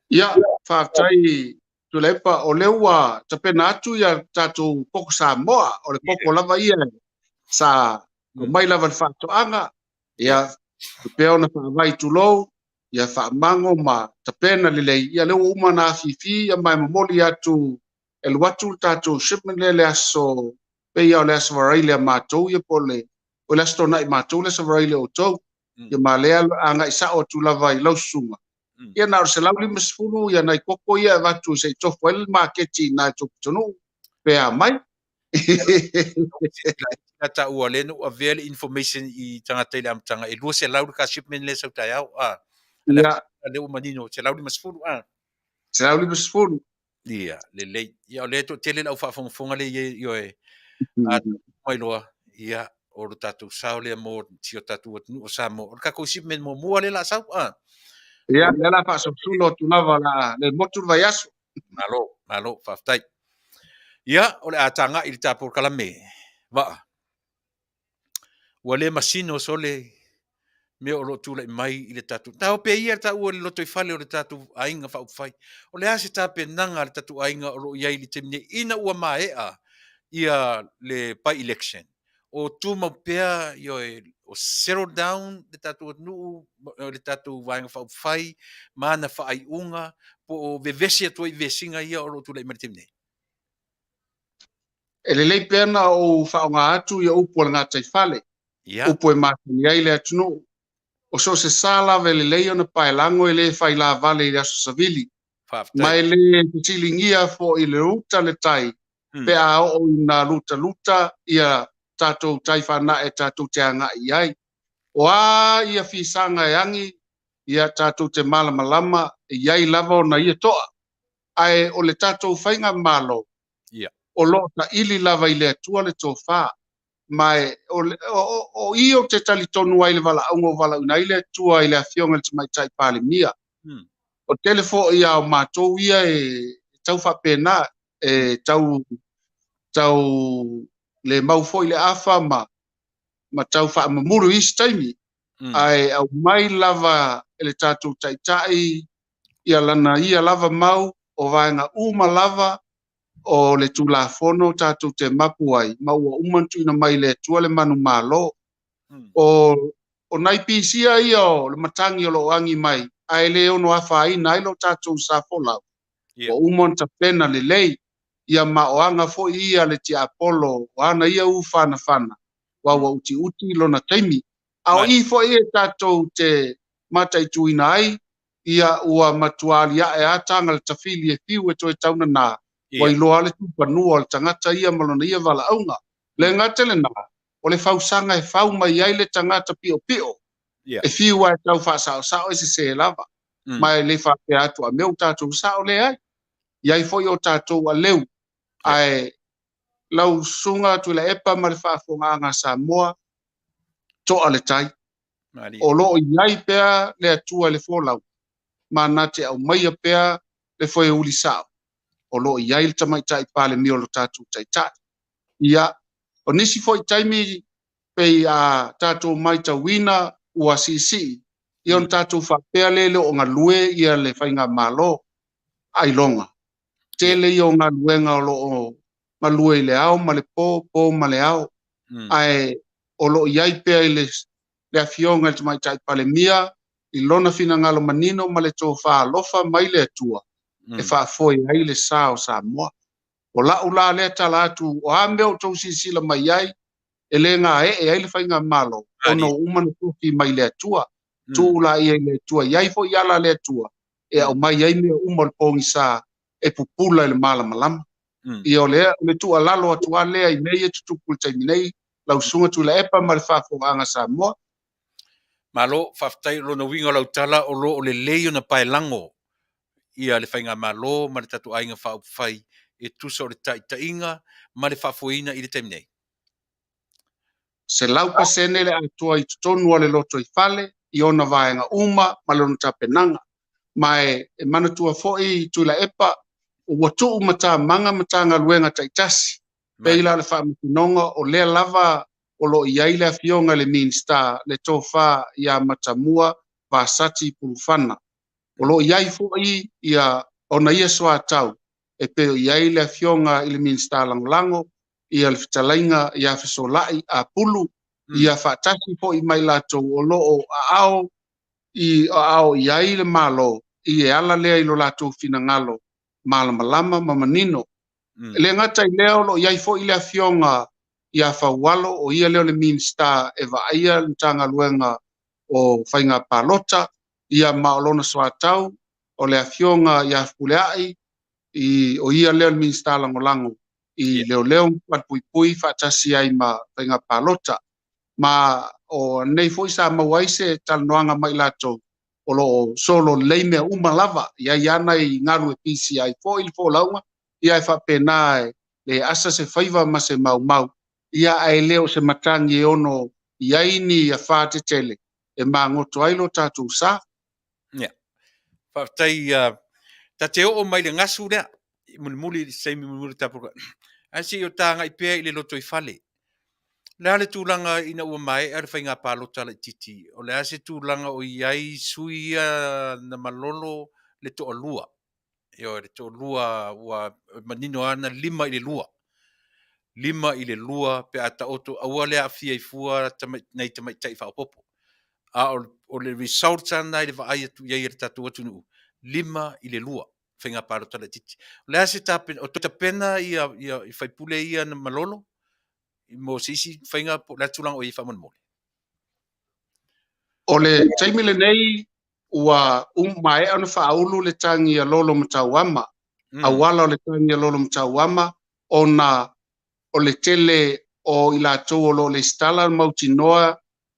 Ia, faafetai Tuilaepa, o lea ua tapena atu ia tatou koko Samoa, o le koko lava ia sa aumai lava i le faatoaga, ia pea ona faavai tulou, ia faamago ma tapena lelei, ia lea ua uma ona afifi, ia ma e momoli atu e alu atu le tatou shipment lea le aso, pei o le aso Faraile a matou, ia po o le aso Toonai matou, le aso Faraile o outou, ia ma lea agai sao atu lava i lau susuga. Ia na o le 150 ia nai koko ia e avatu se i tofu ai le maketi i nai pitonuu pe a mai. Na taua lea na ou avea le information i tagata i le amataga e 200 le car shipment lea sau taeao. Ia. Lea ua manino 150. 150. Ia, lelei. Ia, o lea toatele le au faafogafoga lea i oe. Mai loa, ia, o le tatou sao lea mo si o tatou atunuu o Samoa. O le tatou shipment muamua lea la sau. Ia, lea la faasolosolo atu lava la le motu le vaiaso. Malo, malo, faafetai. Ia, o le a tagai i le ta polokalame vaa. Ua le masino sole mea o lo o tulai mai i le tatou. Ta ope ia le taua i le lotoifale o le tatou aiga faaupufai. O le a se tapenaga a le tatou aiga o lo o i ai i le taimi nei ina ua maea ia le by-election. O tumau pea ioe, o settle down le tatou atunuu, le tatou vaega faaupufai ma ana faaiuga, po o vevesi atu ai i vesiga ia o lo o tulai mai i le taimi nei. E lelei pea na ou faaaoga atu ia upu o le gataifale, upu e masani ai le atunuu. O so o se sa lava e lelei ona paelago e le failavale i le aso savili. Ma e le fesiligia foi le uta le tai, pe a oo ina lutaluta ia tatou tai faanae tatou te agai i ai. O a ia fisaga e agi, ia tatou te malamalama e i ai lava ona ia toa. Ae o le tatou faiga malo, o lo o taili lava i le Atua le tofa. Ma o i o te talitonu ai le valaauga o valaauina ai le Atua i le afioga i le Tamaitai Palemia. O tele foi a o matou ia e tau faapena, e tau le mau foi le afa ma tau faamamulu i isi taimi. Ae aumai lava e le tatou taitai ia lana ia lava mau o vaega uma lava o le Tulafono tatou te mapu ai, ma ua uma ona tuuina mai i le Atua le manumalo. O nai pisia ia o le matagi o lo o agi mai, ae le ono afaina ai lo tatou sa folau. Ua uma ona tapena lelei, ia ma o aga foi ia le tiapolo, o ana ia ufanafana, ua utiuti lona taimi. A o i foi e tatou te mataituina ai, ia ua matua aliae a taga le tafili e fiu e toe taunana, ua iloa le tupanua o le tagata ia ma lona ia valaauga. Le gata lena, o le fausaga e fau mai ai le tagata piopio, e fiu ai tau faasaosao e sese lava. Ma e le faapea atu a mea o tatou sao le ai. Iai foi o tatou aleu. Ae lau susuga Tuilaepa ma le faafofogaaga a Samoa, toa le tai. O lo o iai pea le Atua i le folau, ma na te aumaia pea le foeuli sao. O lo o iai le tamaitai Palemia o lo tatou taitai. Ia, o nisi foi taimi pei a tatou maitauina ua siisii, ia ona tatou faapea le le o galue ia le faigamalo ailoga. Tele ia o galuega o lo o galue i le ao ma le po, po ma le ao. Ae o lo o iai pea i le afioga i le tamaitai Palemia, i lona finagalo manino ma le tofa alofa mai le Atua, e faafoe ai le sa o Samoa. O lau la lea tala atu, o a mea o tou silasila mai ai, e le gaee ai le faigamalo, ona ua uma ona tofi mai le Atua. Tuu la ia i le Atua, iai foi ala le Atua, e aumai ai mea uma o le pogisa e pupula i le malamalama. Ia o le tuualalo atu a lea i mea ia tutupu i le taimi nei, lau susuga Tuilaepa ma le faafofogaaga Samoa. Malo, faafetai o lona uiga o lau tala o lo o lelei ona paelago ia le faigamalo ma le tatou aiga faaupufai e tusa o le taitaiga ma le faafoeina i le taimi nei. 100% le atoa i totonu o le lotoifale, i ona vaega uma ma lona tapenaga. Ma e manatua foi Tuilaepa, ua tuu matamaga matagaluega taitasi. Pei la o le faamasinoga o lea lava o lo o i ai le afioga i le Minisita le tofa ia Matamua Vasati Pulufana. O lo o i ai foi ia ona ia soatau e pei o i ai le afioga i le Minisita Lagolago, ia le fetalaiga ia Fesolai Apulu, ia faatasi foi mai latou o lo o aao i ai le Malo, i e ala lea i lo latou finagalo malamalama ma manino. E le gata i lea o lo o i ai foi le afioga ia Faualo, o ia lea o le Minisita e vaaia le Matagaluega o Faiga Palota, ia ma o lona soatau o le afioga ia Fepuleai, o ia lea o le Minisita Lagolago i leoleo malupuipui faatasi ai ma Faiga Palota. Ma o nei foi sa maua ai se talanoaga mai latou o lo o solo lelei mea uma lava, iai ana i galu e pisi ai foi le folauga, ia e faapena e le asa se faiva ma se maumau, ia ae le o se matagi e ono iai ni afa tetele e magoto ai lo tatou sa. Ia, faafetai, ta te oo mai le gasu lea, mulimuli i se taimi mulimuli tatou ae se i o tagai pea i le lotoifale. O le a le tulaga ina ua maea le faiga palota laitiiti, o le a se tulaga o i ai sui ia na malolo le toalua. Ioe, le toalua ua manino ana 5-2. 5-2 pe a taoto aua le aafia i fua nai tamaitai faaopoopo. A o le results ana i le vaai atu i ai e le tatou atunuu, 5-2 faiga palota laitiiti. O le a se tapena, o tapena ia faipule ia na malolo mo se isi faiga po o le a tulaga o i ai faamolemole. O le taimi lenei ua maea ona faaulu le tagi a Lolo Matauama, auala o le tagi a Lolo Matauama, ona o le tele o i latou o lo o lesitala mautinoa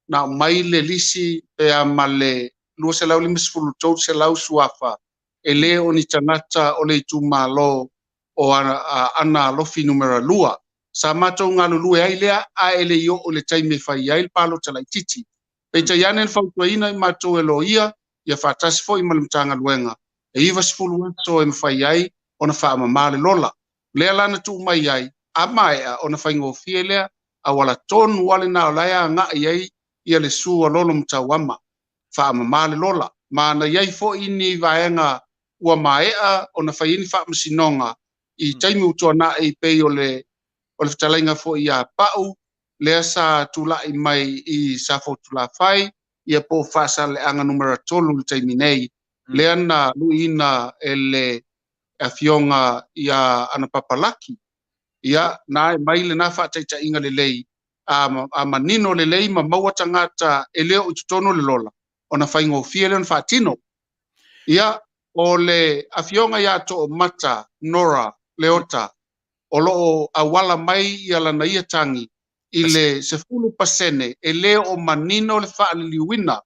na aumai le lisi pea ma le 250-300 suafa e le o ni tagata o le itumalo o Aana Alofi numera 2. Sa matou galulue ai lea ae le i oo i le taimi e fai ai le palota laitiiti. Peitai ane le fautuaina i matou e loia, ia faatasi foi ma le Matagaluega, e 90 aso e mafai ai ona faamama le lola. Lea la na tuu mai ai, a maea ona faigofie lea, auala tonu ale na o la e agai ai ia le su a Lolo Matauama, faamama le lola. Ma na iai foi ni vaega ua maea ona fai ai ni faamasinoga i taimi ua tuanai pei o le o le fetalaiga foi ia Pau lea sa tulai mai i Safotulafai ia po o Faasaleleaga numera 3 i le taimi nei, lea na luiina e le Afioga ia Anapapa Laki. Ia, na ae mai lena faataitaiga lelei, a manino lelei ma maua tagata e le o i totonu o le lola, ona faigofie lea ona faatino. Ia, o le Afioga ia Toomata Nora Leota, o lo o auala mai ia lana ia tagi i le 10% e le o manino le faaliliuina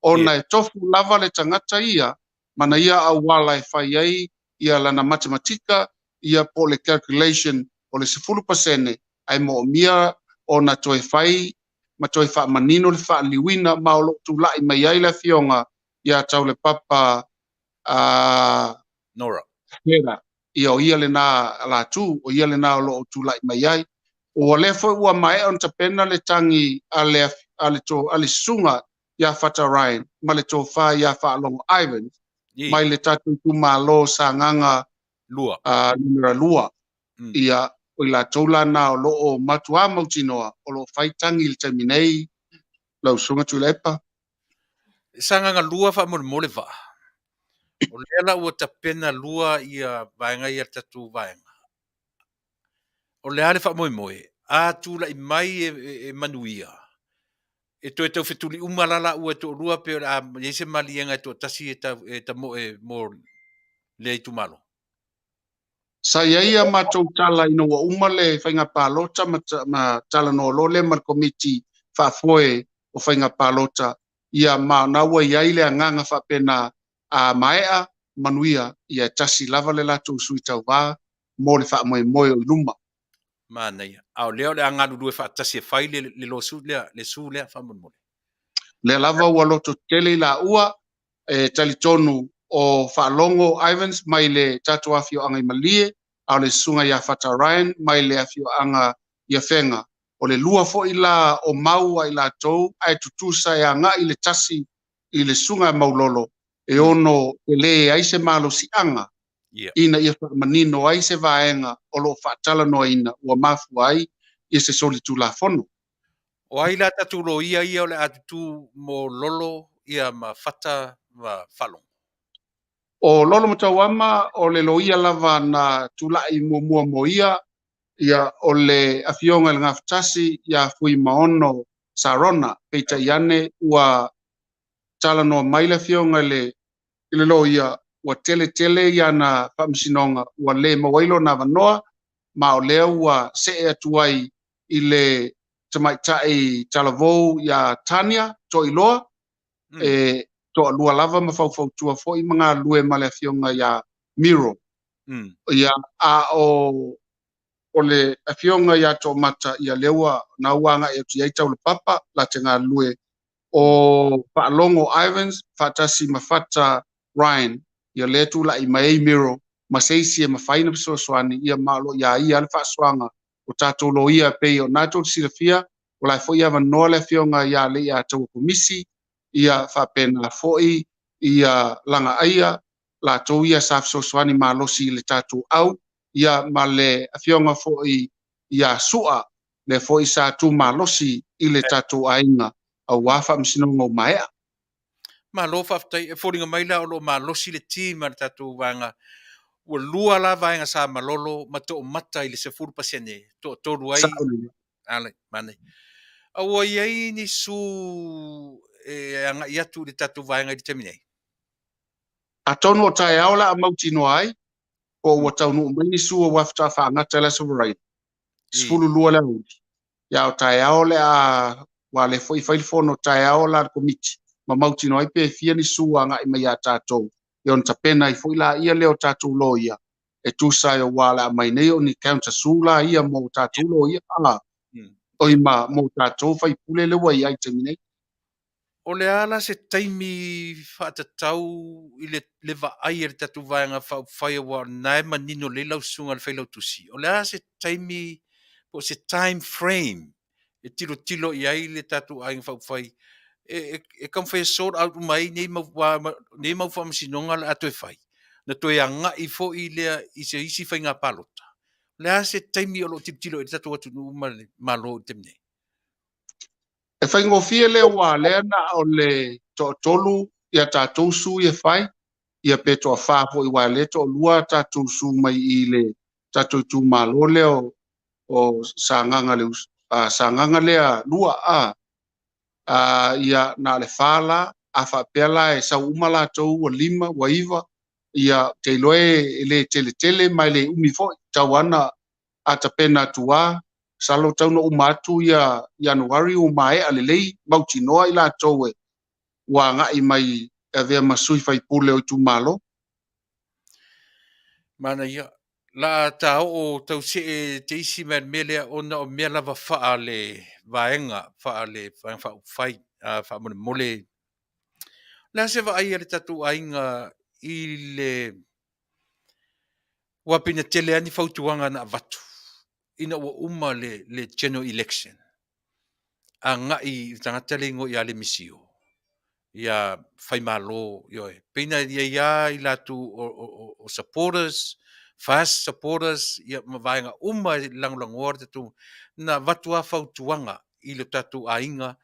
ona e tofu lava le tagata ia ma na ia auala e fai ai ia lana matematika ia po o le calculation o le 10% ae moomia ona toe fai ma toe faamanino le faaliliuina ma o lo o tulai mai ai le Afioga ia Taulepapa a Nora. Hera. Ia, o ia lena latu, o ia lena o lo o tulai mai ai. Ua lea foi ua maea ona tapena le tagi a le, a le, to, a le susuga ia Fata Ryan ma le tofa ia Faalogo Ivan mai le tatou itumalo Sagaga 2. Numera 2. Ia, o i latou la na o lo o matuā mautinoa o lo o fai tagi i le taimi nei, lau Susuga Tuilaepa. Sagaga 2 faamolemole vaa. O lea la ua tapena lua ia vaega ia tatou vaega. O le a le faamoemoe? A tulai mai e manuia, e toe tau fetuli uma la laua e toalua pe o le a i ai se maliega e toatasi e tamoe mo lea itumalo? Sa i ai a matou tala ina ua uma le faiga palota ma talanoa loa lea ma le Komiti Faafoe o Faiga Palota, ia ma na ua i ai le agaga faapena a maea manuia, ia e tasi lava le latou sui tauva mo le faamoemoe o i luma. Manaia. A o lea o le a galulue faatasi e fai le lawsuit lea, le sue lea faamolemole. Lea lava ua loto tele i laua, e talitonu o Faalogo Ivans mai le tatou afioaga i Malie, a o le susuga ia Fata Ryan mai le afioaga i Afega. O le lua foi la o mau a i latou ae tutusa e agai i le tasi i le susuga a Maulolo e ono tele ai se malosiaga ina ia faamanino ai se vaega o lo o faatalanoaina ua mafua ai ia se solitulafono. O ai la tatou loia ia o le a tutū mo Lolo ia ma Fata ma Faalogo? O Lolo Matauama o le loia lava na tulai muamua mo ia, ia o le Afioga i le Gafatasi ia Fuimaono Sarona, peitai ane ua talanoa mai le Afioga i le loia ua tele tele i ana faamasinoga ua le maua ai lona avanoa, ma o lea ua see atu ai i le tamaitai talavou ia Tania Toiloa, e toalua lava ma faufautua foi ma galulue ma le Afioga ia Miro. Ia, a o le Afioga ia Toomata, ia lea ua na ua agai atu i ai Taulepapa la te galulue o Faalogo Ivans faatasi ma Fata Ryan, ia lea tulai mai ai Miro ma se isi e mafai ona fesoasoani, ia ma o lo o ia ia le faasoaga o tatou loia pei o na tou te silafia, o la e foi avanoa le Afioga ia Leiataua Komisi, ia faapena foi ia Lagaaia, latou ia sa fesoasoani malosi i le tatou au, ia ma le Afioga foi ia Sua, lea foi sa tu malosi i le tatou aiga aua faamasinoga ua maea. Malo faafetai. E foliga mai la o lo o malosi le team a le tatou vaega. Ua lua la vaega sa malolo ma toomata i le 10%, toatolu ai. Ale, manaia. A ua i ai ni sue e agai atu i le tatou vaega i le taimi nei? Atonu o taeao o le a mautinoa ai, po ua taunuu mai ni sue aua faatoa faagata i le Aso Faraile, 12 le aoauli. Ia o taeao le a, ua le foi fai le fono taeao la le komiti, ma mautinoa ai pe fia ni sue agai mai ia tatou, ia ona tapena ai foi la ia lea o tatou loia, e tusa ai aua o le a aumai nei o ni counter sue la ia mo tatou loia, a, oi ma mo tatou faipule lea ua i ai i le taimi nei. O le a la se taimi faatatau i le vaai a le tatou Vaega Faaupufai aua o lena e manino lelei lau susuga i le Failautusi, o le a se taimi po o se time frame e tilotilo i ai le tatou Aiga Faaupufai e taumafai e sort out uma ai nei mau faamasinoga o le a toe fai? Na toe agai foi lea i se isi faiga palota. O le a se taimi o lo o tilotilo i ai le tatou atunuu ma le Malo i le taimi nei? E faigofie lea aua lea na o le toatolu ia tatou sui e fai, ia pe toafa foi aua lea e toalua tatou su mai i le tatou itumalo lea o Sagaga le Sagaga lea lua a ia na o le fa la a faapea la e sau uma latou ua lima ua iva ia ou te iloa e le tele tele ma e le umi foi tau ana a tapena atu a masalo tau na uma atu ia Ianuari ua maea lelei mautinoa i latou e ua agai mai e avea ma sui faipule o itumalo. Manaia. La ta oo tau see te isi mea le mea lea ona o mea lava faa le vaega, faa le vaega faaupufai, faamolemole. Le a se vaai a le tatou aiga i le ua pei na tele lava ni fautuaga na avatu ina ua uma le, le general election agai i le tagata le igoa ia Lemisio, ia Faimalo, ioe. Pei na i ai lava i latou o supporters, FAST supporters, ia ma vaega uma e lagolagoa le tatou, na avatu lava fautuaga i le tatou aiga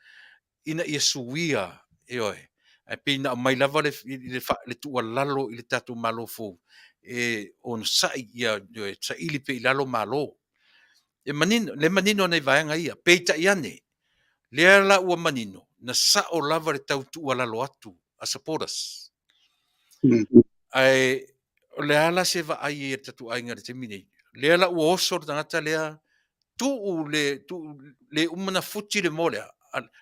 ina ia suia, ioe. Ae pei na aumai lava le, le, le tuualalo i le tatou Malo fou e onosai, ia, ioe, saili pea i lalo Malo. E manino, le manino nai vaega ia. Peitai ane, lea la ua manino, na sao lava le tau tuualalo atu a supporters. Ae o le a la se vaai i le tatou aiga i le taimi nei? Lea la ua oso le tagata lea, tuu le, tuu, le uma na futi le moa lea.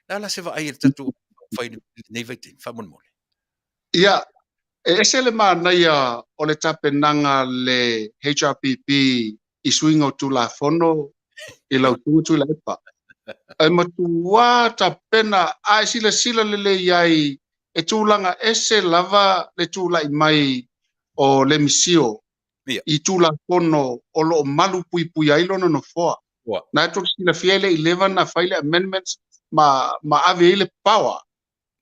Le a la se vaai i le tatou fai i lenei vaitaimi, faamolemole? Ia, e ese le manaia o le tapenaga a le HRPP i suiga o Tulafono i lau Susuga Tuilaepa. E matua tapena a e silasila lelei ai e tulaga ese lava le tulai mai o le misio i Tulafono o lo o malu puipuia ai lona nofoa. Na e tou te silafia e le i leva na fai le amendments ma, ma ave ai le power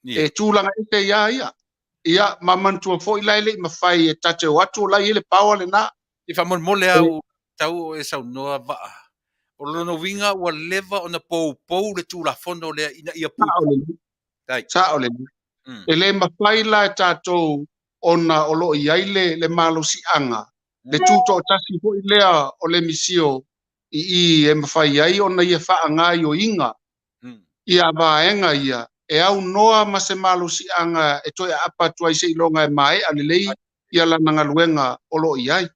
e tulaga ese ia ia. Ia, ma manatua foi la e le i mafai e ta te o atu o la e i ai le power lena. E faamolemole lava ua tau o e saunoa Vaa. O lona uiga ua leva ona poupou le Tulafono lea ina ia puipui. Sao lelei. E le mafai la e tatou ona o lo o i ai le, le malosiaga, le tutoatasi foi lea o le misio i i e mafai ai ona ia faagaoioiga ia vaega ia e aunoa ma se malosiaga e toe aapa atu ai seiloga e maea lelei ia lana galuega o lo o i ai.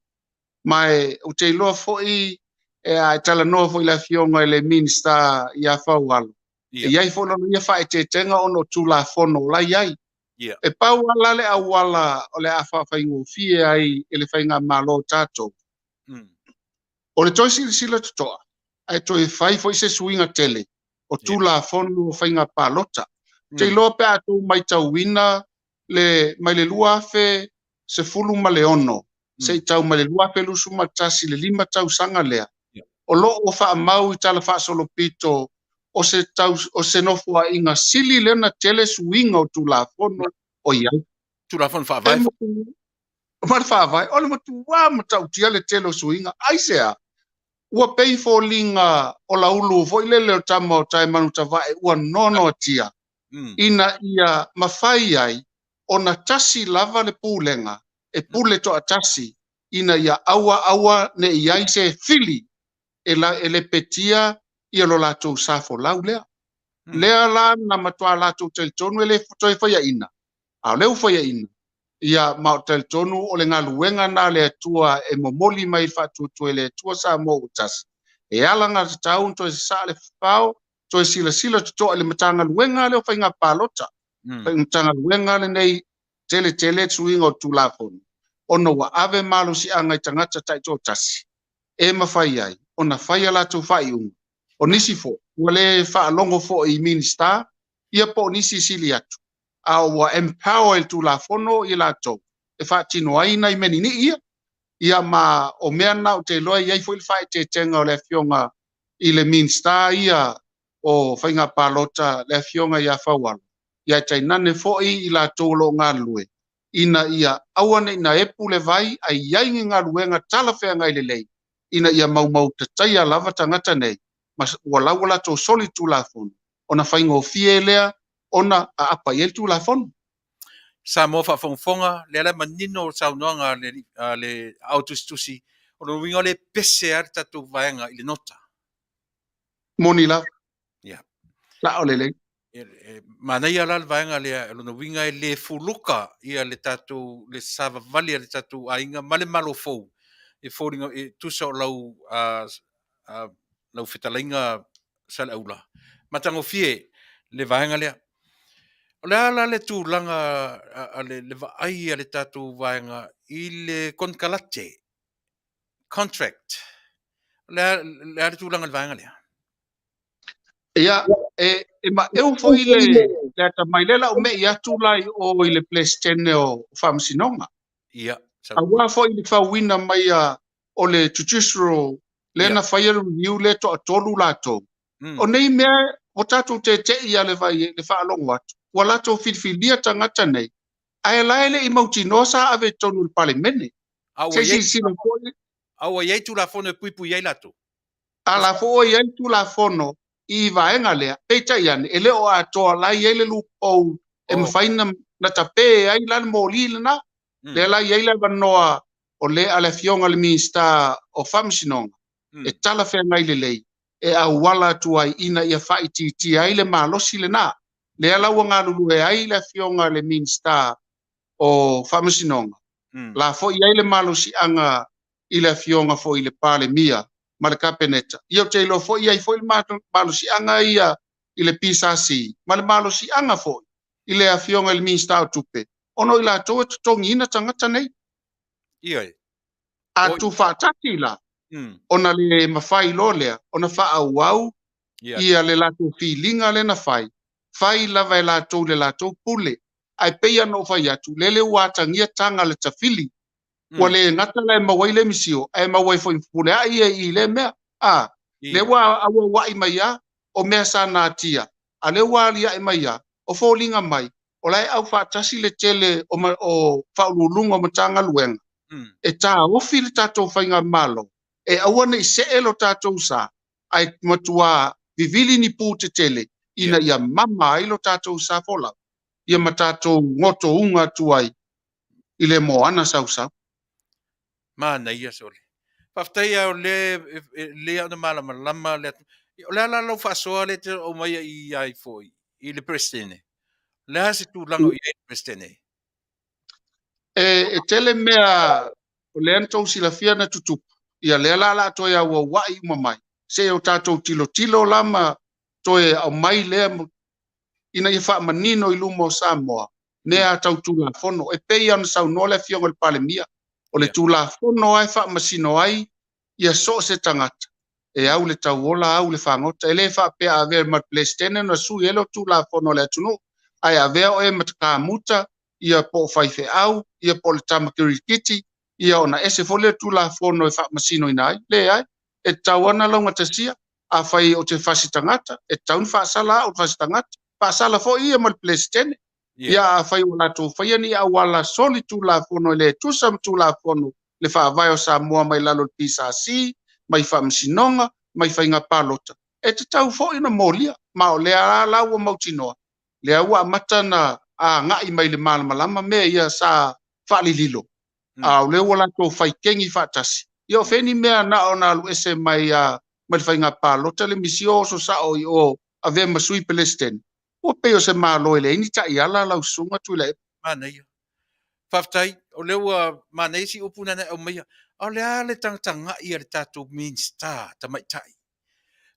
Ma e, ou te iloa foi e, a e talanoa foi i le Afioga i le Minisita ia Faualo, e i ai foi lona ia faaeteetega ona o Tulafono o la e i ai. E pau lava la le auala o le a faafaigofie ai e le Faigamalo o tatou, o le toe silasila totoa, ae toe fai foi se suiga tele o Tulafono o Faiga Palota. Ou te iloa pe a outou matauina le, mai le 2016 se i tau mai le 2021 le lima tausaga lea, o lo o faamau i Tala Faasolopito o se, tau, o se nofoaiga sili lea na tele suiga o Tulafono o i ai. Tulafono Faavae. Ma le Faavae, o le matua matautia le tele o suiga. Aisea? Ua pei foliga o Laulu foi lele o tama o Taemanutavae ua noanoatia ina ia mafai ai ona tasi lava le pulega e pule toatasi ina ia aua aua ne i ai se fili e, la, e lepetia ia lo latou sa folau lea. Lea la na matua latou talitonu e le toe faiaina, a o lea ua faiaina, ia ma o talitonu o le galuega na a le Atua e momoli mai le faatuatua i le Atua Samoa ua tasi, e alagatatau ona toe sasaa le fao, toe silasila totoa i le Matagaluega lea o Faiga Palota. Matagaluega lenei tele tele suiga o Tulafono, ona ua ave malosiaga i tagata taitoatasi e mafai ai ona fai a latou faaiuga. O nisi foi ua le faalogo foi i Minisita ia po o nisi e sili atu, a ua empower i le Tulafono i latou e faatino ai nai mea ninii ia. Ia ma o mea na ou te iloa e i ai foi le faaeteetega o le Afioga i le Minisita ia o Faiga Palota le Afioga ia Faualo, ia tainane foi i latou o lo o galulue. ina ia aua ne i na epu le vai ae i ai ni galuega talafeagai lelei ina ia maumau tataia lava tagata nei ma ua la ua latou soli le Tulafono ona faigofie lea ona aapa i ai le Tulafono. Samoa faafogafoga, lea la e manino le saunoaga a le, a le aao tusitusi, o lona uiga o lea e pese lava le tatou vaega i le nota. Moni lava. Yeah. Sao lelei. E, manaia la le vaega lea, o lona uiga e le fuluka ia le tatou, le savavali a le tatou aiga ma le Malo fou e foliga, e tusa o lau, lau fetalaiga Saleaula. Matagofie le vaega lea. O le a la le tulaga a le, le vaai a le tatou vaega i le konekarate, contract. O le a, le a le tulaga i le vaega lea? Ia, e, e maeu foi le, le atamai lea la o me'i atu la i o i le Peresetene o Faamasinoga. Ia. Aua foi le fauina mai a o le judicial lea na faia le review lea toatolu latou. O nei mea ua tatou tete'i a le vai le faalogo atu, ua latou filifilia tagata nei, ae la e le i mautinoa sa ave i totonu o le Palemene. Se i silasila foi. A ua i ai Tulafono e puipui ai latou? A la foi ua i ai le Tulafono i vaega lea, peitai ane, e le o atoa la e i ai le loophole e mafai na tape ai la le moli lena. Lea la e i ai le avanoa o le a le Afioga i le Minisita o Faamasinoga e talafeagai lelei e auala atu ai ina ia faaitiitia ai le malosi lena. Lea la ua galulue ai le Afioga i le Minisita o Faamasinoga, la foi i ai le malosiaga i le Afioga foi i le Palemia ma le Kapeneta. Ia ou te iloa foi i ai foi le malosiaga ia i le PSC ma le malosiaga foi i le Afioga i le Minisita o Tupe, ona o i latou e totogiina tagata nei. Ioe. A tuufaatasi la, ona le mafai loa lea ona faaauau ia le latou filiga lea na fai, fai lava e latou le latou pule. Ae pei ona ou fai atu, lele ua atagia taga a le tafili, ua le gata la e maua ai le misio, ae maua ai foi ma fepuleai ia i lea mea. A, lea ua auauai mai a, o mea sa natia, a lea ua aliae mai a, o foliga mai, o la e aufaatasi le tele o, o faauluuluga o Matagaluega e taofi le tatou faigamalo, e aua ne i see lo tatou sa, ae matuā vivili ni pu tetele ina ia mama ai lo tatou sa folau, ia ma tatou gotouga atu ai i le moana sausau. Manaia sole. Faafetai lava o lea e lelei lava ona malamalama le atu. O le a la lau faasoa lea e te aumaia i ai foi i le Peresetene? O le a se tulaga o i ai le Peresetene? E tele mea o lea na tou silafia na tutupu, ia lea la o le a toe auauai uma mai, se i o tatou tilotilo la ma toe aumai lea ina ia faamanino i luma o Samoa mea tau Tulafono. E pei ona saunoa le Afioga i le Palemia, o le Tulafono lava e faamasino ai ia so o se tagata, e au le tauola, au le fagota. E le faapea a avea ma le Peresetene ona sui ai lea o Tulafono a le atunuu, ae avea oe ma kamuta, ia po o faifeau, ia po o le tama kirikiti, ia ona ese foi lea Tulafono e faamasinoina ai. Leai, e tatau lava ona laugatasia. Afai ou te fasi tagata, e tatau ona faasala au i le fasi tagata, faasala foi ia ma le Peresetene. Ia afai ua latou faia ni auala soli Tulafono e le tusa ma Tulafono le Faavae o Samoa mai lalo o le PSC, mai Faamasinoga, mai Faiga Palota, e tatau foi ona molia. Ma o lea la ua mautinoa, lea ua amata ona agai mai i le malamalama mea ia sa faalililo, a o lea ua latou fai kegi faatasi. Ia o fea ni mea na ona alu ese mai a mai le faiga palota le misio oso sao i o avea ma sui Pelesitene, ua pei o se Malo e leai ni taiala lau susuga Tuilaepa. Manaia. Faafetai, o lea ua manaia si upu na na aumaia. A o le a le tagatagai a le tatou Minisita tamaitai?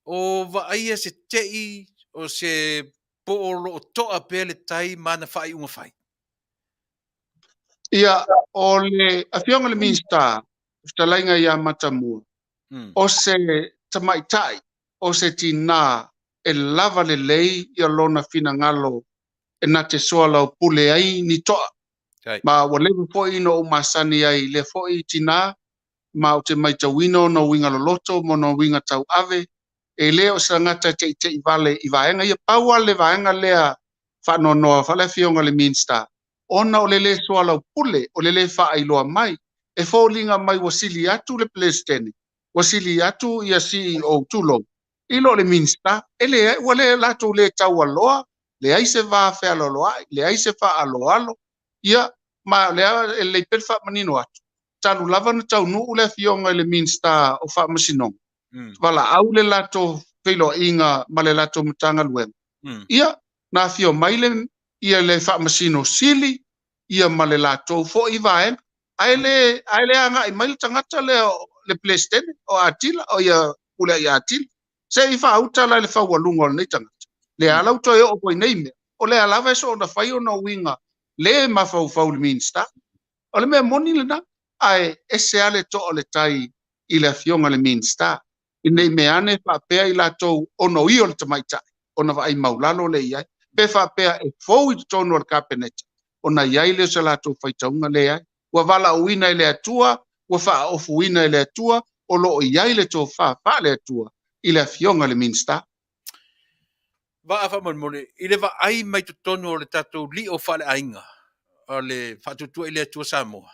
O vaaia se tei o se po o lo o toa pea le tai ma ana faaiuga fai? Ia, o le Afioga i le Minisita, fetalaiga ia Matamua, o se tamaitai, o se tinā e lava lelei ia lona finagalo e na te soalaupule ai ni toa. Ma ua leva foi ona ou masani ai i lea foi tinā, ma ou te maitauina ona uiga loloto ma ona uiga tauave, e le o se tagata e teitei vale i vaega ia. Pau lava le vaega lea faanoanoa fa le Afioga i le Minisita, ona o le lē soalaupule, o le lē faailoa mai. E foliga mai ua sili atu le Peresetene, ua sili atu ia CEO tulou, i lo le Minisita. E leai, ua le latou le taualoa, leai se va fealoaloai, leai se faaaloalo. Ia, ma o lea e lelei pea le faamanino atu, talu lava ona taunuu le Afioga i le Minisita o Faamasinoga, valaau le latou feiloaiga ma le latou Matagaluega, ia, na afio mai le, ia le Faamasino Sili, ia ma le latou foi vaega, ae le, ae le agai mai le tagata lea o le Peresetene o Atila, o ia Pulea'i Atila, se i faauta la i le faualuga o lenei tagata. Lea la ua toe oo foi i nei mea, o lea lava e soona fai ona uiga le mafaufau i le Minisita. O le mea moni lena, ae ese lava le toa o le tai i le Afioga i le Minisita, ina ne i mea ane faapea i latou ona o ia o le tamaitai ona vaai maulalo lea i ai, pe faapea e fou i totonu o le Kapeneta ona i ai lea o se latou faitauga. Leai, ua valaauina e le Atua, ua faaofuina e le Atua, o lo o i ai le tofa faale-Atua i le Afioga i le Minisita. Vaa faamolemole, i le vaai mai totonu o le tatou lio faaleaiga o le Faatuatua i le Atua Samoa,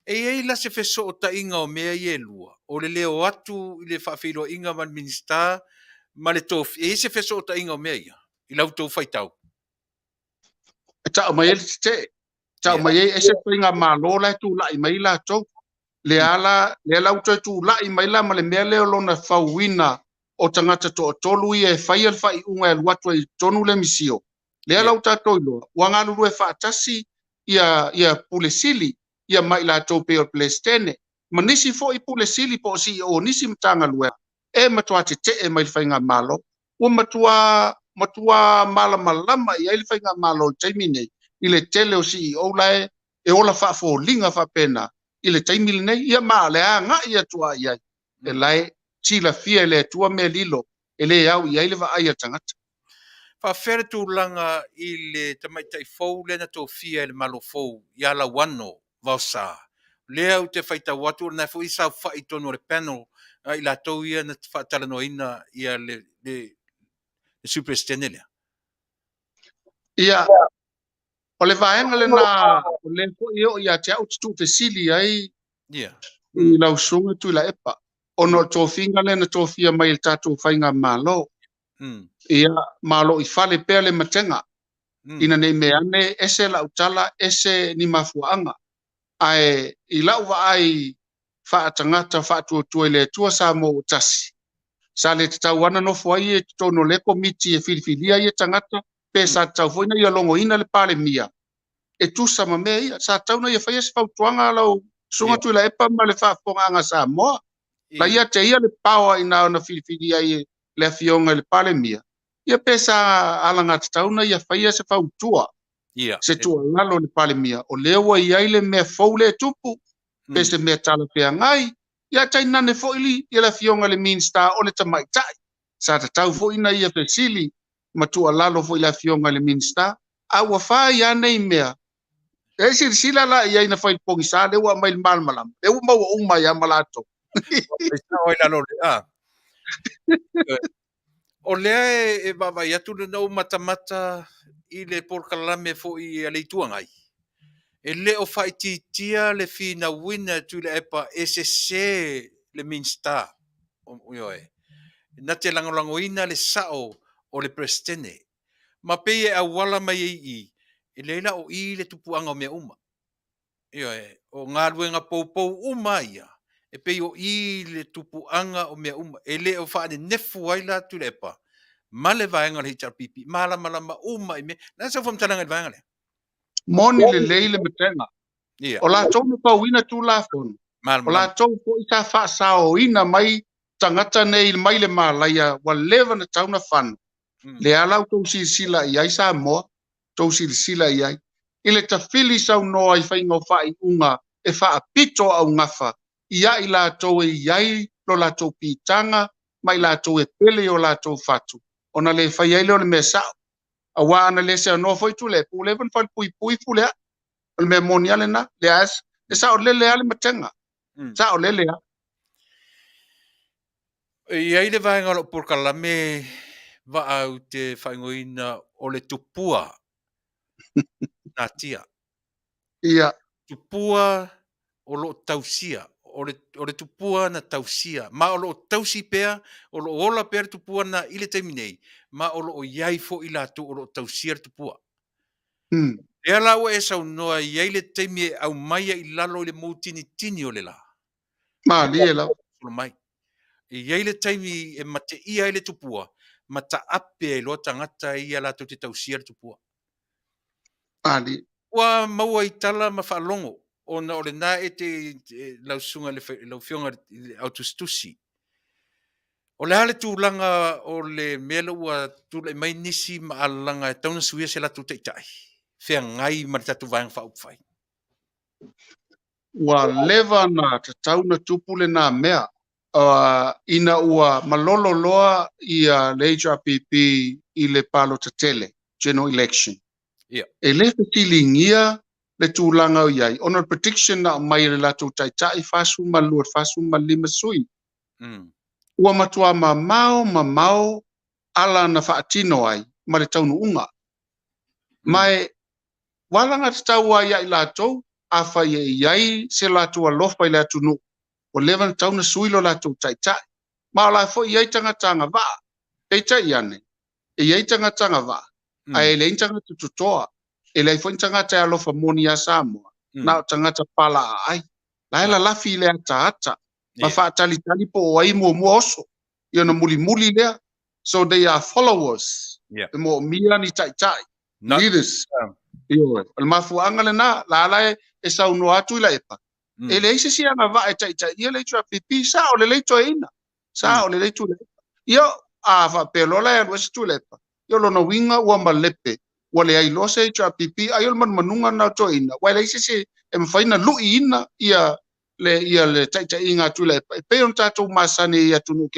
e i ai la se fesootaiga o mea ia e lua, o le le o atu i le faafeiloaiga ma le Minisita ma le tofi, e i ai se fesootaiga o mea ia i la outou faitau? E tau mai ai le tetee, tau mai ai ese faigamalo la e tulai mai latou. Lea la, lea la ua toe tulai mai la ma le mea lea o lona fauina o tagata toatolu ia e faia le faaiuga e alu atu ai i totonu le misio. Lea la ua tatou iloa, ua galulue faatasi ia, ia Pule Sili, ia ma i latou pei o le Peresetene, ma nisi foi Pule Sili po o CEO o nisi Matagaluega e matua tetee mai le faigamalo. Ua matua, matua malamalama i ai le faigamalo i le taimi nei i le tele o CEO la e, e ola faafoliga faapena i le taimi lenei. Ia ma o le a agai atu lava i ai, e la e silafia e le Atua mea lilo e le au i ai le vaai a le tagata. Faafefea le tulaga i le tamaitai fou lea na tofia e le Malo fou ia Lauano Vaosa? Lea ou te faitau atu o lena foi e saofai i totonu o le panel a i latou ia na faatalanoaina ia le, le, le Sui Peresetene lea. Ia, o le vaega lena o lea foi e oo ia te au ou te tuufesili ai i lau Susuga Tuilaepa, ona o le tofiga lea na tofia mai e le tatou faigamalo. Ia, ma o lo o i fale pea le matega, ina ne i mea ane ese lau tala, ese ni mafuaaga. Ae i lau vaai faatagata faatuatua i le Atua Samoa ua tasi, sa le tatau lava ona nofo ai ia i totonu o lea komiti e filifilia ia tagata, pe sa tatau foi ona ia logoina le Palemia e tusa ma mea ia. Sa tatau ona ia faia se fautuaga a lau Susuga Tuilaepa ma le faafofogaaga a Samoa. La ia te ia le power ina ona filifilia ai le Afioga i le Palemia, ia pe sa alagatatau ona ia faia se fautua, se tuualalo i le Palemia, o lea ua i ai le mea fou lea e tupu, pe se mea talafeagai, ia tainane foi ia le Afioga i le Minisita o le Tamaitai. Sa tatau foi ona ia fesili ma tuualalo foi i le Afioga i le Minisita, a ua fai lava nei mea. E silasila la i ai na fai i le pogisa, lea ua aumai i le malamalama, lea ua maua uma ai lava ma latou. Sao ai lalo le, a. O lea e vaavaai atu lena ua matamata i le polokalame foi a le Itu Agai, e le o faaitiitia le finauina e Tuilaepa e sese le Minisita, ioe, na te lagolagoina le sao o le Peresetene. Ma pei e auala mai ai i i, e leai la o i le tupuaga o mea uma. Ioe, o galuega poupou uma ia, e pei o i le tupuaga o mea uma. E le o faanenefu ai la Tuilaepa ma le vaega o le HRPP, malamalama uma i mea. O le a sau faamatalaga i le vaega lea? Moni lelei le matega. O latou na fauina Tulafono, o latou foi sa faasaoina mai tagata nei mai le malaia ua leva ona tatau ona fano. Lea la ua tou silasila i ai Samoa, tou silasila i ai i le tafili saunoa i faiga o faaiuga e faapito augafa ia i latou e i ai lo latou piitaga ma i latou e pele i o latou fatu, ona le fai ai lea o le mea sao. Aua ana le seanoa foi Tuilaepa, ua leva ona falepuipui Fulea'i. O le mea moni lava lena, lea e saolele lava le matega, saolele lava. E i ai le vaega o lau polokalame vaa ou te faaigoaina o le tupua natia. Ia. Tupua o lo o tausia, o le, o le tupua na tausia, ma o lo o tausi pea, o lo o ola pea le tupua na i le taimi nei, ma o lo o i ai foi latou o lo o tausia le tupua. Lea la ua e saunoa i ai le taimi e aumai ai i lalo i le mutinitini o le la. Malie lava. Solo mai. E i ai le taimi e mateia ai le tupua, ma taape ai loa tagata ia latou te tausia le tupua. Malie. Ua maua i tala ma faalogo, ona o lena e te, lau susuga i le, lau Afioga i le Autusitusi. O le a le tulaga o le mea lea ua tulai mai nisi ma alalaga e tatau ona suia se latou taitai, feagai ma le tatou Vaega Faaupufai? Ua leva na tatau na tupu lena mea, ina ua malolo loa ia le HRPP i le palota tele, general election. E le fesiligia le tulaga o i ai, ona o le prediction na aumai e le latou taitai 42 45 sui. Ua matua mamao mamao ala na faatino ai ma le taunuuga. Ma e ua alagatatau lava ia i latou, afai e i ai se latou alofa i le atunuu, ua leva ona tatau ona sui lo latou taitai. Ma o la foi e i ai tagata agavaa. Peitai ane, e i ai tagata agavaa, ae leai ni tagata totoa. E leai foi ni tagata e alofa moni ia Samoa, na o tagata palaaai. La e lalafi i le ataata, ma faatalitali po o ai muamua oso, ia ona mulimuli lea. So they are followers. E moomia ni taitai, leaders. Ioe. O le mafuaaga lena, la la e saunoa atu Tuilaepa, e leai se isi agavaa e taitaia le HRPP, sao lelei toeaina, sao lelei Tuilaepa. Ia, a faapea loa la e alu ese Tuilaepa, ia o lona uiga ua malepe, ua leai loa se HRPP, ai o le manumanuga lena o toeaina, ua leai se isi e mafai ona luiina ia le, ia le taitaiga a Tuilaepa, e pei ona tatou masani i atunuu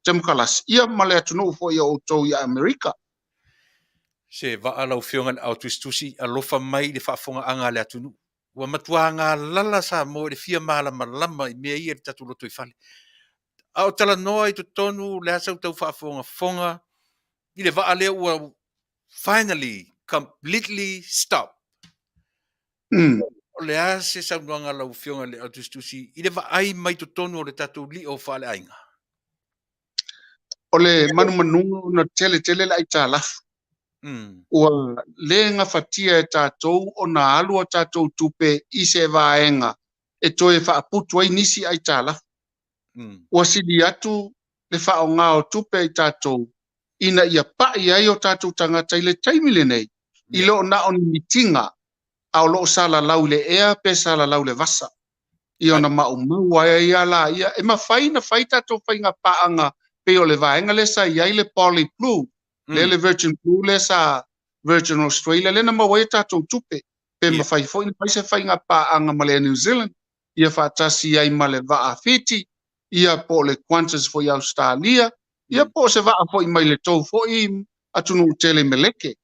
temokalasi, ia ma le atunuu foi o outou i Amerika. Se vaa lau Afioga i le Aotusitusi, alofa mai i le faafofogaaga a le atunuu. Ua matua galala Samoa i le fia malamalama i mea ia i le tatou lotoifale. A o talanoa i totonu o le a sau tau faafogafoga i le vaa lea ua finally completely stop. O le a se saunoaga a lau Afioga i le Autusitusi i le vaai mai totonu o le tatou lio faaleaiga? O le manumanuga ona tele tele le aitalafu. Ua le gafatia e tatou ona alu a tatou tupe i se vaega e toe faaputu ai nisi aitalafu. Ua sili atu le faaaoga o tupe a i tatou ina ia pai ai o tatou tagata i le taimi lenei, i le o na o ni mitiga, a o lo o salalau i le ea pe salalau i le vasa. Ia ona maumau ai a laia. E mafai ona fai tatou faiga paaga pei o le vaega lea sa i ai le Poly Blue, lea le Virgin Blue lea sa Virgin Australia lea na maua ai a tatou tupe. Pe mafai foi ona fai se faiga paaga ma le Air New Zealand, ia faatasi ai ma le vaa Fiti, ia po o le Qantas foi i Ausetalia, ia po o se vaa foi mai le tou foi atunuu tele i Meleke.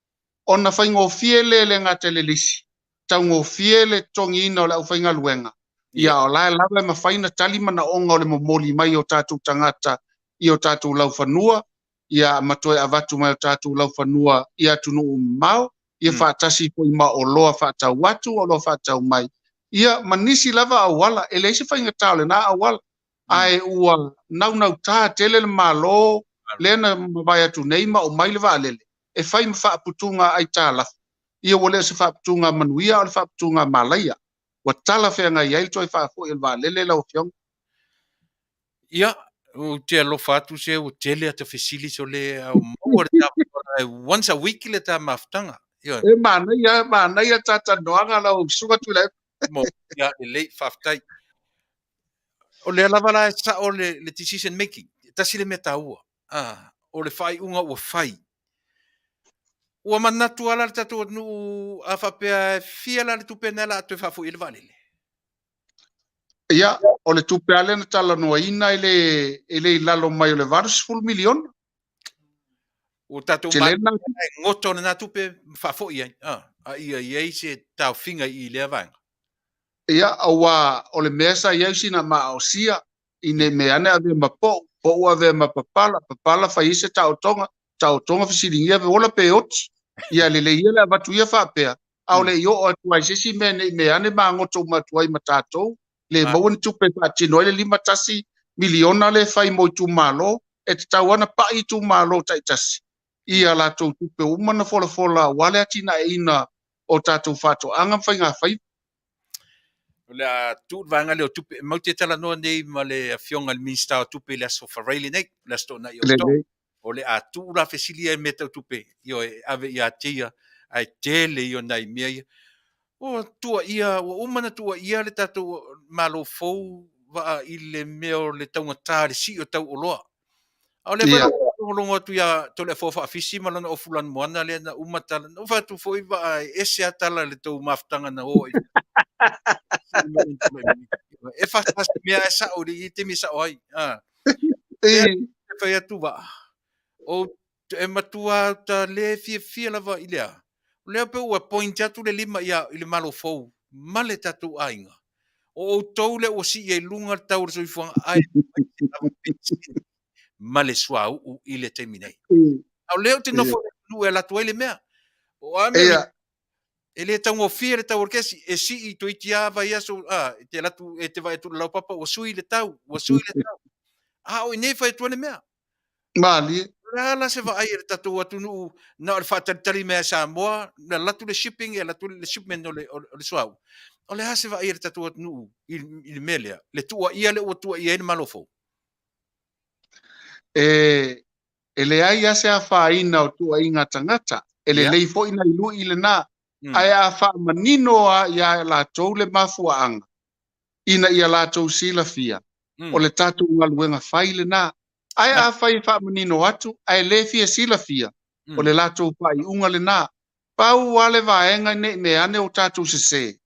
Ona faigofie lea e le gata i le lisi, taugofie le totogiina o le aufaigaluega, ia o la e lava e mafai ona tali manaoga o le momoli mai o tatou tagata i o tatou laufanua, ia ma toe avatu mai o tatou laufanua i atunuu mamao, ia faatasi foi ma oloa faatau atu, oloa faatau mai, ia ma nisi lava auala. E leai se faigata o lena auala, ae ua naunauta tele le Malo lea na mavae atu nei ma aumai le vaalele e fai ma faaputuga aitalafu. Ia ua le o se faaputuga manuia, a o le faaputuga malaia. Ua talafeagai ai le toe faafoi o le vaalele lau Afioga. Ia, ou te alofa atu se ua tele ata fesili so le a o maua le ta once a week le ta mafutaga. Ioe. E manaia, manaia ta talanoaga lau Susuga Tuilaepa. Mo, ia, lelei, faafetai. O lea lava la e sao le decision making. Tasi le mea taua. Ah, o le faaiuga ua fai. Ua manatu lava la le tatou atunuu a faapea e fia la le tupe lena o le a toe faafoi ai le vaalele. Ia, o le tupe lava lea na talanoaina e le, e le i lalo mai o le $80 miliona. Ua tatou Tele na e goto lena tupe ma faafoi ai, ah, a ia i ai se taofiga i lea vaega. Ia, aua o le mea sa i ai sina maaosia, i ne i mea ane avea ma pou, pou avea ma papala, papala fai ai se taotoga, taotoga fesiligia pe ola pe oti. Ia lelei ia le avatu ia faapea, A o le i oo atu ai se isi mea ne i mea ane magoto uma atu ai ma tatou, le maua ni tupe e faatino ai le $51 miliona lea e fai mo itumalo, e tatau lava ona pai itumalo taitasi i a latou tupe ua uma ona folafola aua le atinaeina o tatou faatoaga ma faigafaiva. O le a tuu le vaega lea o tupe. Matou te talanoa nei ma le Afioga i le Minisita o Tupe i le Aso Faraile nei, le Aso Toonai o Oketopa. O le a tuu la fesili ia i mea tau tupe, ioe, e ave ia te ia, ae tele ia o nai mea ia. Ua tuuaia, ua uma ona tuuaia le tatou Malo fou Vaa i le mea o le taugata o le sii o tau oloa. A o lea foi na logologo atu ia Toleafoa Faafisi ma lana ofu lanumoana lea na uma tala. Na ou fai atu foi Vaa e ese lava tala i le tou mafutaga na o ai. E fasi mea ae sao i le taimi e sao ai. E fai atu Vaa, o e matua ta le fiafia lava i le a. O lea pei ua point atu le lima ia i le Malo fou ma le tatou aiga. O outou lea ua sii ai i luga le tau o le soifuaga ae ma le suauu i le taimi nei. A o lea ou te nofo i le atunuu e alu atu ai le mea. O Amerika, e le taugofie le tau o le kesi, e sii toeitiiti lava vaiaso, a, e te alu atu, e te vaai atu i le laupapa ua sui le tau, ua sui le tau. A o i inei e fai atu ai le mea. Malie. O le a la se vaai a le tatou atunuu na o le faatalitali mai a Samoa, na alu atu le shipping, e alu atu le shipment o le, o le suauu. O le a se vaai a le tatou atunuu i, i le mea lea, le tuuaia lea ua tuuaia ai le Malo fou? E, e leai lava se afaina o tuuaiga a tagata, e lelei yeah. foi nai lui lena, ae a faamanino lava ia latou le mafuaaga, ina ia latou silafia, o le tatou galuega fai lena. Ae afai e faamanino atu ae le fia silafia, o le latou faaiuga lena. Pau lava le vaega ne i mea ane o tatou sese,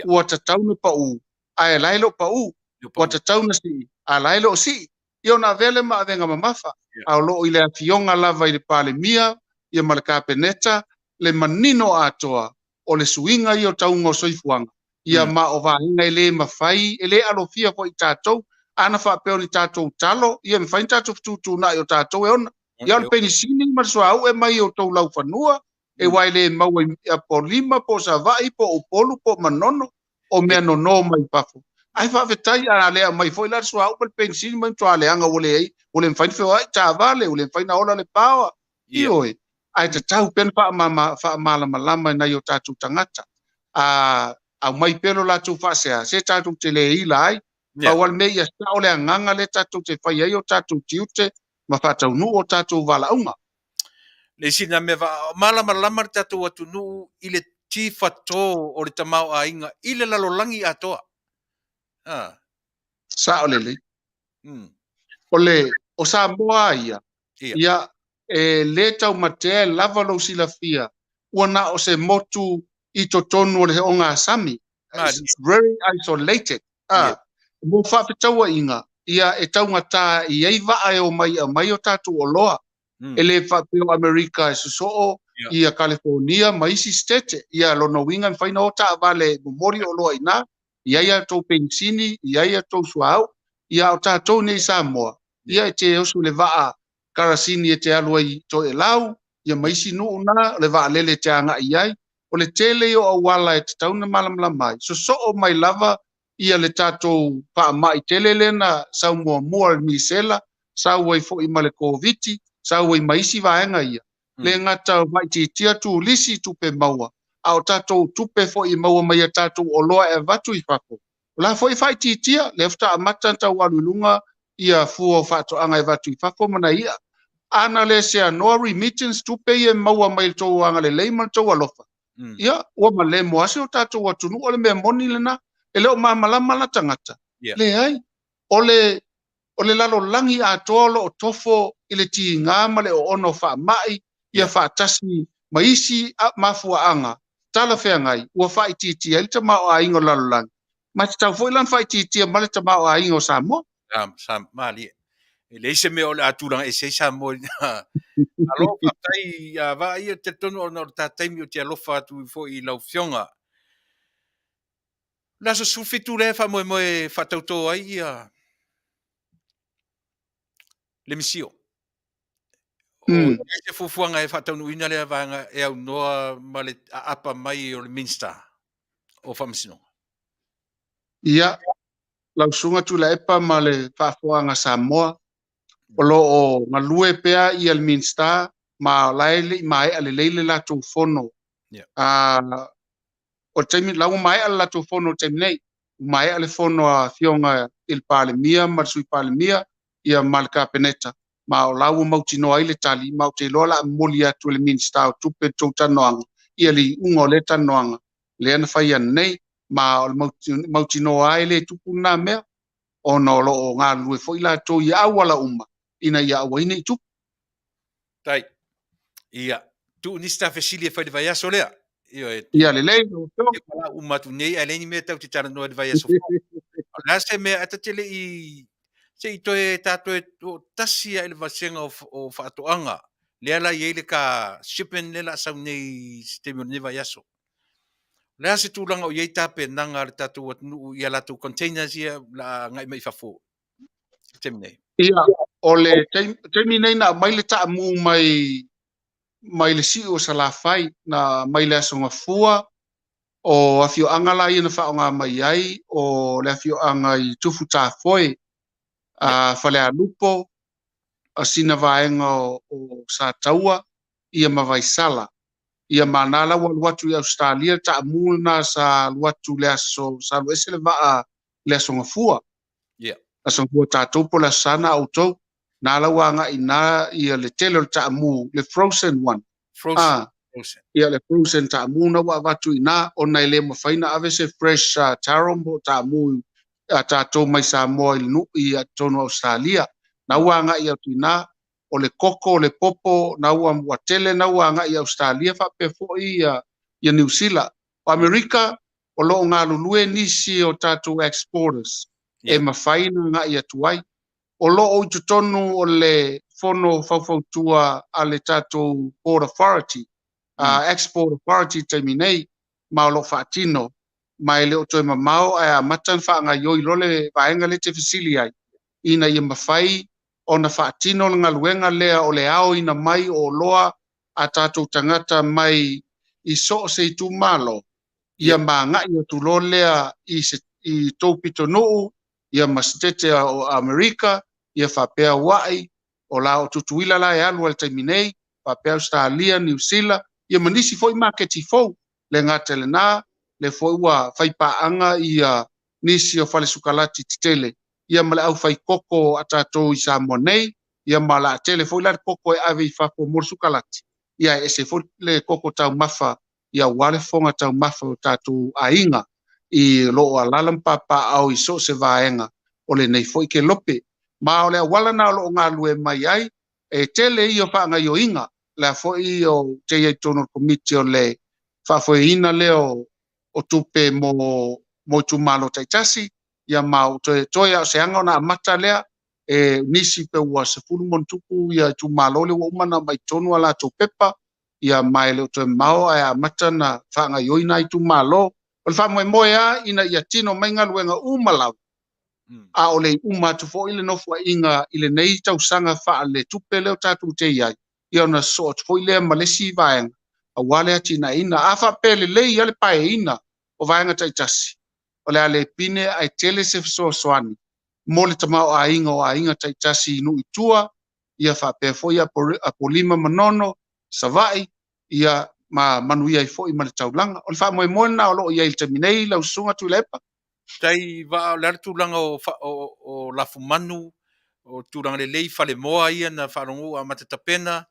ua tatau ona pau, ae la e le o pau, ua tatau ona sii, a la e le o sii. Ia ona avea lea ma avega mamafa, a o lo o i le afioga lava i le Palemia ia ma le Kapeneta le manino atoa o le suiga ia o tauga o soifuaga, ia ma o vaega e le mafai, e le alofia foi i tatou. Ana faapea o ni tatou talo, ia e mafai ona tatou fetuutuunai o tatou e ona. Ia o le penisini ma le suauu e mai i outou laufanua, e aua e le maua i Apolima po o Savaii po o Upolu po o Manono, o mea nono mai fafo. Ae faafetai a le aumai foi la le suauu ma le penisini ma matua leaga ua leai, ua le mafai ona feoai taavale, ua le mafai ona ola le paoa. Ioe, ae tatau pea ona faamalamalama i nai o tatou tagata. A aumai pea lo latou faasea, se tatou te le ila ai. Pau lava le mea ia sao le agaga lea tatou te fai ai o tatou tiute ma faataunuu o tatou valaauga. Le isi na mea malamalama le tatou atunuu i le tifato o le tamaoaiga i le lalolagi atoa. Ah. Sao lelei. O le o Samoa ia, Ia, e le taumatea e lava lou silafia, ua na o se motu i totonu o le ogasami, it's very isolated, a, mo faafetauaiga, ia, e taugata e i ai vaa e omai e aumai o tatou oloa, e le faapea o Amerika e sosoo ia Kalifonia ma isi sitete, ia, lona uiga e mafai ona o taavale e momoli oloa i ina, i ai a outou penisini, i ai a outou suauu, ia, a o tatou nei i Samoa, ia e te oso i le vaa karasini e te alu ai i Toelau, ia ma isi nuu na, o le vaalele e te agai i ai. O le tele ia o auala e tatau ona malamalama ai, sosoo mai lava ia le tatou faamai tele lea na sau muamua i le misela, sau ai foi ma le Koviti, sau ai ma isi vaega ia. Le gata o faaitiitia turisi i tupe maua, a o tatou tupe foi e maua mai i a tatou oloa e avatu i fafo, O la foi e faaitiitia, lea faatoa amata ona tau alu i luga ia fua o faatoaga e avatu i fafo ma nai i'a. A na le seanoa remittance tupe ia e maua mai i le tou agalelei ma le tou alofa, ia ua malemo lava si o tatou atunuu, o le mea moni lena. E le o malamalama la tagata, leai. O le o le lalolagi atoa o lo o tofo i le tiga ma le oona o faamai, ia faatasi ma isi mafuaaga talafeagai ua faaitiitia ai le tamaoaiga o le lalolagi, ma e tatau foi la ona faaitiitia ma le tamaoaiga o Samoa. Sa malie. E leai se mea o le a tulaga ese ai Samoa i Malo, faafetai a Vaa ia, talitonu ona o le ta taimi ou te alofa atu foi i lau Afioga. O le aso 17 lea e faamoemoe e faatauto ai ia le misio. O mm. se fuafuaga e faataunuuina lea vaega e aunoa ma le aapa mai o le Minista o Faamasinoga? Ia, lau Susuga Tuilaepa ma le faafofoga Samoa, o lo o galue pea ia le Minista ma o la e le i maea lelei le latou fono. Yeah. O le taimi, la ua maea le latou fono i le taimi nei. Ua maea le fono a Afioga i le Palemia ma le Sui Palemia ia ma le Kapeneta, ma o la ua mautinoa ai le tali, ma ou te iloa o le a momoli atu e le Minisita o Tupe le tou talanoaga ia le iuga o lea talanoaga lea na fai ananei, ma o le mautinoa lava e le tupu lena mea, ona o lo o galulue foi latou i auala uma ina ia aua ai ne i tupu. Tai. Ia, tuu nisi ta fesili e fai i le vaiaso lea. Ioe. Ia lelei, lau Afioga. E pala uma atu nei, ae leai ni mea tatou te talanoa i le vaiaso fou. O le a se mea, ae ta te le i, se i toe, ta toe tasi lava i le vasega o, o faatoaga, lea la i ai le ka shipment lea la sau nei i se taimi o lenei vaiaso. O le a se tulaga o i ai tapenaga a le tatou atunuu i a latou containers ia la agai mai i fafo i le taimi nei? Ia, o le taimi nei na aumai le taamu mai mai le siu o Salafai, na mai le Aso Gafua, o afioaga la ia na faaaoga mai ai, o le afioaga i Tufutafoe, a Falealupo, a sina vaega o Sataua, ia ma Vaisala. Ia ma na la ua alu atu i Ausetalia le taamu lena sa alu atu le aso, sa alu ese le vaa i le Aso Gafua. Yeah. Aso Gafua tatou po o le Aso Sa na outou. Na la ua agai ina ia le tele o le taamu, le frozen one. Frozen. Ah, frozen. Ia le frozen taamu na ua avatu ina, ona e le mafai na ave se fresh taro mo taamu a tatou mai Samoa i le nuu i totonu o Ausetalia. Na ua agai atu ina, o le koko, o le popo, na ua, ua tele na ua agai i Ausetalia faapea foi ia, ia Niu Sila. O Amerika, o lo o galulue nisi o tatou exporters e mafai na agai atu ai. O lo o i totonu o le fono faufautua a le tatou Port Authority, Export Authority i le taimi nei, ma o lo o faatino, ma e le o toe mamao ae amata ona faagaoioi loa le vaega lea e te fesili ai, ina ia mafai ona faatino le galuega lea o le aoina mai o oloa a tatou tagata mai i so o se itumalo, ia ma agai atu loa lea i se i tou pitonuu, ia ma Setete o Amerika, ia faapea Hawaii, o la o Tutuila la e alu ai i le taimi nei, faapea Ausetalia, Niu Sila, ia ma nisi foi maketi fou. Le gata i lena, lea foi ua fai paaga ia nisi o fale sukalati tetele, ia ma le aufai koko a tatou i Samoa nei, ia ma o le a tele foi la le koko e ave i fafo mo le sukalati, ia e ese foi le koko taumafa ia aua le fofoga taumafa o tatou aiga i lo o alaala ma papaaao i so o se vaega o lenei foi kelope. Ma o le auala na o lo o galulue mai ai, e tele ia o faagaoioiga, lea foi ou te i ai i totonu o le Komiti o le faafoeina lea o tupe mo itumalo taitasi, ia ma ou toe toe lava o se aga ona amata lea, e nisi pe ua 10 ma ona tupu ia itumalo lea ua uma ona aumai i totonu a latou pepa, ia ma e le o toe mamao ae amata ona faagaoioi nai itumalo. O le faamoemoe lava ina ia tino mai galuega uma lava, a o le i uma atu foi le nofoaiga i lenei tausaga faaletupe lea o tatou te i ai, ia ona sosoo atu foi lea ma le isi vaega aua le atinaeina. A faapea lelei lava le paeina o vaega taitasi, o le a le pine ae tele se fesoasoani mo le tamaoaiga o aiga taitasi i nuu i tua, ia faapea foi Apolima, Manono, Savaii, ia ma manuia ai foi ma le taulaga. O le faamoemoe lena o lo o i ai i le taimi nei, lau Susuga Tuilaepa. Tai vaa, o le a le tulaga o lafumanu, o tulaga lelei falemoa ia na faalogo ua amata tapena,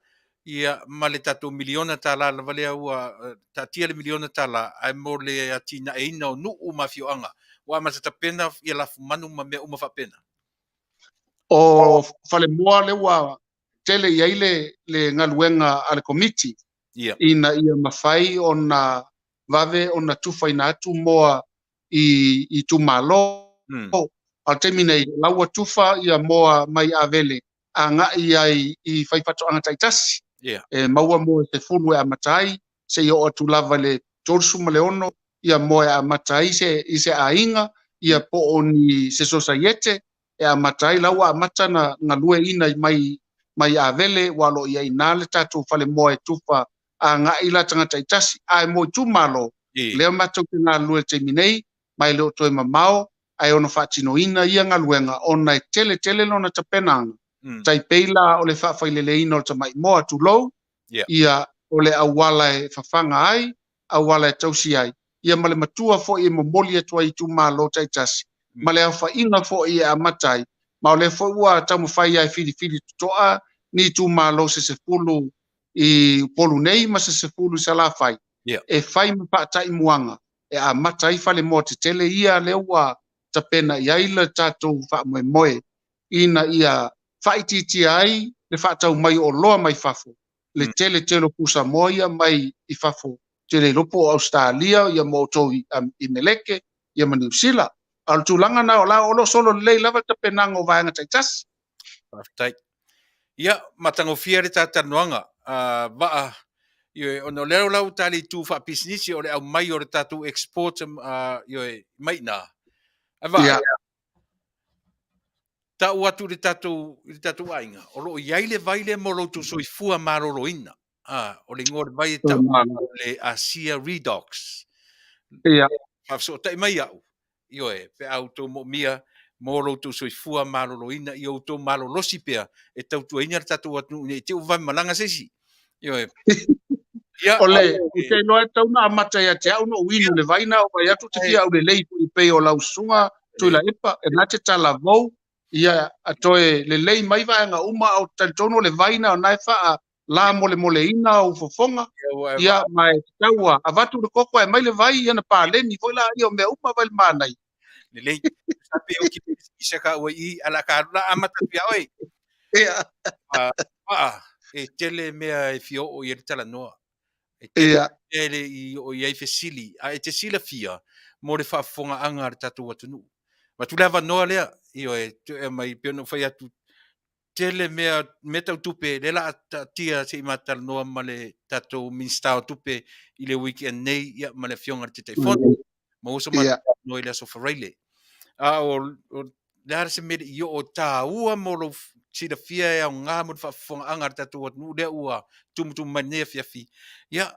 ia ma le tatou miliona tala lava lea ua taatia le miliona tala ae mo le atinaeina o nuu ma afioaga ua amata tapena ia lafumanu ma mea uma faapena. O falemoa lea ua tele i ai le galuega a le Komiti ina ia mafai ona vave ona tufaina atu moa i itumalo. A o le taimi nei, o la ua tufa ia moa mai Avele agai ai i faifaatoaga taitasi. E maua moa e 10 e amata ai, seia oo atu lava i le 36 ia moa e amata ai i se aiga, ia po o ni se sosaiete e amata ai, la ua amata na galueaiina mai mai Avele, ua lo o i ai i ina le tatou falemoa e tufa agai la tagata taitasi. Ae mo itumalo, lea matou te galulue i le taimi nei, ma e le o toe mamao ae ono faatinoina ia galuega ona e tele tele lona tapenaga, tai pei la o le faafaileleina o le tamai moa, tulou, ia o le auala e fafaga ai, auala e tausi ai, ia ma le matua foi e momoli atu ai i itumalo taitasi, ma le aofaiga foi e amata ai, ma o lea foi ua taumafai lava e filifili totoa ni itumalo se 10 i Upolu nei ma se 10 i Salafai, e fai ma faataimuaga e amata ai falemoa tetele ia lea ua tapena i ai le tatou faamoemoe ina ia faaitiitia ai le faatau mai o oloa mai fafo, le tele tele o pusamoa ia mai i fafo, tele iloa po o Ausetalia ia ma outou i Meleke ia ma Niu Sila. A o le tulaga na o la o lo o solo lelei lava le tapenaga o vaega taitasi. Faafetai. Ia, matagofie le ta talanoaga, Vaa, ioe, ona o lea la ua ta le itu faapisinisi o le aumai o le tatou export, ioe, mai i ina. Ae Vaa, tau atu i le tatou, i le tatou aiga, o lo o i ai le vai lea mo lo outou soifua maloloina. O le igoa o le vai e tau o le Asia Redox. Faafesootai mai au, ioe, pe a outou moomia mo lo outou soifua maloloina, ia outou malolosi pea e tautuaina le tatou atunuu ne i te i ua vave malaga se isi. Ioe. Ia, o le, ou te iloa e tatau ona amata ia te au ona ou inu le vai na ou vaai atu ou te fia aulelei foi pei o lau susuga Tuilaepa, e na te talavou, ia a toe lelei mai vaega uma, a ou te talitonu o le vai na o na e faa lamolemoleina ou fofoga, ia ma e tatau ua avatu le koko ae aumai le vai, ia na paleni foi laia o mea uma vai le manaia. Lelei. Sa pe o ki se ka ua i ala ka la amata atu ia oe. Ia. Vaa, e tele mea e fia oo i ai le talanoa. E tele mea e le i oo i ai fesili, a e te silafia mo le faafofogaaga a le tatou atunuu. Avatu le avanoa lea, ioe, e aumai pei ona ou fai atu, tele mea, mea tau tupe, lea la a taatia se i ma talanoa ma le tatou Minisita o Tupe i le weekend nei, ia, ma le Afioga i le Taitaifono. Maua so matou talanoa i le Aso Faraile. A o, o le a se mea le i oo taua mo lou silafia e aoga mo le faafofogaaga a le tatou atunuu lea ua tumutumu mai lenei afiafi, ia,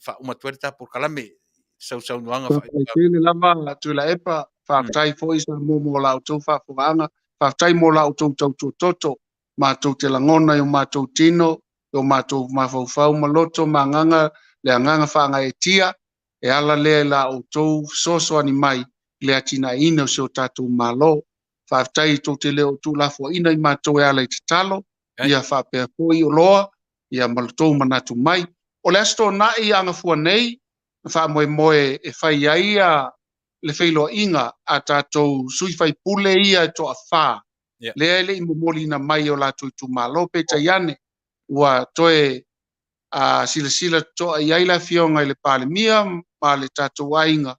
faauma atu ai le ta polokalame sausaunoaga. Faafetai tele lava Tuilaepa, faafetai foi Samoa mo la outou faafofogaaga, faafetai mo la outou tautua toto, matou te lagona i o matou tino, i o matou mafaufau ma loto ma agaga, le agaga faagaeetia, e ala lea i la outou fesoasoani mai i le atinaeina o si o tatou Malo. Faafetai tou te le o tuulafoaiina i matou e ala i tatalo, ia faapea foi oloa, ia ma lo outou manatu mai. O le Aso Toonai Agafua nei, na faamoemoe e fai ai le feiloaiga a tatou sui faipule ia e toafa, lea e le i momoliina mai e o latou itumalo, peitai ane ua toe silasila totoa i ai le Afioga i le Palemia ma le tatou aiga,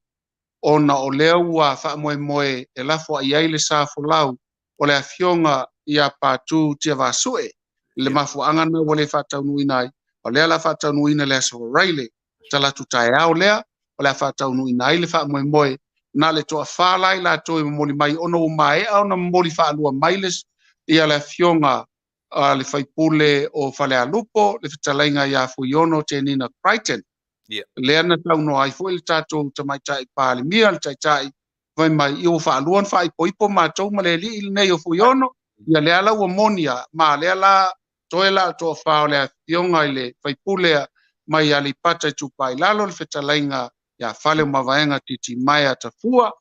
ona o lea ua faamoemoe e lafoai ai le sa folau o le Afioga ia Patu Tiavasue i le mafuaaga na ua le faataunuuina ai. O lea o le a faataunuuina i le Aso Faraile, talaatu taeao lea, o le a faataunuuina ai le faamoemoe. Na le toafa la i latou e momoli mai ona ua maea ona momoli faalua mai le, ia le Afioga a le faipule o Falealupo, le fetalaiga ia Fuiono Tenina Crichton. Lea na saunoa ai foi le tatou tamaitai Palemia, le Taitai, fai mai, ia ua faalua ona faaipoipo matou ma le alii lenei o Fuiono, ia lea la ua moni a, ma lea la toe la toafa o le afioga i le faipule mai Aleipata Itupa i Lalo, le fetalaiga ia Faleomavaega Titimaea Tafua,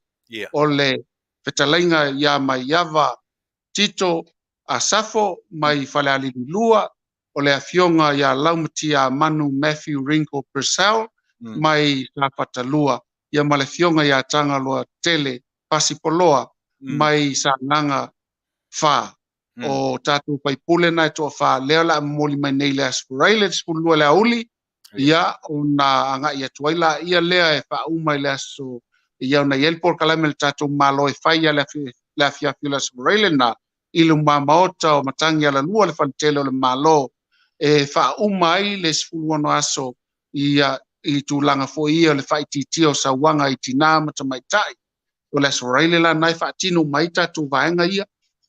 o le fetalaiga ia Maiava Tito Asafo mai Falealili 2, o le afioga ia Laumatiamanu Matthew Ringo Purcell mai Safata 2, ia ma le afioga ia Tagaloa Tele Pasipoloa mai Sagaga 4. O tatou faipule na e toafa lea o le a momoli mai nei i le Aso Faraile 12 i le aoauli, ia ona agai atu ai laia lea e faauma i le aso, ia ona i ai le polokalame a le tatou Malo e fai le afiafi o le Aso Faraile na i luma maota o Matagi Alalua le faletele o le Malo e faauma ai le 16 aso ia i tulaga foi ia o le faaitiitia o sauaga i tinā ma tamaitai. O le Aso Faraile la na e faatino mai tatou vaega ia.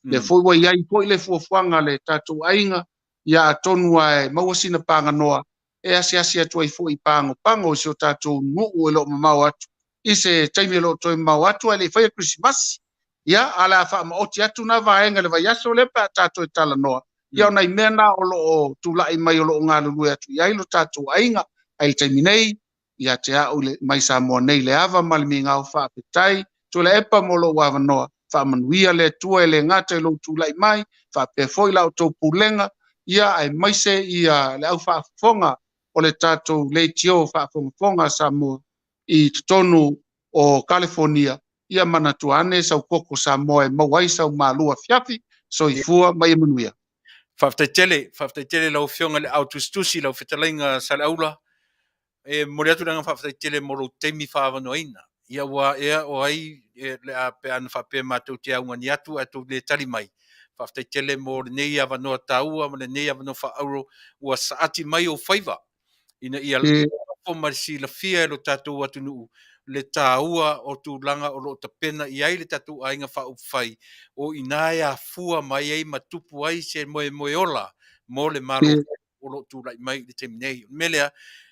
Lea foi ua i ai foi le fuafuaga a le tatou aiga, ia atonu lava e maua sina paganoa e asiasi atu ai foi i Pagopago i si o tatou nuu e le o mamao atu, i se taimi e le o toe mamao atu ae le i faia Kerisimasi. Ia, ae o le a faamaoti atu na vaega i le vaiaso lea pe a tatou talanoa. Ia, o nai mea na o lo o tulai mai o lo o galulue atu i ai lo tatou aiga. Ae i le taimi nei, ia te au mai Samoa nei le ava ma le migao faafetai Tuilaepa mo lou avanoa. Faamanuia le Atua e le gata i lou tulai mai, faapea foi la outou pulega, ia aemaise ia le au faafofoga o le tatou leitio faafogafoga a Samoa i totonu o Kalifonia. Ia manatua ane sau koko Samoa e maua ai sau malu afiafi. Soifua ma ia manuia. Faafetai tele, faafetai tele lau Afioga i le Ao Tusitusi, lau Fetalaiga Saleaula. E momoli atu le agaga faafetai tele mo lou taimi faaavanoaina. Ia ua ea o ai le a pe ana faapea matou te augani atu ae tou le tali mai. Faafetai tele mo lenei avanoa taua ma lenei avanoa faaauro ua saati mai ou faiva ina ia lafo ma silafia e lo tatou atunuu le taua o tulaga o lo o tapena i ai le tatou aiga faaupufai, o i ina e afua mai ai ma tupu ai se moemoe ola mo le Malo o lo o tulai mai i le taimi nei. O le mea lea,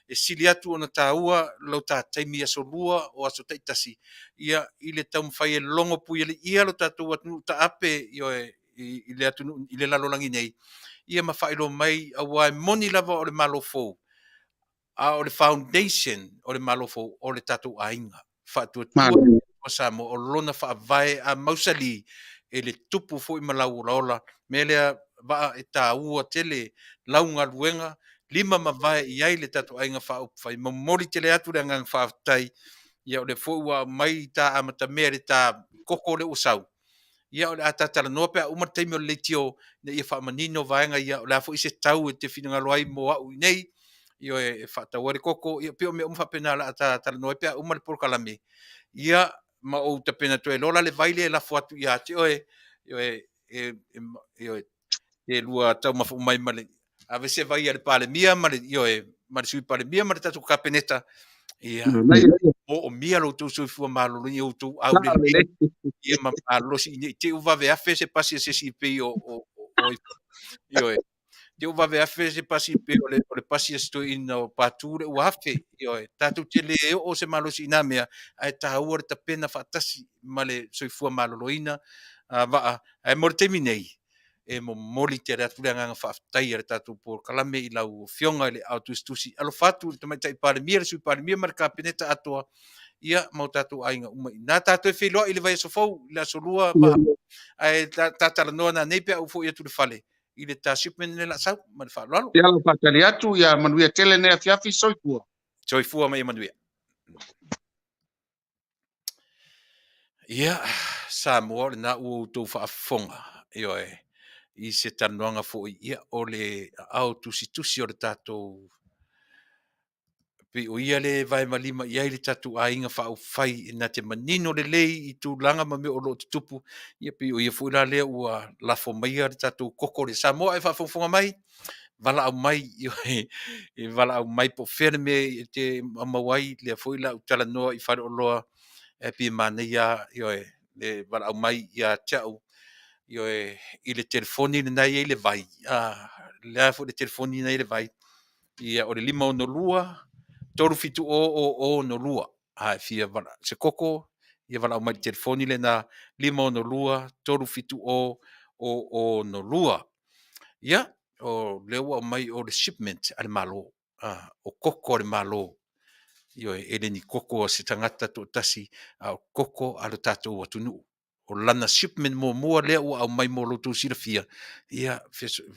e sili atu ona taua lo ta taimi i aso lua o aso taitasi, ia i le taumafai e logo puialiia lo tatou atunuu taape ioe, i le atunuu i le lalolagi nei, ia ma faailoa mai, aua e moni lava o le Malo fou, a o le foundation o le Malo fou o le tatou aiga faatuatua o Samoa, o lona faavae a mausali e le tupu foi ma lau olaola. Mea lea Vaa, e taua tele lau galuega lima mavae i ai le tatou aiga faaupufai. Momoli tele atu le agaga faafetai. Ia o lea foi ua aumai ta amatamea i le ta koko lea ua sau. Ia o le a ta talanoa pe a uma le taimi o le leitio ina ia faamanino vaega ia, o le a foi se tau e te finagalo ai mo au i nei, ioe, e faatau ai le koko, ia pei o mea uma faapena o le a ta talanoa ai pe a uma le polokalame. Ia ma ou tapena atu ai loa la le vai lea e lafo atu ia te oe, ioe, ioe, e lua taumafa uma ai ma le ave se vai a le Palemia ma le, ioe, ma le Sui Palemia ma le tatou Kapeneta. Ia, moomia lo outou soifua maloloina, ia outou aulelei, ia ma malosi, ina i te i ua vave afe se pasi a se isi pei o, o, o, ioe, te i ua vave afe se pasi pei o le pasi a se toeaina o Patu le ua afe, ioe, tatou te le oo se malosi i nā mea, ae taua le tapena faatasi ma le soifua maloloina, a Vaa. Ae mo le taimi nei, e momoli tele atu le agaga faafetai a le tatou polokalame i lau Afioga i le Ao Tusitusi. Alofa atu i le Tamaitai Palemia, le Sui Palemia ma le Kapeneta atoa, ia ma o tatou aiga uma i ina. Tatou feiloai i le vaiaso fou, i le aso lua, ae ta talanoa nanei pe a ou foi atu i le fale i le ta shipment lea o le a sau. Ma le faaaloalo. Ia, lau faatali atu, ia manuia tele lenei afiafi, soifua. Soifua ma ia manuia. Ia, Samoa, o lena ua outou faafofoga, ioe, i se talanoaga foi, ia, o le aao tusitusi o le tatou, pei o ia le vaemalima i ai le tatou aiga faaupufai na te manino lelei i tulaga ma mea o lo o tutupu, ia pei o ia foi la lea ua lafo maia le tatou koko le Samoa e faafogafoga mai. Valaau mai, e valaau mai po o fea le mea e te maua ai, lea foi la ou talanoa i faleoloa e pei e manaia, ioe, le valaau mai ia te au, ioe, i le telefoni lena e i ai le vai, a le a foi le telefoni lena e i ai le vai, ia o le 562 370 0062. A e fia se koko, ia valaau mai i le telefoni lena 562 370 0062. Ia, o lea ua aumai o le shipment a le Malo, a, o koko a le Malo, ioe, e le ni koko a se tagata toatasi, a o koko a lo tatou atunuu. O lana shipment muamua lea ua aumai mo lo outou silafia, ia,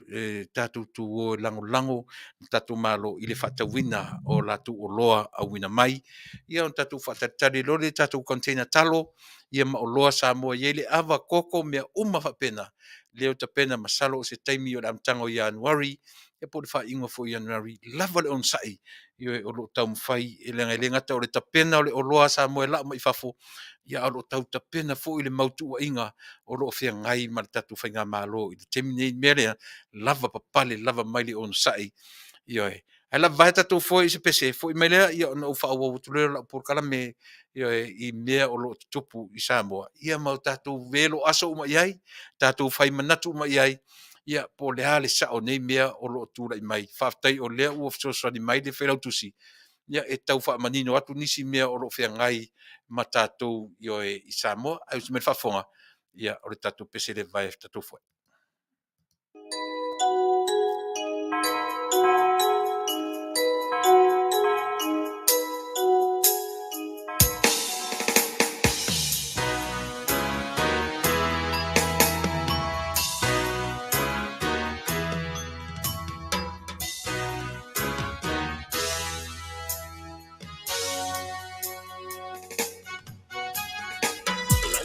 e tatou tu o e lagolago le tatou Malo i le faatauina o latou oloa auina mai, ia ona tatou faatalitali loa lea i tatou container talo, ia ma oloa Samoa e i ai le ava, koko, mea uma faapena, lea ua tapena masalo o se taimi o le amataga o Ianuari, ia po o le faaiuga foi o Ianuari, lava le onosai, ioe, o lo o taumafai, e leaga e le gata o le tapena o le oloa a Samoa e lau mai fafo, ia a o lo o tau tapena foi le mau tuuaiga o lo o feagai ma le tatou faigamalo i le taimi nei. Mea lea, lava papale lava mai le onosai, ioe. Ae lava vae tatou foe i se pese, foi mai lea, ia ona ou faaauau atu lea o lau polokalame, ioe, i mea o lo o tutupu i Samoa, ia ma o tatou velo aso uma i ai, tatou fai manatu uma i ai, ia po o le a le sao o nei mea o lo o tulai mai. Faafetai o lea ua fesoasoani mai le Failautusi, ia e tau faamanino atu nisi mea o lo o feagai ma tatou, ioe, i Samoa. Ae usi mai le faafofoga, ia o le tatou pese lea e vae tatou foe.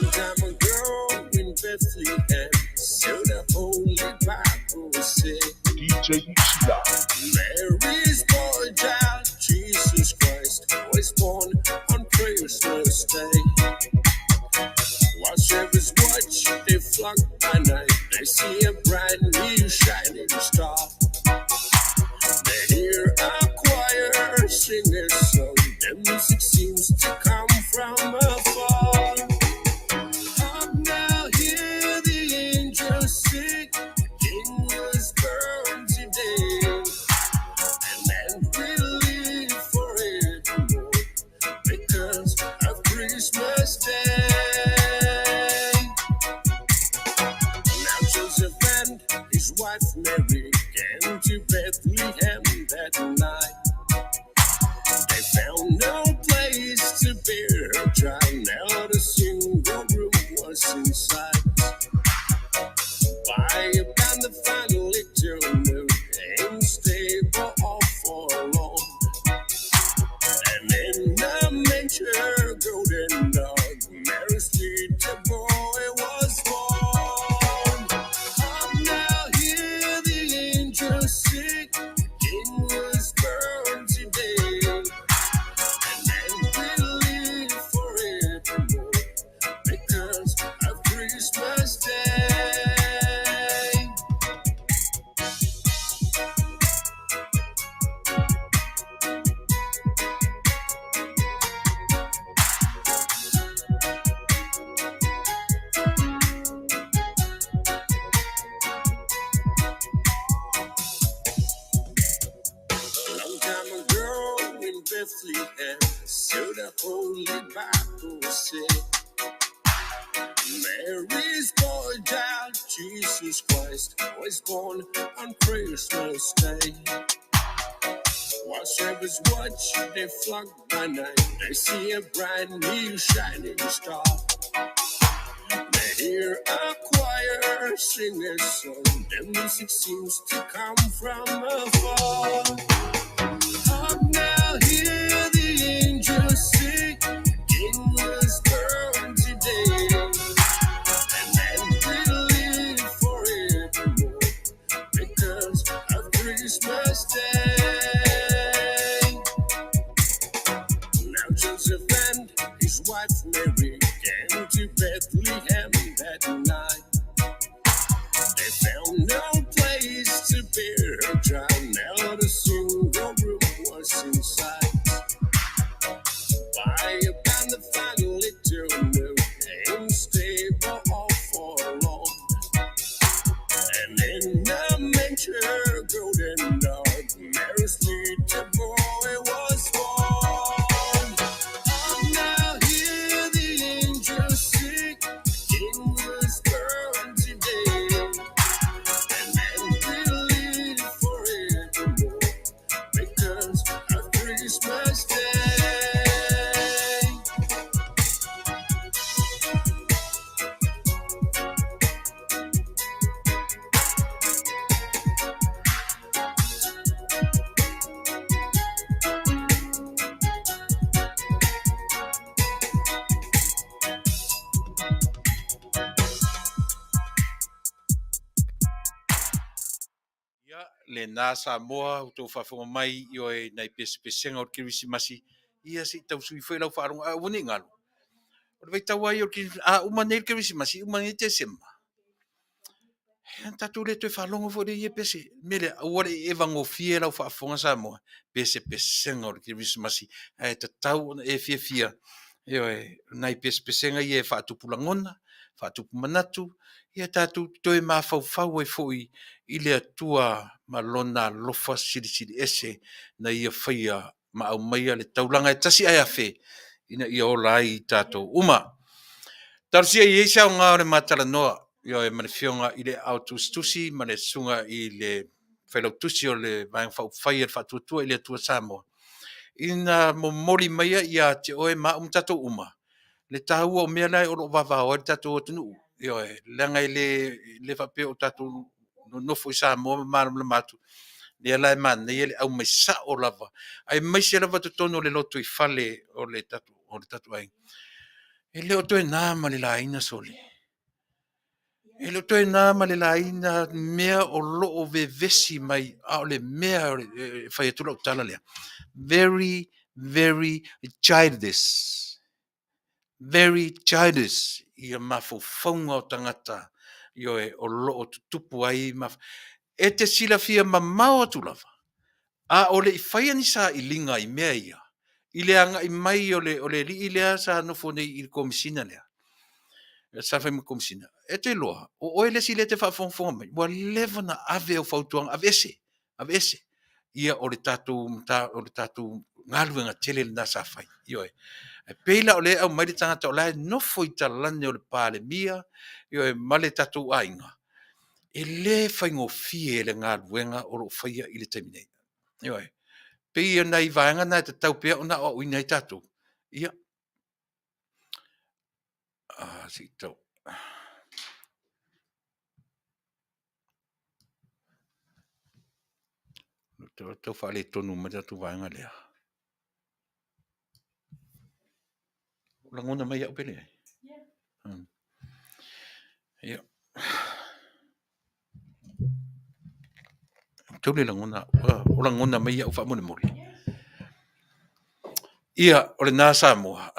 Long time ago in Bethlehem, so the Holy Bible said, DJ Muxia. Mary's boy child, Jesus Christ, was born on Christmas Day. While shepherds watch their flock by night, they see a bright new shining star. They hear a choir sing a song. The music seems to come from afar. Up now, hear the angels sing. The King was born today, and man will live forevermore because of Christmas Day. Now Joseph and his wife Mary came to Bethlehem that night. They found no place to bear her child. Not a single room was in sight. By about the final little nook in stable all forlorn. And in a manger, golden dog, Mary's little boy was born. Up now, hear the angels sing. The King was born today, and man will live forevermore because of Christmas Day. Long time ago in Bethlehem, so the Holy Bible said, Mary's boy child, Jesus Christ, was born on Christmas Day. While shepherds watch their flock by night, they see a bright new shining star. They hear a choir sing a song. The music seems to come from afar. Up now, hear the angels sing. The King was born today, and man will live forevermore because of Christmas Day. Now Joseph and his wife Mary came to Bethlehem that night. They found no place to bear her child. Not a single room was in sight. By about the final little nook in stable all forlorn. And in a manger, golden dog, Mary's little boy was born. Up now, hear the angels sing. The King was born today, and man will live forevermore because of Christmas Day. Ia, lena Samoa, ua outou faafofoga mai, ioe, nai pesepesega o le Kerisimasi, ia se i tausui foi lau faalogo, ae aua ne i galo. O le vaitau lava ia o le Kerisimasi, a uma nei le Kerisimasi, uma nei Tesema. Ia tatou le toe faalogo foi lea i ia pese. O le mea lea, aua le evagofie lau faafofoga Samoa, pesepesega o le Kerisimasi, ae tatau ona e fiafia, ioe, o nai pesepesega ia e faatupu lagona, faatupu manatu, ia tatou toe mafaufau ai foi i le Atua ma Lona alofa silisili ese na Ia faia ma aumaia le taulaga e tasi ae afe ina ia ola ai i tatou uma. Talosia ia i ai se aoga o le ma talanoa, ioe, ma le Afioga i le Aao Tusitusi ma le Susuga i le Failautusi o le Vaega Faaupufai a le Faatuatua i le Atua Samoa, ina momoli maia ia te oe ma au ma tatou uma le taua o mea la o lo o vavao ai le tatou atunuu. Ioe, leaga e le faapea o tatou nonofo i Samoa ma malamalama atu, lea la e manaia le aumai sao lava, aemaise lava totonu o le lotoifale o le tatou aiga. E le o toe na ma le laina sole, e le o toe na ma le laina mea o lo o vevesi mai, a o le mea e fai atu lau tala lea, very, very childish, very childish ia mafaufauga o tagata, ioe, o lo o tutupu ai ma e te silafia mamao atu lava, a o le i faia ni sailiga i mea ia, i le agai mai o le alii lea sa nofo nei i le Komesina lea, sa fai ma Komesina, e te iloa, o oe le isi lea e te faafogafoga mai, ua leva ona ave au fautuaga, aveese, aveese. Ia o le tatou galuega tele lena sa fai. Ioe. E pei la o lea e aumai le tagata o la e nofo i talane o le Palemia, ioe, ma le tatou aiga, e le faigofie le galuega o lo o faia i le taimi nei. Ioe. E pei o nai vaega na e tatau pea ona aoaoina ai tatou, ia se i tau tau faaletonu mai le tatou vaega lea. O lagona mai au pe leai? Ia. Tau le lagona au. O lagona mai au faamolemole. Ia, o lena Samoa.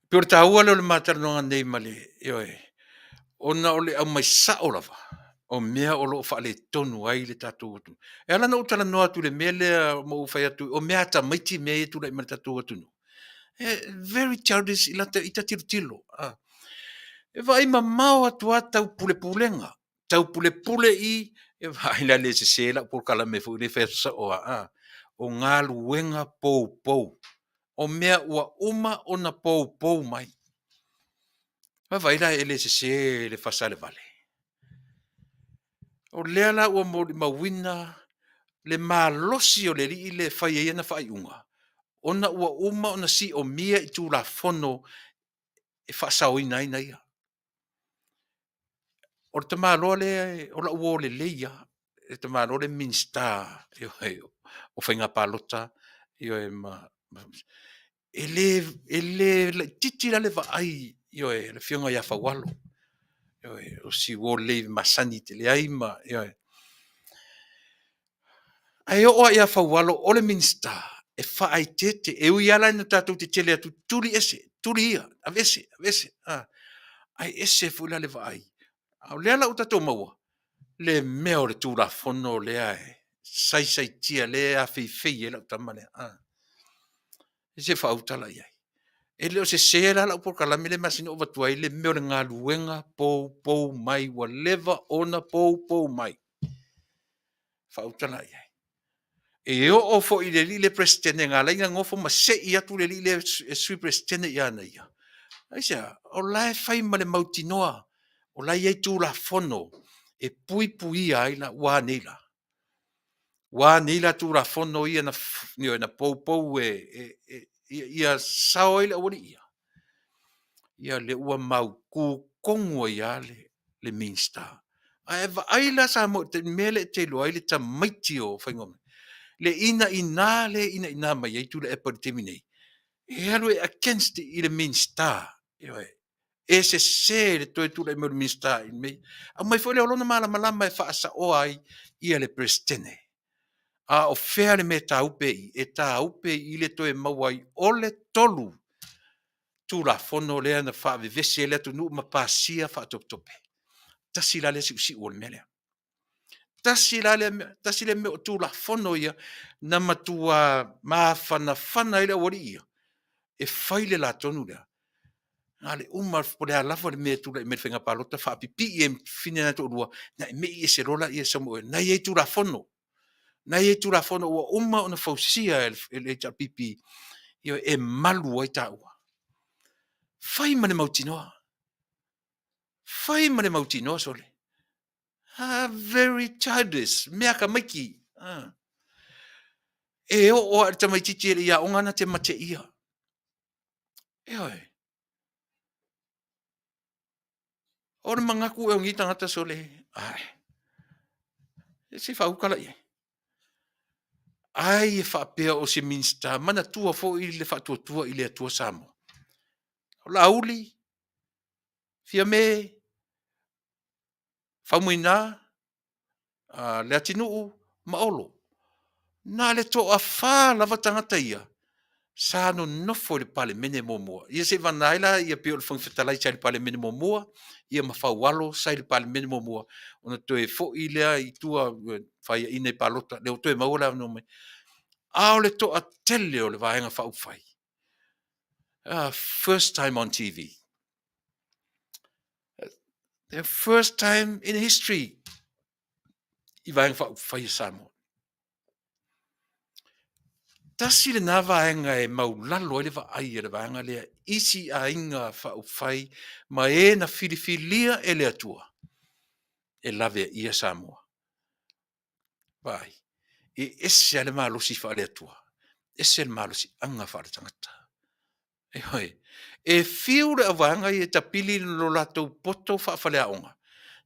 Pei o le taua lea o le ma talanoaga nei ma le, ioe, ona o le aumai sao lava o mea o lo o faaletonu ai le tatou atunuu. E ala ona ou talanoa atu i le mea lea ma ou fai atu o mea a tamaiti mea ia e tulai mai i le tatou atunuu, e very childish i ita tilotilo. E vaai mamao atu lava tau pulepulega, tau pulepule i, vaai la le sese lau polokalame foi lea e fai atu sao lava a, o galuega poupou, o mea ua uma ona poupou mai. Vaavaai la e le sese le fasa a le vale. O lea la ua molimauina le malosi o le alii lea e fai ai ana faaiuga, ona ua uma ona siomia i Tulafono e faasaoina ai na ia. O le tamaloa lea, o lau uo lelei lava, le tamaloa lea e Minisita o Faiga Palota, ioe ma e le laitiiti la le vaai, ioe, a le Afioga ia Faualo, ioe, o si uo lelei masani tele ai ma, ioe. Ae oo lava ia Faualo o le Minisita e faaeteete, e ui lava la ina tatou tetele atu, tuli ese, tuli ia, aveese, aveese, ae ese foi la le vaai. A o lea la ua tatou maua le mea o le Tulafono lea e saisaitia, lea e afeifei ai lau tama lea, se i faautala i ai. E le o sese la lau polokalame lea e masani ona ou avatu ai le mea o le galuega poupou mai ua leva ona poupou mai. Faautala i ai. E oo foi i le alii lea Peresetene na ala ai ona nofo ma sei atu le alii lea e Sui Peresetene ia ia. Aisea? O la e fai ma le mautinoa o la e i ai Tulafono e puipuia ai la, ua a nei la? Ua a nei la Tulafono ia na poupou ia sao ai le aualii ia? Ia lea ua mautu tonu ai lava le Minisita. Ae vaai la Samoa i le mea lea e te iloa ai le tamaiti o le inaina lea e inaina mai ai Tuilaepa i le taimi nei, e alu e against i le Minisita, ioe, e sese le toe tulai mai o le Minisita i mea ia. Aumai foi lea o lona malamalama e faasaoa ai ia le Peresetene. A o fea le mea e taupe i i? E taupe i le toe maua ai o le 3 Tulafono lea na faavevesi ai le atunuu ma pasia faatopetope. Tasi la lea siusiu o le mea lea. Tasi la lea mea, tasi lea mea o Tulafono ia na matua mafanafana ai le aualii ia e fai le la tonu lea. Na o le uma po o le a lava le mea e tulai mai i le faiga palota faapipii ai ma fafine na e toalua, ona e mei ese loa lea sau ma oe. Na i ai Tulafono, na i ai Tulafono ua uma ona fausia e le HRPP, ioe, e malu ai taua. Fai ma le mautinoa, fai ma le mautinoa sole. Ah, very childish, mea a tamaiti. Ah. E oo lava i le tamaitiiti e le i aoga na te mateia. Ioe. O le manatu ea o nei tagata sole, ai, e se i faauta la i ai. Ai e faapea o se Minisita, manatua foi le faatuatua i le Atua Samoa. O Laauli, Fiame, Faumuina, Leatinuu ma Olo. Na o le toafa lava tagata ia sa nonofo i le Palemene muamua. Ia seivagana ai la ia pei o le Fofoga Fetalai sa i le Palemene muamua, ia ma Faualo sa i le Palemene muamua, ona toe foi lea i tua faiaina i palota, lea ua toe maua le avanoa mai. A o le toatele o le Vaega Faaupufai, first time on TV, the first time in history i Vaega Faaupufai a Samoa. Tasi lena vaega e maulalo ai le vaai a le vaega lea isi aiga faaupufai ma e na filifilia e le Atua e laveaia Samoa. Vaai, e ese lava le malosi faale-Atua, ese le malosiaga faale-tagata. Ioe. E fiu le auvaega ia e tapili lo latou poto faafaleaoga,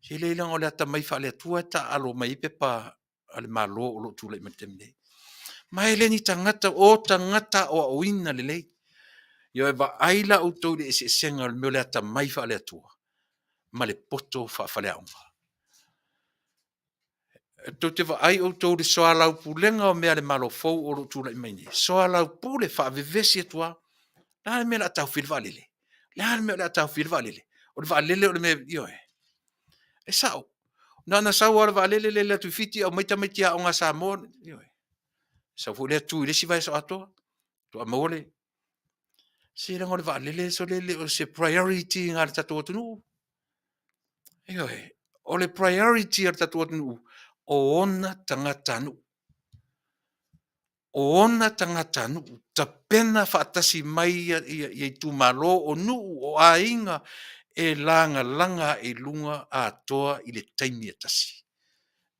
se leai leaga o le atamai faale-Atua e taaalo mai ai pepa a le Malo o lo o tulai mai i le taimi nei. Ma e le ni tagata, o tagata aoaoina lelei. Ioe, vaai la outou i le eseesega o le mea o le atamai faale-Atua ma le poto faafaleaoga. E tou te vaai outou i le soalaupulega o mea a le Malo fou o lo o tulai mai nei, soalaupule, faavevesi atu lava. O le a le mea o le a taofi ai le vaalele? O le a le mea o le a taofi ai le vaalele? O le vaalele o le mea, ioe, e sao. Na ona sau lava o le vaalele lele atu i Fiti aumai tamaiti aoga a Samoa, ioe, sau foi lea tu i le isi vaiaso atoa faatoa maua le… Se leaga o le vaalele sole e le o se priority lena a le tatou atunuu. Ioe, o le priority a le tatou atunuu, o ona tagatanuu. O ona tagatanuu, tapena faatasi mai ia itumalo, o nuu, o aiga e lagalaga ae i luga atoa i le taimi e tasi.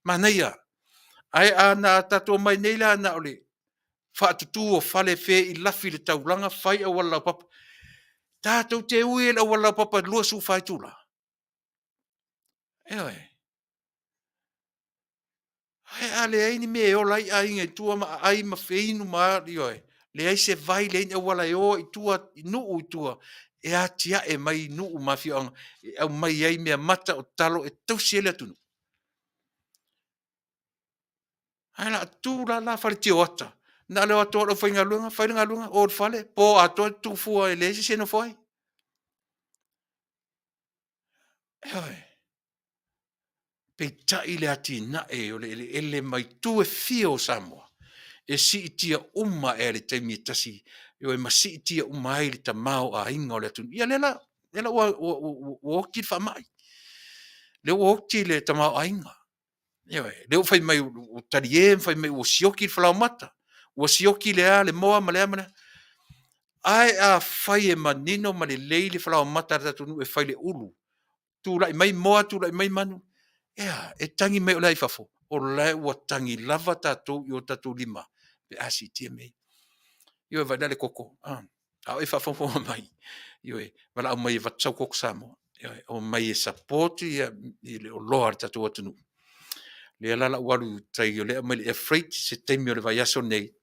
Manaia, ae ana tatou omai nei la na o le faatutu o fale, feilafi le taulaga, fai auala laupapa. Tatou te ui lava i le auala laupapa i le 24 itula. Ioe. Ae a leai ni mea e ola ai aiga i tua ma aai ma feinu ma a, ioe, leai se vai, leai ni auala e o ai i tua i nuu i tua e atiae mai nuu ma afioaga e aumai ai meamata o talo e tausi ai le atunuu. Ae o le a tu la le fale tioata, na o le o atu lava o le aufaigaluega fai le galuega o i le fale, po atoa tutu fua e leai se isi e nofo ai. Ioe. Peitai le atinae o le eleele ma itu e fia o Samoa, e siitia uma lava i le taimi e tasi, ioe, ma siitia uma ai le tamaoaiga o le atunuu. Ia lea la, lea la ua oti le faamai, lea ua oti le tamaoaiga. Ioe, lea ua fai mai ua talie ma fai mai ua sioki le falaoamata, ua sioki le a le moa ma le a ma le a. Ae afai e manino ma lelei le falaoamata a le tatou nuu e fai i le ulu, tulai mai moa, tulai mai manu, e a? E tagi mai o le a i fafo? O la e ua tagi lava tatou i o tatou lima pe a siitia mea ia. Ioe, vaai la i le koko, a o e faafogafoga mai, ioe, valaau mai e avatu sau koko Samoa, ioe, omai e support le oloa a le tatou atunuu. Lea la o le a ou alu i tai o lea e aumai e le air freight se taimi o le vaiaso lenei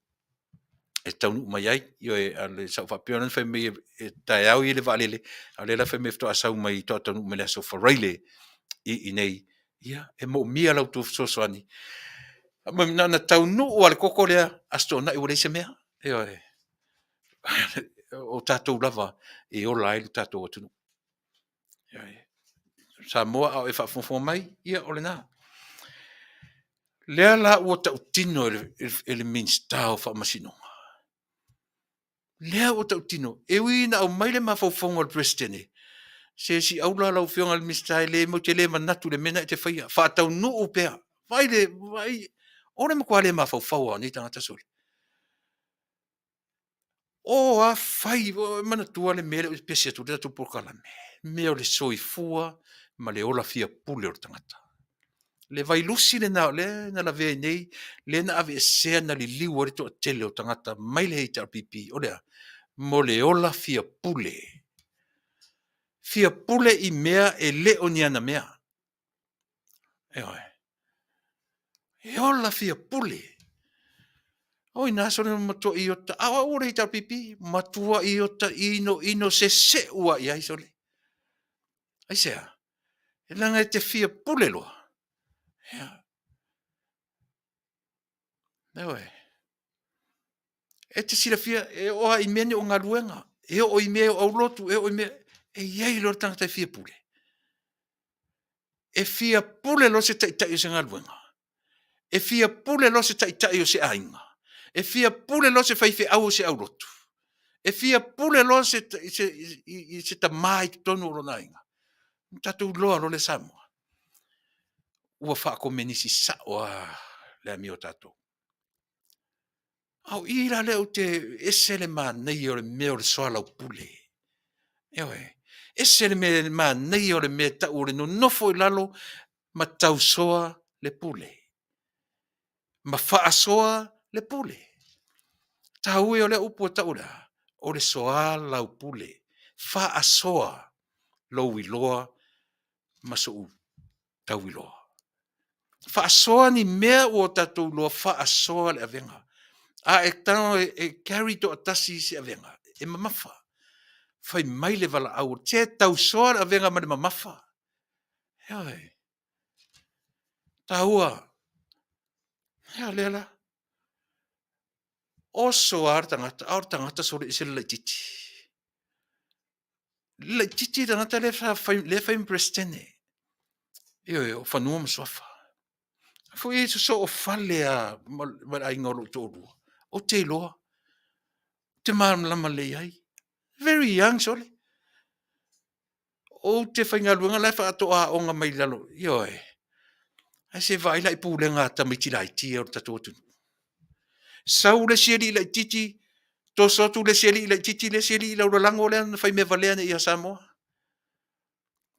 e taunuu mai ai. Ioe, sa ou faapea na fai mai e taeao i le vaalele, a o lea la e fai mai faatoa sau mai faatoa taunuu mai i le Aso Faraile i inei. Ia, e moomia la outou fesoasoani. Na ona taunuu lava o le koko lea, Aso Toonai ua leai se mea. Ioe. o tatou lava e ola ai lo tatou atunuu. Samoa a o e faafogafoga mai, ia o lena. Lea la ua tautino e le Minisita o Faamasinoga, lea ua tautino, e ui ina aumai le mafaufauga o le Peresetene, se si aula lau Afioga i le Minisita e le matou te le manatu i le mea lena e te faia, faataunuu pea. Vaai, vaai, o le matua le mafaufau lava o nei tagata sole. O a fai, manatua le mea lea ou te pese atu ai le tatou polokalame, mea o le soifua ma le ola fiapule o le tagata. Le vailusi lena o lea na lavea ai nei, lea na aveesea na liliu ai le toatele o tagata mai le HRPP, o le a? Mo le ola fiapule. Fiapule i mea e le o ni ana mea. Ioe. E ola fiapule. O ina sole matuai ota, a o au o le HRPP, matuai ota inoino seseu lava i ai sole. Aisea? Leaga e te fia pule loa. Ia. Ioe. E te silafia, e oo lava i mea nei o galuega, e oo i mea o aulotu, e oo i mea, e i ai loa le tagata e fia pule. E fia pule loa se taitai o se galuega, e fia pule loa se taitai o se aiga, e fia pule loa se faifeau o se aulotu, e fia pule loa se, se, i se tama i totonu o lona aiga, ona tatou iloa loa lea Samoa, ua faakomenisi sao lava le amio a tatou. A o i la lea ou te ese le manaia o le mea o le soalaupule. Ioe. Ese le mea manaia o le mea e tau o le nonofo i lalo ma tausoa le pule. Ma faasoa le pule. Taua ia o lea upu e tau o le a? O le soalaupule. Faasoa lou iloa ma sou tauiloa. Faasoa ni mea ua tatou iloa, faasoa le avega. A e tago e carry toatasi se avega, e mamafa. Fai mai le valaau, se tausoa le avega ma le mamafa. Ioe. Taua. Ea lea la. Oso lava le tagata, a o le tagata sole ese le laitiiti. Le laitiiti le tagata lea sa fai, lea fai ma Peresetene. Ioe, o Fanua ma Suafa. Foi e sosoo fale a ma le aiga o lou toalua. Ou te iloa, ou te malamalama lelei ai. Very young sole. Ou te faigaluega la e faatoa aoga mai lalo, ioe. Ae se vaai la i pulega a tamaiti laiti ia o le tatou atunuu. Sau le isi alii laitiiti, toso atu le isi alii laitiiti le isi alii laulalago lea na fai mea valea nei ia Samoa.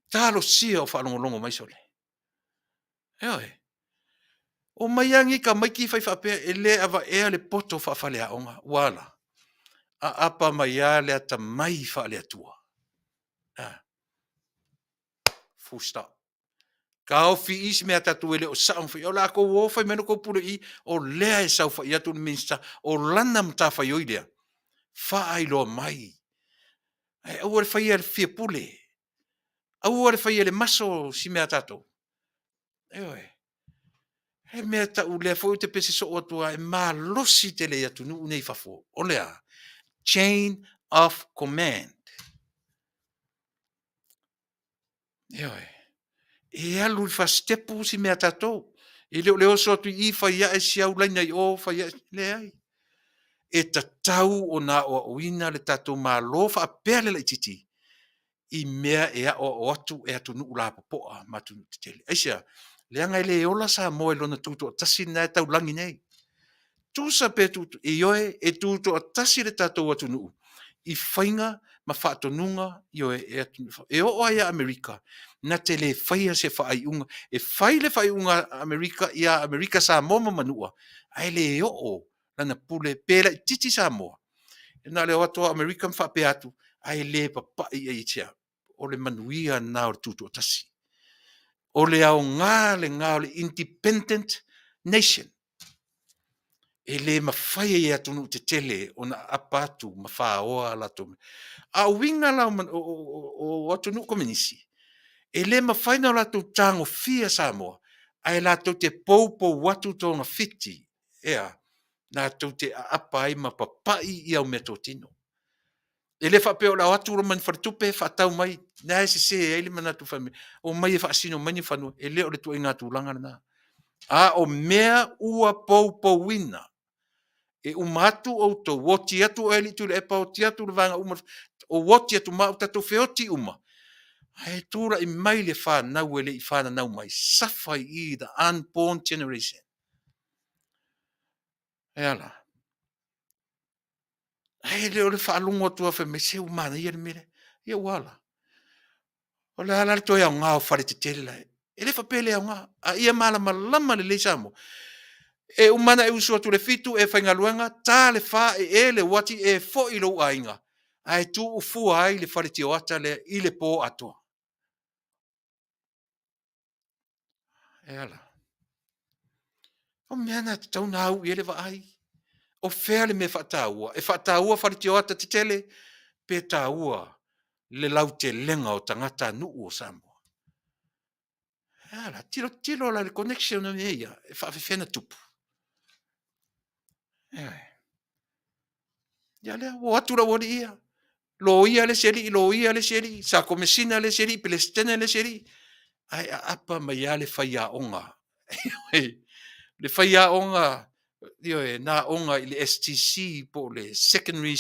Talosia o faalogologo mai sole. Ioe. Omai lava nei tamaiti fai faapea e le avaea le poto faafaleaoga. Ua ala. Aapa mai lava le atamai faale-Atua. Ah. Full stop. Taofi i isi mea tatou e le o sao ma fai. O le a tou o fai mai lo tou pule i, o lea e saofai atu le Minisita, o lana matafaioi lea, faailoa mai. Ae aua le faia le fia pule. Aua le faia le maso si mea a tatou. Ioe. He mea tau lea foi ou te pese soo atu lava, e malosi tele i atunuu nei i fafo. O le a? Chain of command. Ioe. E alu i le fasitepu si mea a tatou. E le o le oso atu i i, fai ae si au laina i o, fai ae, leai. E tatau ona aoaoina le tatou Malo faapea le laitiiti i mea e aoao atu e atunuu lapopoa ma atunuu tetele. Aisea? Leaga e le ola Samoa i lona tutoatasi lena e taulagi nei. Tusa pe tu, ioe, e tutoatasi le tatou atunuu i faiga ma faatonuga, ioe, e, e oo lava ia Amerika, na te le faia se faaiuga. E fai le faaiuga a Amerika ia Amerika Samoa ma Manua, ae le oo lana pule pe laitiiti Samoa. E na o le o atu o Amerika ma faapea atu, ae le papai i ai aisea? O le manuia lena o le tutoatasi. O le aoga lena o le independent nation. E le mafai ai e atunuu tetele ona aapa atu ma faoa a latou mea. A o uiga la o atunuu komenisi, e le mafai ona latou tagofia Samoa, ae latou te poupou atu togafiti, ea, latou te aapa ai ma papai i au meatotino. E le faapea o le a o atu ma ni faletupe faatau mai, na e sese ai le manatu fai mai, omai e faasino mai ni fanua, e le o le ituaiga tulaga lena. A o mea ua poupouina, e uma atu outou, oti atu oe alii Tuilaepa, oti atu le vaega uma, ou oti atu ma au, tatou feoti uma, ae tulai mai le fanau e le i fananau mai, suffer i i the unborn generation. E a la? Ae le o le faalogo atu lava fai mai, se ua manaia le mea lea. Ia ua a la? O le a la le toe aoga o faletetele la? E le faapea e le aoga, a ia malamalama lelei Samoa. E uma ona e usu atu i le 7 e faigaluega, ta le 4 e e le uati e foi i lou aiga, ae tuufua ai le fale tioata lea i le po atoa. E a la? O mea na e tatau ona au i ai le vaai. O fea le mea e faataua? E faataua fale tioata tetele pe taua le lautelega o tagatanuu o Samoa? E a la? Tilotilo la i le connection a mea ia, e faapefea ona tupu? Ioe. Ia lea, ua o atu le aualii ia, loia le isi alii, loia le isi alii, sa komesina le isi alii, pelesitene le isi alii, ae aapa mai lava le faiaoga. Le faiaoga, ioe, na aoga i le STC po o le Secondary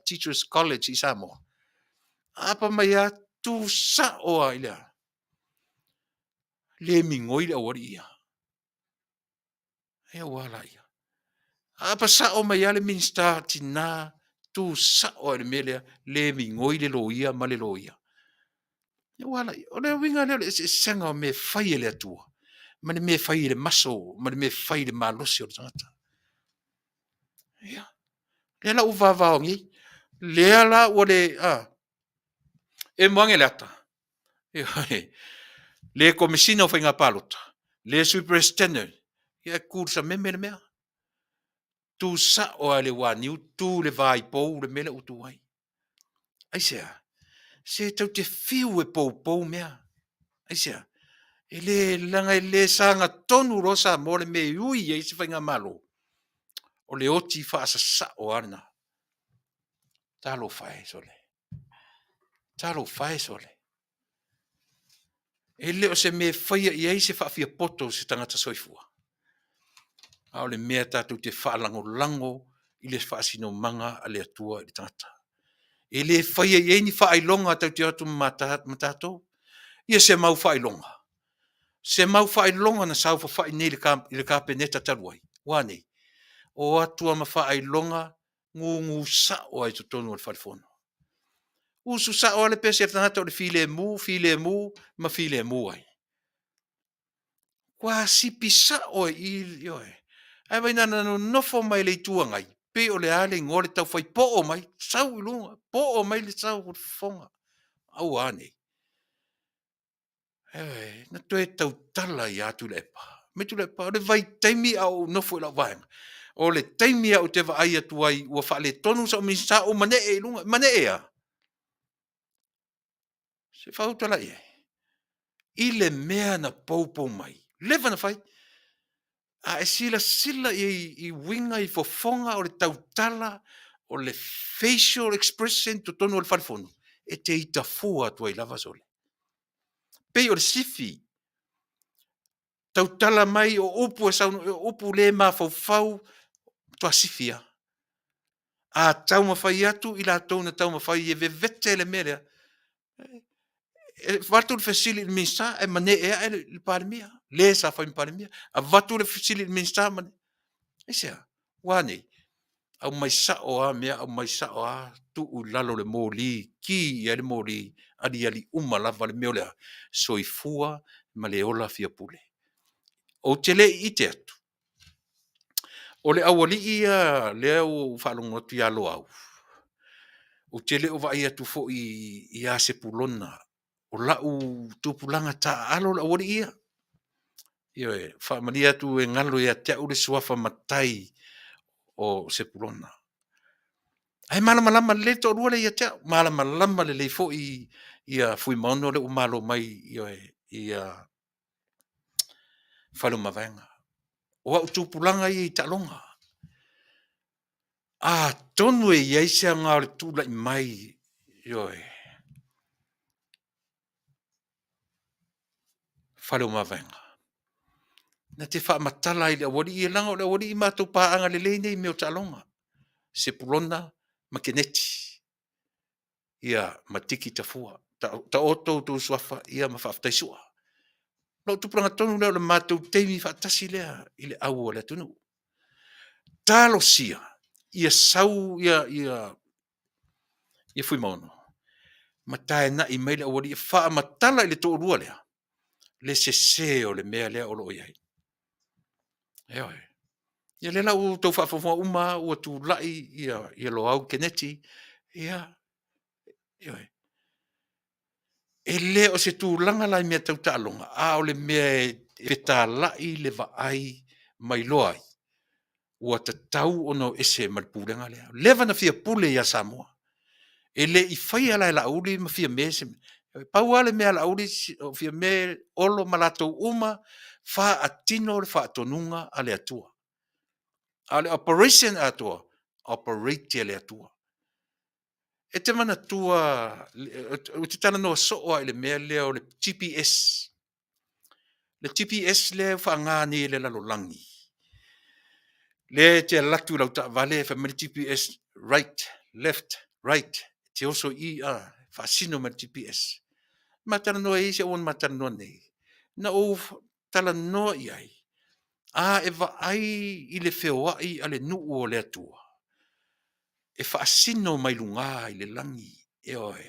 Teachers College i Samoa, aapa mai lava, tu sao lava i le a? Le migoi le aualii ia. Ia ua a laia? Aapa sao mai lava le Minisita o Tina, tu sao lava i le mea lea, le migoi le loia ma le loia. Ia ua a laia? O le uiga lea o le eseesega o mea e fai e le Atua ma le mea e fai e le maso ma le mea e fai i le malosi o le tagata. Ia, lea la ua vavao nei, lea la ua le, a, e moage le ata, le Komesina o Faiga Palota, le Sui Peresetene, ia e tu i le sameme le mea. Tu sao lava i le uaniu, tu i le vaipou le mea lea ua tu ai. Aisea? Se tou te fiu e poupou mea. Aisea? E le, leaga e le sagatonu loa Samoa le mea e ui ai se faigamalo, o le oti faasasao lava lena. Talofa e sole. Talofa e sole. E le o se mea e faia i ai se faafiapoto o se tagata soifua, a o le mea tatou te faalagolago i le faasinomaga a le Atua i le tagata. E le faia i ai ni faailoga tatou te o atu ma tatou. Ia se mau faailoga, se mau faailoga na saofafai nei i le Kapeneta talu ai, ua a nei? O atu lava ma faailoga gugu sao lava i totonu o le Fale Fono. Usu sao lava le pese a le tagata o le filemu, filemu ma filemu ai. Ua sipi sao ai i i, ioe. Ae vaai na nonofo mai le Itu Agai, pei o le a le igoa o le taufai poo mai, sau i luga, poo mai le sau o le fofoga. Aua nei. Ioe, na toe tautala ia Tuilaepa. Mai Tuilaepa, o le vaitaimi a o ou nofo i lau vaega, o le taimi a ou te vaai atu ai ua faaletonu sau Minisita, ou manee i luga. Manee a? Se faautala i ai. I le mea na poupou mai, leva na fai. A e silasila i ai i uiga i fofoga o le tautala, o le facial expression totonu o le fale fono, e te ita fua atu ai lava sole. Pei o le sifi, tautala mai o upu e saunoa, o upu le mafaufau, matua sifi lava. A taumafai atu i latou na taumafai e vevete le mea lea, e avatu le fesili i le Minisita ae manee ae le Palemia, le sa fai ma Palemia. Avatu le fesili i le Minisita, aisea? Ua a nei? Aumai sao lava mea, aumai sao lava, tuu i lalo o le moli, ki i ai le moli, aliali uma lava le mea o le a? Soifua ma le ola fiapule. Ou te le i ite atu, o le aualii ia lea ua ou faalogo atu ia Loau, ou te le o vaai atu foi ia Sepulona, o lau tupulaga taaalo le aualii ia. Ioe, faamalie atu e galo ia te au le suafa matai o Sepulona. Ae malamalama lelei le toalua lea ia te au, malamalama lelei foi ia Fuimaono lea ua malo mai, ioe, ia Faleomavaega. O au tupulaga ia i taaloga. Atonu e i ai se aoga o le tulai mai Ioe. Fale o Mavaega. Na te faamatala ai le aualii, leaga o le aualii matou paaga lelei nei i mea o taaloga. Sepulona ma Keneti, ia ma Tiki Tafua. Taoto outou suafa ia ma faafetai Sua. Lou tupulaga tonu lea o le matou taimi faatasi lea i le au a le atunuu. Talosia ia sau ia Fuimaono ma taenai mai le aualii e faamatala i le toalua lea le sese o le mea lea o lo o i ai. Ioe. Ia lea la ua outou faafogafoga uma lava ua tulai ia Loau Keneti, ia, ioe. E le o se tulaga la i mea tau taaloga, a o le mea e fetalai le vaai ma iloa ai, ua tatau ona o ese ma le pulega lea. Ua leva ona fia pule ia Samoa. E le i faia la e Laauli ma Fiame se mea. E pau lava le mea a Laauli, o Fiame, Olo ma latou uma, faatino le faatonuga a le Atua. A o le operation atoa, operate e le Atua. E te manatua, ou te talanoa soo lava i le mea lea o le GPS. Le GPS lea e faaaoga nei e le lalolagi, lea e te alu atu i lau taavale fai mai le GPS, right, left, right, e te oso i i, faasino mai e le GPS. Ma talanoa i ai si au ma talanoa nei. Na ou talanoa i ai, a e vaai i le feoai a le nuu o le Atua, e faasino mai luga i le lagi, ioe,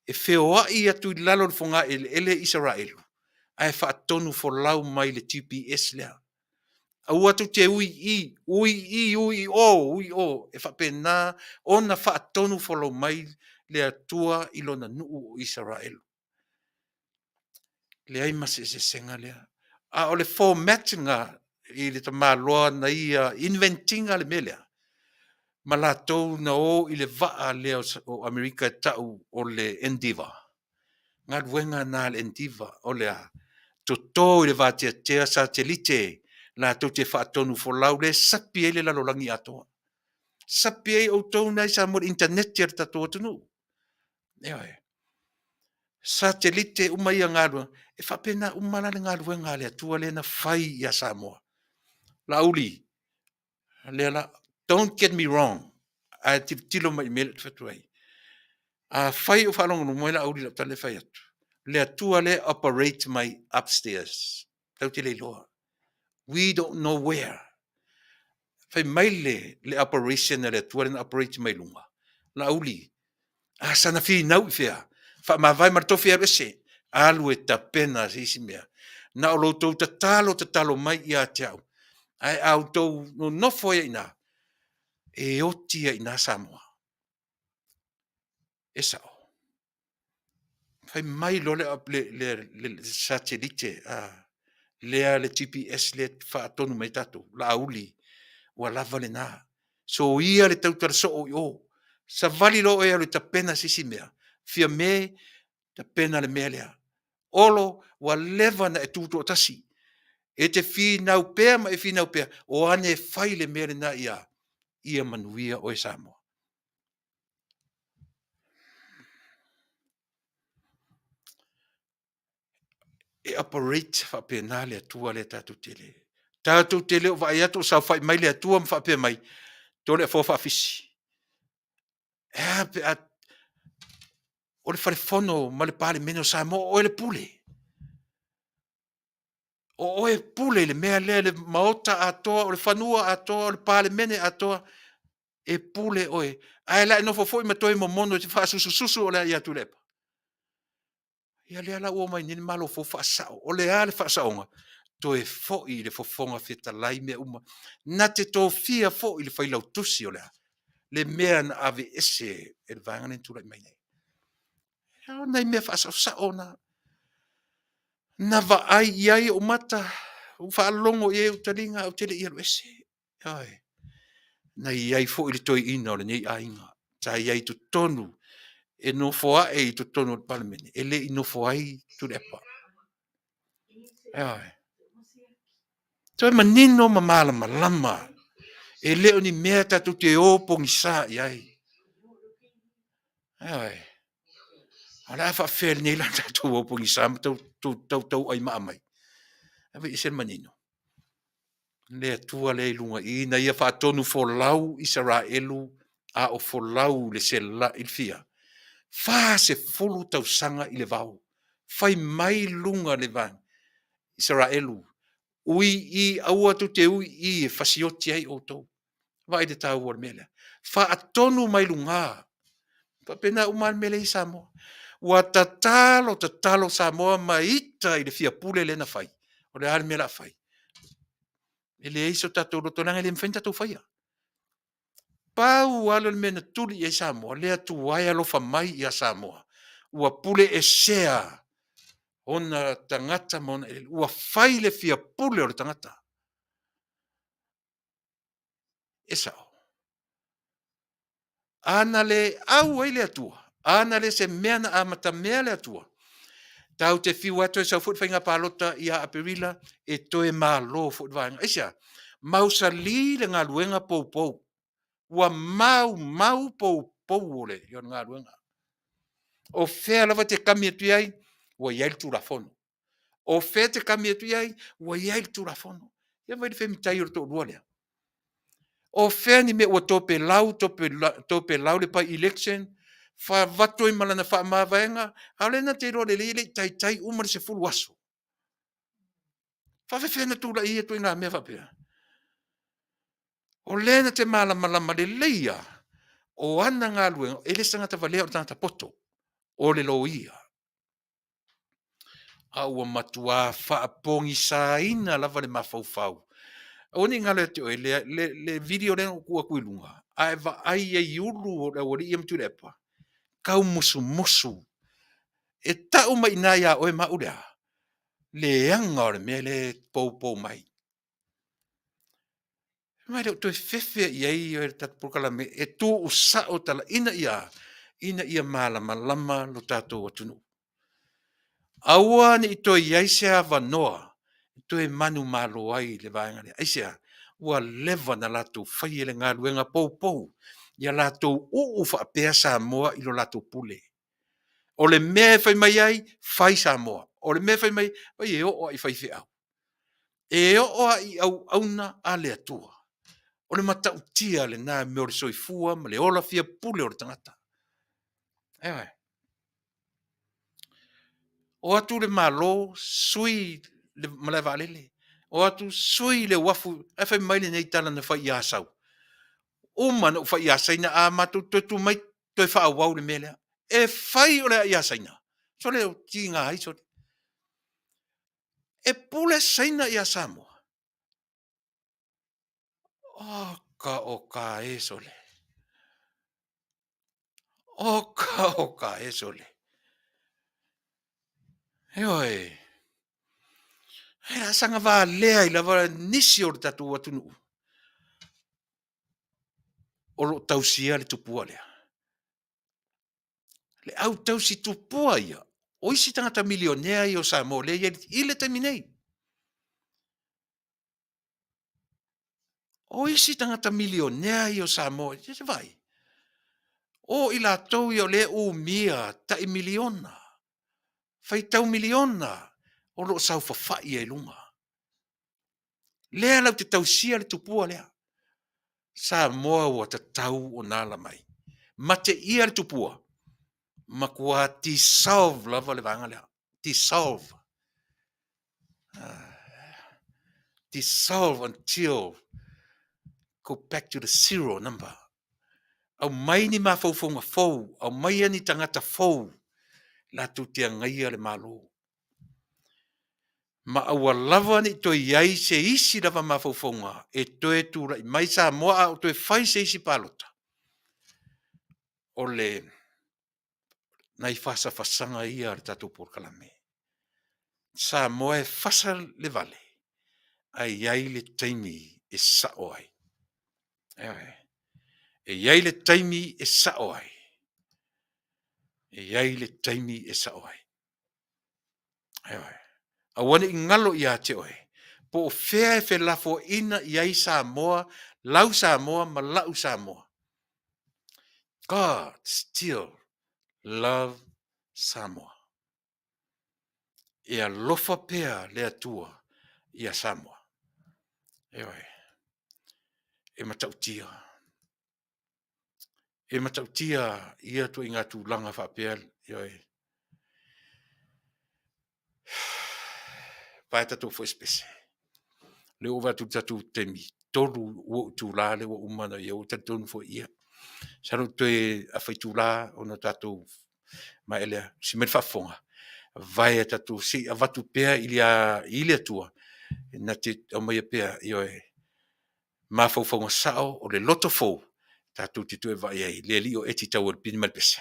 e feoai atu i lalo o le fogaeleele Isaraelu, ae faatonufolau mai le GPS lea. Aua tou te ui i i, ui i i, ui i o, ui i o. E faapena ona faatonufolau mai le Atua i lona nuu o Isaraelu. Leai ma se eseesega lea. A o le format lena i le tamaloa na ia invent ina le mea lea, ma latou na o i le vaa lea o Amerika e tau o le Endeavour. Galuega na a le Endeavour o le a? Toto i le vateatea satelite latou te faatonufolau lea e sapi ai le lalolagi atoa. Sapi ai outou na i Samoa i le initaneti a le tatou atunuu. Ioe. Satelite uma ia galuega, e faapena uma la le galuega a le Atua lea na fai ia Samoa. Laauli, lea la, don't get me wrong, ae tilotilo mai i le mea lea ou te fai atu ai. Afai o faalogologo mai Laauli i lau tala lea e fai atu, le Atua lea e operate mai upstairs. Tatou te le iloa. We don't know where. Fai mai le operation a le Atua lea na operate mai luga. Laauli, a sana finau i fea? Faamavae ma le tofi e alu ese. Alu e tapena se isi mea. Na o lo outou tatalo tatalo mai ia te au. Ae a outou nonofo ai i ina, e oti ai i ina Samoa. E sao. Fai mai loa le satelite, lea le GPS lea e faatonu mai ai tatou, Laauli, ua lava lena. Soia le tautala soo i o. Savali loa oe e alu e tapena se isi mea, Fiame, tapena le mea lea. Olo, ua leva ona e tutoatasi. E te finau pea ma e finau pea, o ane e fai le mea lena ia manuia oe Samoa. E operate faapena le Atua lea tatou te le. Tatou te le o vaai atu o saofai mai le Atua ma faapea mai, to le afoa faafisi. E a pe a o le falefono ma le Palemene o Samoa, o oe le pule. O oe e pule i le mea lea, le Maota atoa, o le fanua atoa, o le Palemene atoa, e pule oe. Ae la e nofo foi ma toe momono e te faasusususu o le a ia Tuilaepa. Ia lea la ua omai nei le Malo fou faasao. O le a le faasaoga? Toe foi i le Fofoga Fetalai mea uma. Na te tofia foi le Failautusi o le a? Le mea na aveese e le vaega lea na tulai mai nei. O nai mea faasaosao na. Na vaai i ai ou mata, ou faalogo i ai ou taliga ae ou te le i alu ese. Ioe. Na i ai foi le toeaina o lenei aiga sa i ai i totonu e nofo ae i totonu o le Palemene, e le i nofo ai Tuilaepa. Ioe. Toe manino ma malamalama. E le o ni mea tatou te o pogisa i ai. Ioe. A o le a faafefea lenei la tatou o pogisa ma tautauaimaa mai? Ae ese le manino. Le Atua lea i luga i ina ia faatonu folau Isaraelu a o folau i le sela i le fia 40 tausaga i le vao. Fai mai luga le va Isaraelu, ui i aua tou te ui i e fasioti ai outou. Vaai le taua o le mea lea. Faatonu mai luga. Faapena uma le mea lea i Samoa. Ua tatalo tatalo Samoa ma ita i le fia pule lea na fai. O le a le mea o le a fai? E leai so tatou loto leaga e le mafai ona tatou faia. Pau lava lea o le mea na tuli i ai Samoa, le Atua e alofa mai ia Samoa, ua pule esea ona tagata ma ona eleele, ua fai le fia pule o le tagata. E sao. A na le au ai le Atua, a na le se mea na amatamea le Atua, tatou te fiu lava toe sau foi le faiga palota ia Aperila e toe malo foi le vaega. Aisea? Mausali le galuega poupou. Ua maumau poupou o le galuega. O fea lava e te kami atu i ai, ua i ai le Tulafono. O fea e te kami atu i ai, ua i ai le Tulafono. Ia vaai i le femitai o le toalua lea. O fea ni mea ua topelau, topelau le bi-election, avatu ai ma lana faamavaega, a o lea na te iloa lelei e le i taitai uma le 10 aso. Faafefea ona tulai ia ituaiga mea faapea? O lea na te malamalama lelei lava, o ana galuega, e le o se tagata valea o le tagata poto, o le loia. A ua matua faapogisaina lava le mafaufau. Aua ne i galo ia te oe le, le, le video lea na ou tuu atu i luga, a e vaai i ai i ulu o le aualii ia ma Tuilaepa, taumusumusu. E tau mai i ina ia oe ma au le a? Leaga o le mea lea e poupou mai. Ma e le o toe fefe i ai le tatou polokalame e tuusao tala ina ia a? Ina ia malamalama lo tatou atunuu. Aua ne i toe i ai se avanoa e toe manumalo ai le vaega lea. Aisea? Ua leva ona latou faia le galuega poupou ia latou uu faapea Samoa i lo latou pule. O le mea e fai mai ai, fai Samoa. O le mea e fai mai ai, e oo lava i faifeau. E oo lava i auauna a le Atua. O le matautia lena mea o le soifua ma le ola fia pule o le tagata. Ioe. O atu le Malo sui le malae vaalele, o atu sui le uafu, ae fai mai lenei tala na fai ia Asau. Uma ona ou fai ia Saina, a matou toe tu mai, toe faaauau le mea lea. E fai o le a ia Saina, sole o tiga ai sole. E pule Saina ia Samoa. Oka oka e sole. Oka oka e sole. Ioe. E a saga valea ai lava nisi o le tatou atunuu o lo o tausia le tupua lea. Le au tausi tupua ia, o isi tagata milionea ia o Samoa lea e i ai i le taimi nei. O isi tagata milionea ia o Samoa, se vaai, o i latou ia o lea e umia tai miliona, faitau miliona o lo o saofafai ai i luga. Lea latou te tausia le tupua lea. Samoa ua tatau ona ala mai. Mateia le tupua, matua dissolve lava le vaega lea. Dissolve. Dissolve until go back to the zero number. Aumai ni mafaufauga fou, aumaia ni tagata fou latou te agaia le Malo. Ma aua lava ne i toe i ai se isi lava mafaufauga e toe tulai mai Samoa a o toe fai se isi palota. O le nai fasafasaga ia a le tatou polokalame. Samoa e fasa le vale, ae i ai le taimi e sao ai. E i ai le taimi e sao ai. E i ai le taimi e sao ai. Ioe. Aua ne i galo ia te oe, po o fea e felafoaiina i ai Samoa, lau Samoa ma la'u Samoa. God still love. Samoa. E alofa pea le Atua ia Samoa. Ioe. E matautia. E matautia ia ituaiga tulaga faapea, ioe. Vaea tatou fuaesepese. Lea ua ou vaai atu i le tatou taimi, 3 ua ou itula lea ua uma ona ia, ua ou talitonu foi ia. Masalo toe afa itula ona tatou maea lea. Si mea le faafofoga, vaea tatou se i avatu pea i le Atua na te aumaia pea, ioe, mafaufauga sao o le loto fou tatou te toe vaai ai le alii o Eti Taualepini ma le pese.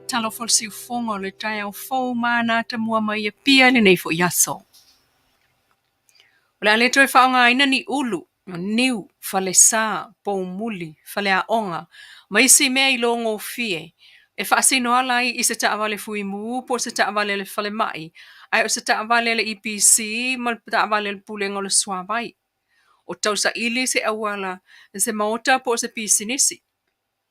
Talofa le siufofoga o le taeao fou ma ana atamua mai Apia i lenei foi aso. O le a le toe faaaogaina ni ulu, niu, falesa, poumuli, faleaoga Ma isi mea iloagofie e faasino ala ai i se taavale fuimu po o se taavale a le falemai, ae o se taavale a le EPC ma le taavale a le Pulega o le Suavai. O tausaili se auala, se maota po o se pisinisi.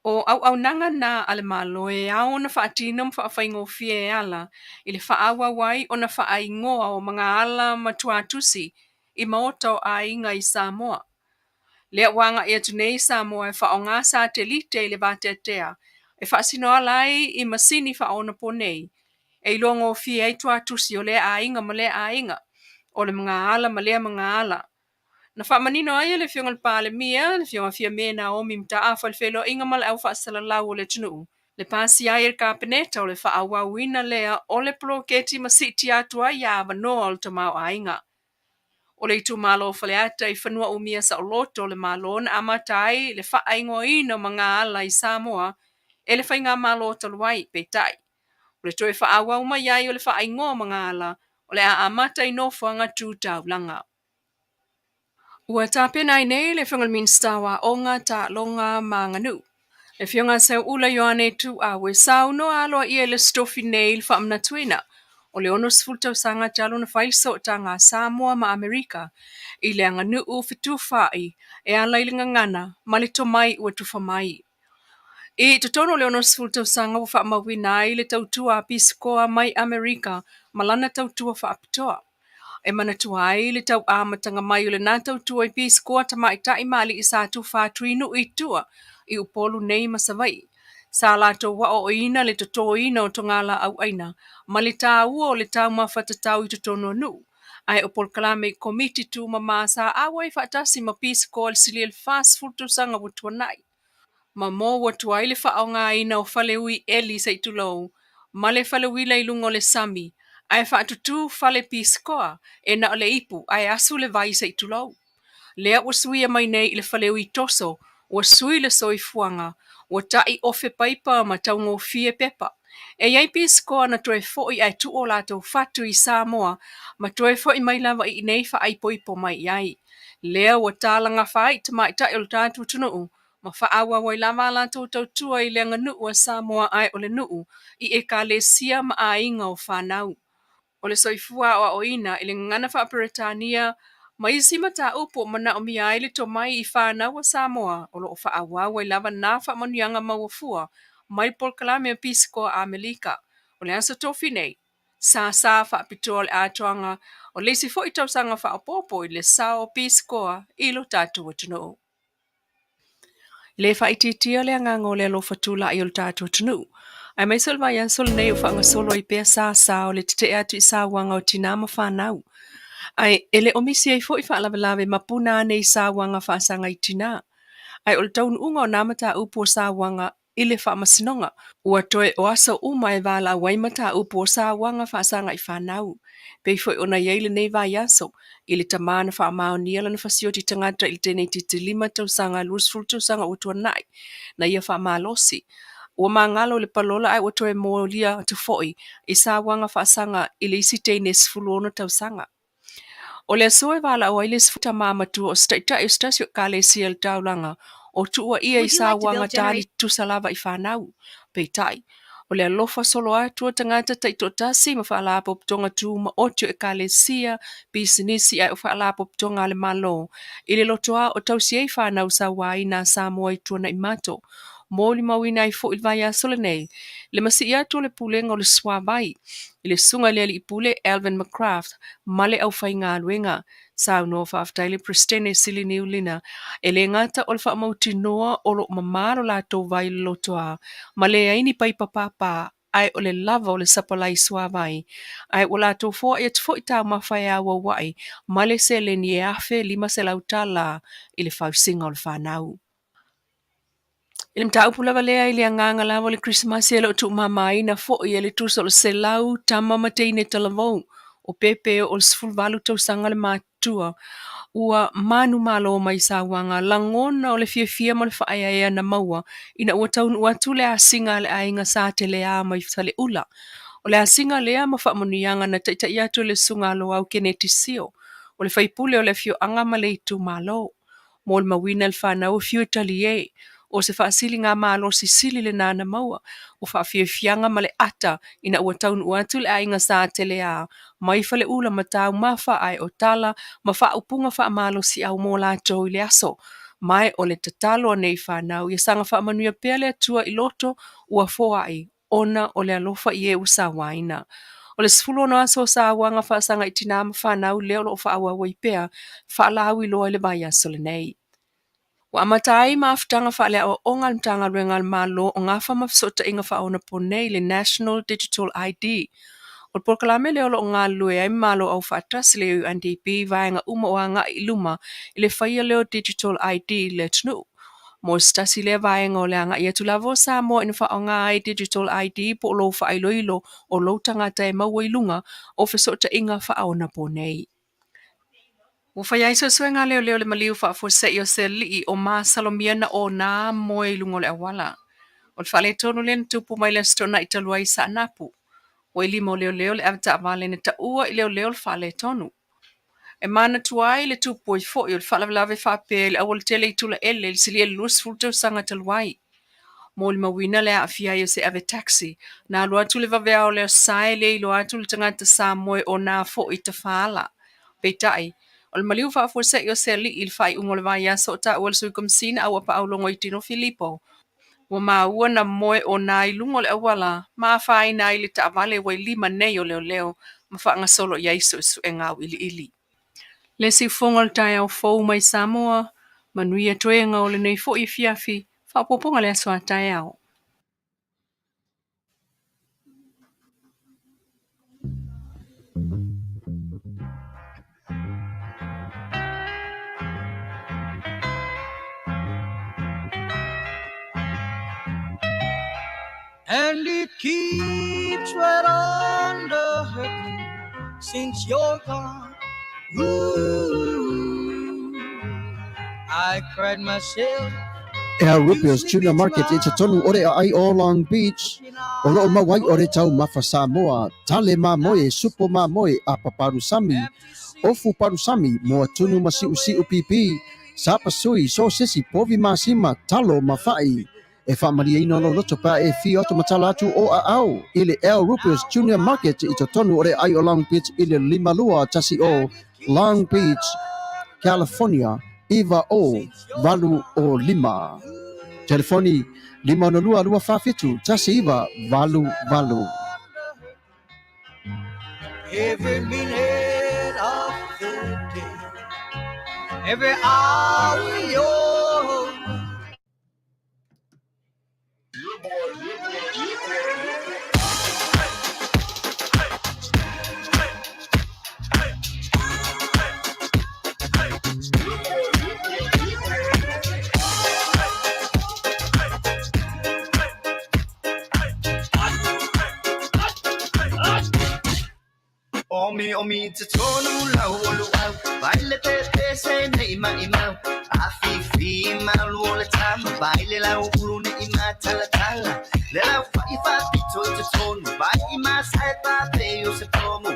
O auaunaga na a le Malo e ao ona faatino ma faafaigofie e ala i le faaauau ai ona faaigoa o magaala ma tuatusi i maota o aiga i Samoa. Lea ua agai atu nei Samoa e faaaoga satelite i le vateatea e faasino ala ai i masini faaonaponei e iloagofie ai tuatusi o lea aiga ma lea aiga, o le magaala ma lea magaala. Na faamanino ai e le Afioga i le Palemia, le Afioga Fiame Naomi Mataafa le feiloaiga ma le au faasalalau o le atunuu, le pasia ai e le Kapeneta o le faaauauina lea o le poloketi ma siitia atu ai avanoa o le tamaoaiga. O le itumalo o Faleata i fanua umia saoloto o le Malo na amata ai le faaigoaina o magaala i Samoa e le faigamalo talu ai, peitai, o le toe faaauau mai ai o le faaigoa o magaala o le a amata i nofoaga tu taulaga. Ua tapena ai nei le Afioga i le Minisita o Aoga, Taaloga ma Aganuu, le Afioga Seuula Ioane Tuuau e saunoa aloaia i le Aso Tofi nei i le faamanatuina o le 60 tausaga talu ona fai le sootaga a Samoa ma Amerika i le aganuu fetufaai e ala i le gagana ma le tomai ua tufa mai. I totonu o le 60 tausaga ua faamauina ai le tautua a pisikoa mai Amerika ma lana tautua faapitoa. E manatua ai le tau amataga mai o lena tautua i pisikoa tamaitai ma alii sa tufa atu i nuu i tua i Upolu nei ma Savaii. Sa latou aoaoina le totoina o togalaau aina ma le taua o le taumafa tatau i totonu o nuu. Ae o polokalame i komiti tumama sa auai faatasi ma pisikoa i le silia i le 40 tausaga ua tuanai. Ma mou atu ai le faaaogaina o faleui eli se i tulou, ma le faleuila i luga o le sami, ae faatutū fale pisikoa e na o le ipu ae asu le vai se i tulou. Lea ua suia mai nei i le faleui toso, ua sui le soifuaga, ua ta'i ofe paipa ma taugofie pepa. E i ai pisikoa na toe fo'i ae tuu o latou fatu i Samoa ma toe fo'i mai lava i inei faaipoipo mai i ai. Lea ua talagafa ai tamaitai o le tatou atunuu ma faaauau ai lava a latou tautua i le aganuu a Samoa ae o le nuu i ekalesia ma aiga o fanau. O le soifua aoaoina i le gagana faa-Peretania ma isi mataupu o manaomia ai le tomai i fanau a Samoa o lo o faaauau ai lava na faamanuiaga maua fua mai le polokalame a Pisikoa Amelika. O le Aso Tofi nei, sasa faapitoa le atoaga o le isi foi tausaga faaopoopo i le sao o Pisikoa i lo tatou atunuu. E le faaitiitia le agaga o le alofa tulai o le tatou atunuu, aemaise o le vaiaso lenei o faagasolo ai pea sasa o le tetee atu i sauaga o tinā ma fanau. Ae e le o misi ai foi faalavelave ma puna ane i sauaga faasaga i tinā. Ae o le taunuuga o nā mataupu o sauaga i le Faamasinoga, ua toe o aso uma e valaau ai mataupu o sauaga faasaga i fanau. Pei foi ona i ai lenei vaiaso, i le tamā na faamaonia lana fasioti tagata i le teineitiiti 5 tausaga 20 tausaga ua tuanai, na ia faamalosi. Ua magalo i le palola ae ua toe molia atu foi i sauaga faasaga i le isi teine 16 tausaga. O le aso e valaau ai le isi tama matua o se taitai o se tasi o ekalesia i le taulaga o tuuaia i Would you like to sauaga build tali generation? tutusa lava i fanau. Peitai, o le alofa solo atu o tagata taitoatasi ma faalapotopotoga tumaoti o ekalesia, pisinisi ae o faalapotopotoga a le Malo i le lotoa o tausi ai fanau sauaina a Samoa i tuanai mato. Molimauina ai foi i le vaiaso lenei le masii atu o le Pulega o le Suavai i le susuga i le Alii Pule Alvin McCraft ma le aufaigaluega. Saunoa faafetai le Peresetene Sili Niulina e le gata o le faamautinoa o lo o mamā lo latou vai i le lotoa ma leai ni paipa pāpā ae o le lava o le sapalai suavai, ae ua latou foai atu foi taumafa e auauai ma le seleni e $1,500 i le fausiga o le fanau. I le mataupu lava lea i le agaga lava o le Kerisimasi e le o tuumamaina foi e le tusa o le 100 tama ma teine talavou o pepe o le 18 tausaga le matutua ua manumalo mai sauaga lagona o le fiafia ma le faaeaea na maua ina ua taunuu atu le asiga a le aiga sa teleā mai Faleula. O le asiga lea ma faamanuiaga na taitai atu e le Susuga a Loau Keneti Sio, o le faipule o le afioaga ma le itumalo. Molimauina le fanau afio e talie. O se faasiligamalosi sili lenā na maua. O faafiafiaga ma le ata ina ua taunuu atu le aiga Sa Teleā mai Faleula ma taumafa ae o tala ma faaupuga faamalosiau mo latou i le aso. Ma o le tatalo a nei fanau ia saga faamanuia pea le Atua i loto ua foai ona o le alofa i e ua sauaina. O le 16 aso o sauaga faasaga i tinā ma fanau lea o lo o faaauau ai pea faalauiloa i le vaiaso lenei. Ua amata ai mafutaga faaleaoaoga a le Matagaluega a le Malo o gafa ma fesootaiga faaonaponei le National Digital ID. O le polokalame lea o lo o galulue ai ma Malo Aufaatasi le UNDP i vaega uma o agai i luma i le faia lea o Digital ID i le atunuu. Mo se tasi lea vaega o le agai atu lava o Samoa ina faaaoga ai Digital ID po o lou faailoilo o lou tagata e maua i luga o fesootaiga faaonaponei. Ua fai ai suesuega a leoleo i le maliu faafuasei o se alii o masalomia na ona moe i luga o le auala. O le faaletonu lea na tupu mai le Aso Toonai talu ai i Saanapu. Ua i lima o leoleo le avetaavale na taua i leoleo le faaletonu. E manatua ai le tupu ai foi o le faalavelave faapea i le aualatele i Tulaele i le silia i le 20 tausaga talu ai. Molimauina le aafia ai o se ave taxi na alu atu i le vaveao o le Aso Sa e le iloa atu le tagata sa moe ona foi i tafaala. Peitai, o le maliu faafuasei o se alii i le faaiuga o le vaiaso o taua e le Sui Komesina Auapaau Logoitino Filipo, ua maua na moe ona i luga o le auala ma afaina ai le taavale ua i lima nei o leoleo ma faagasolo i ai suesuega auiliili. Le siufofoga o le taeao fou mai Samoa, manuia toega o lenei foi afiafi, faaopoopoga le aso a taeao. And it keeps right on the hurting since you're gone. Ooh, I cried myself. Al Rupio's Tuna Market i totonu o le aai o Long Beach, o loo maua ai o le taumafa Samoa, tale mamoe, supo mamoe, apa palusami, ofu palusami, moa tunu ma siusiu pipi, sapasui, sosesi, povi masima, talo ma fa'i. E faamalieina lou loto pe a e afio atu ma tala atu o aao i le Al Rupio's Junior Market i totonu o le aai o Long Beach i le 5210 Long Beach, California 90805. Telefoni 562 247 1988. Every minute of the day, every hour you're Omi omi te tonu lau o luau Vai le te te se nei mai mau A fi fi mau o le tama Vai le lau ulu nei ma tala tala Le lau fa i fa pito i te tonu Vai i ma sa e pa pe o se pomu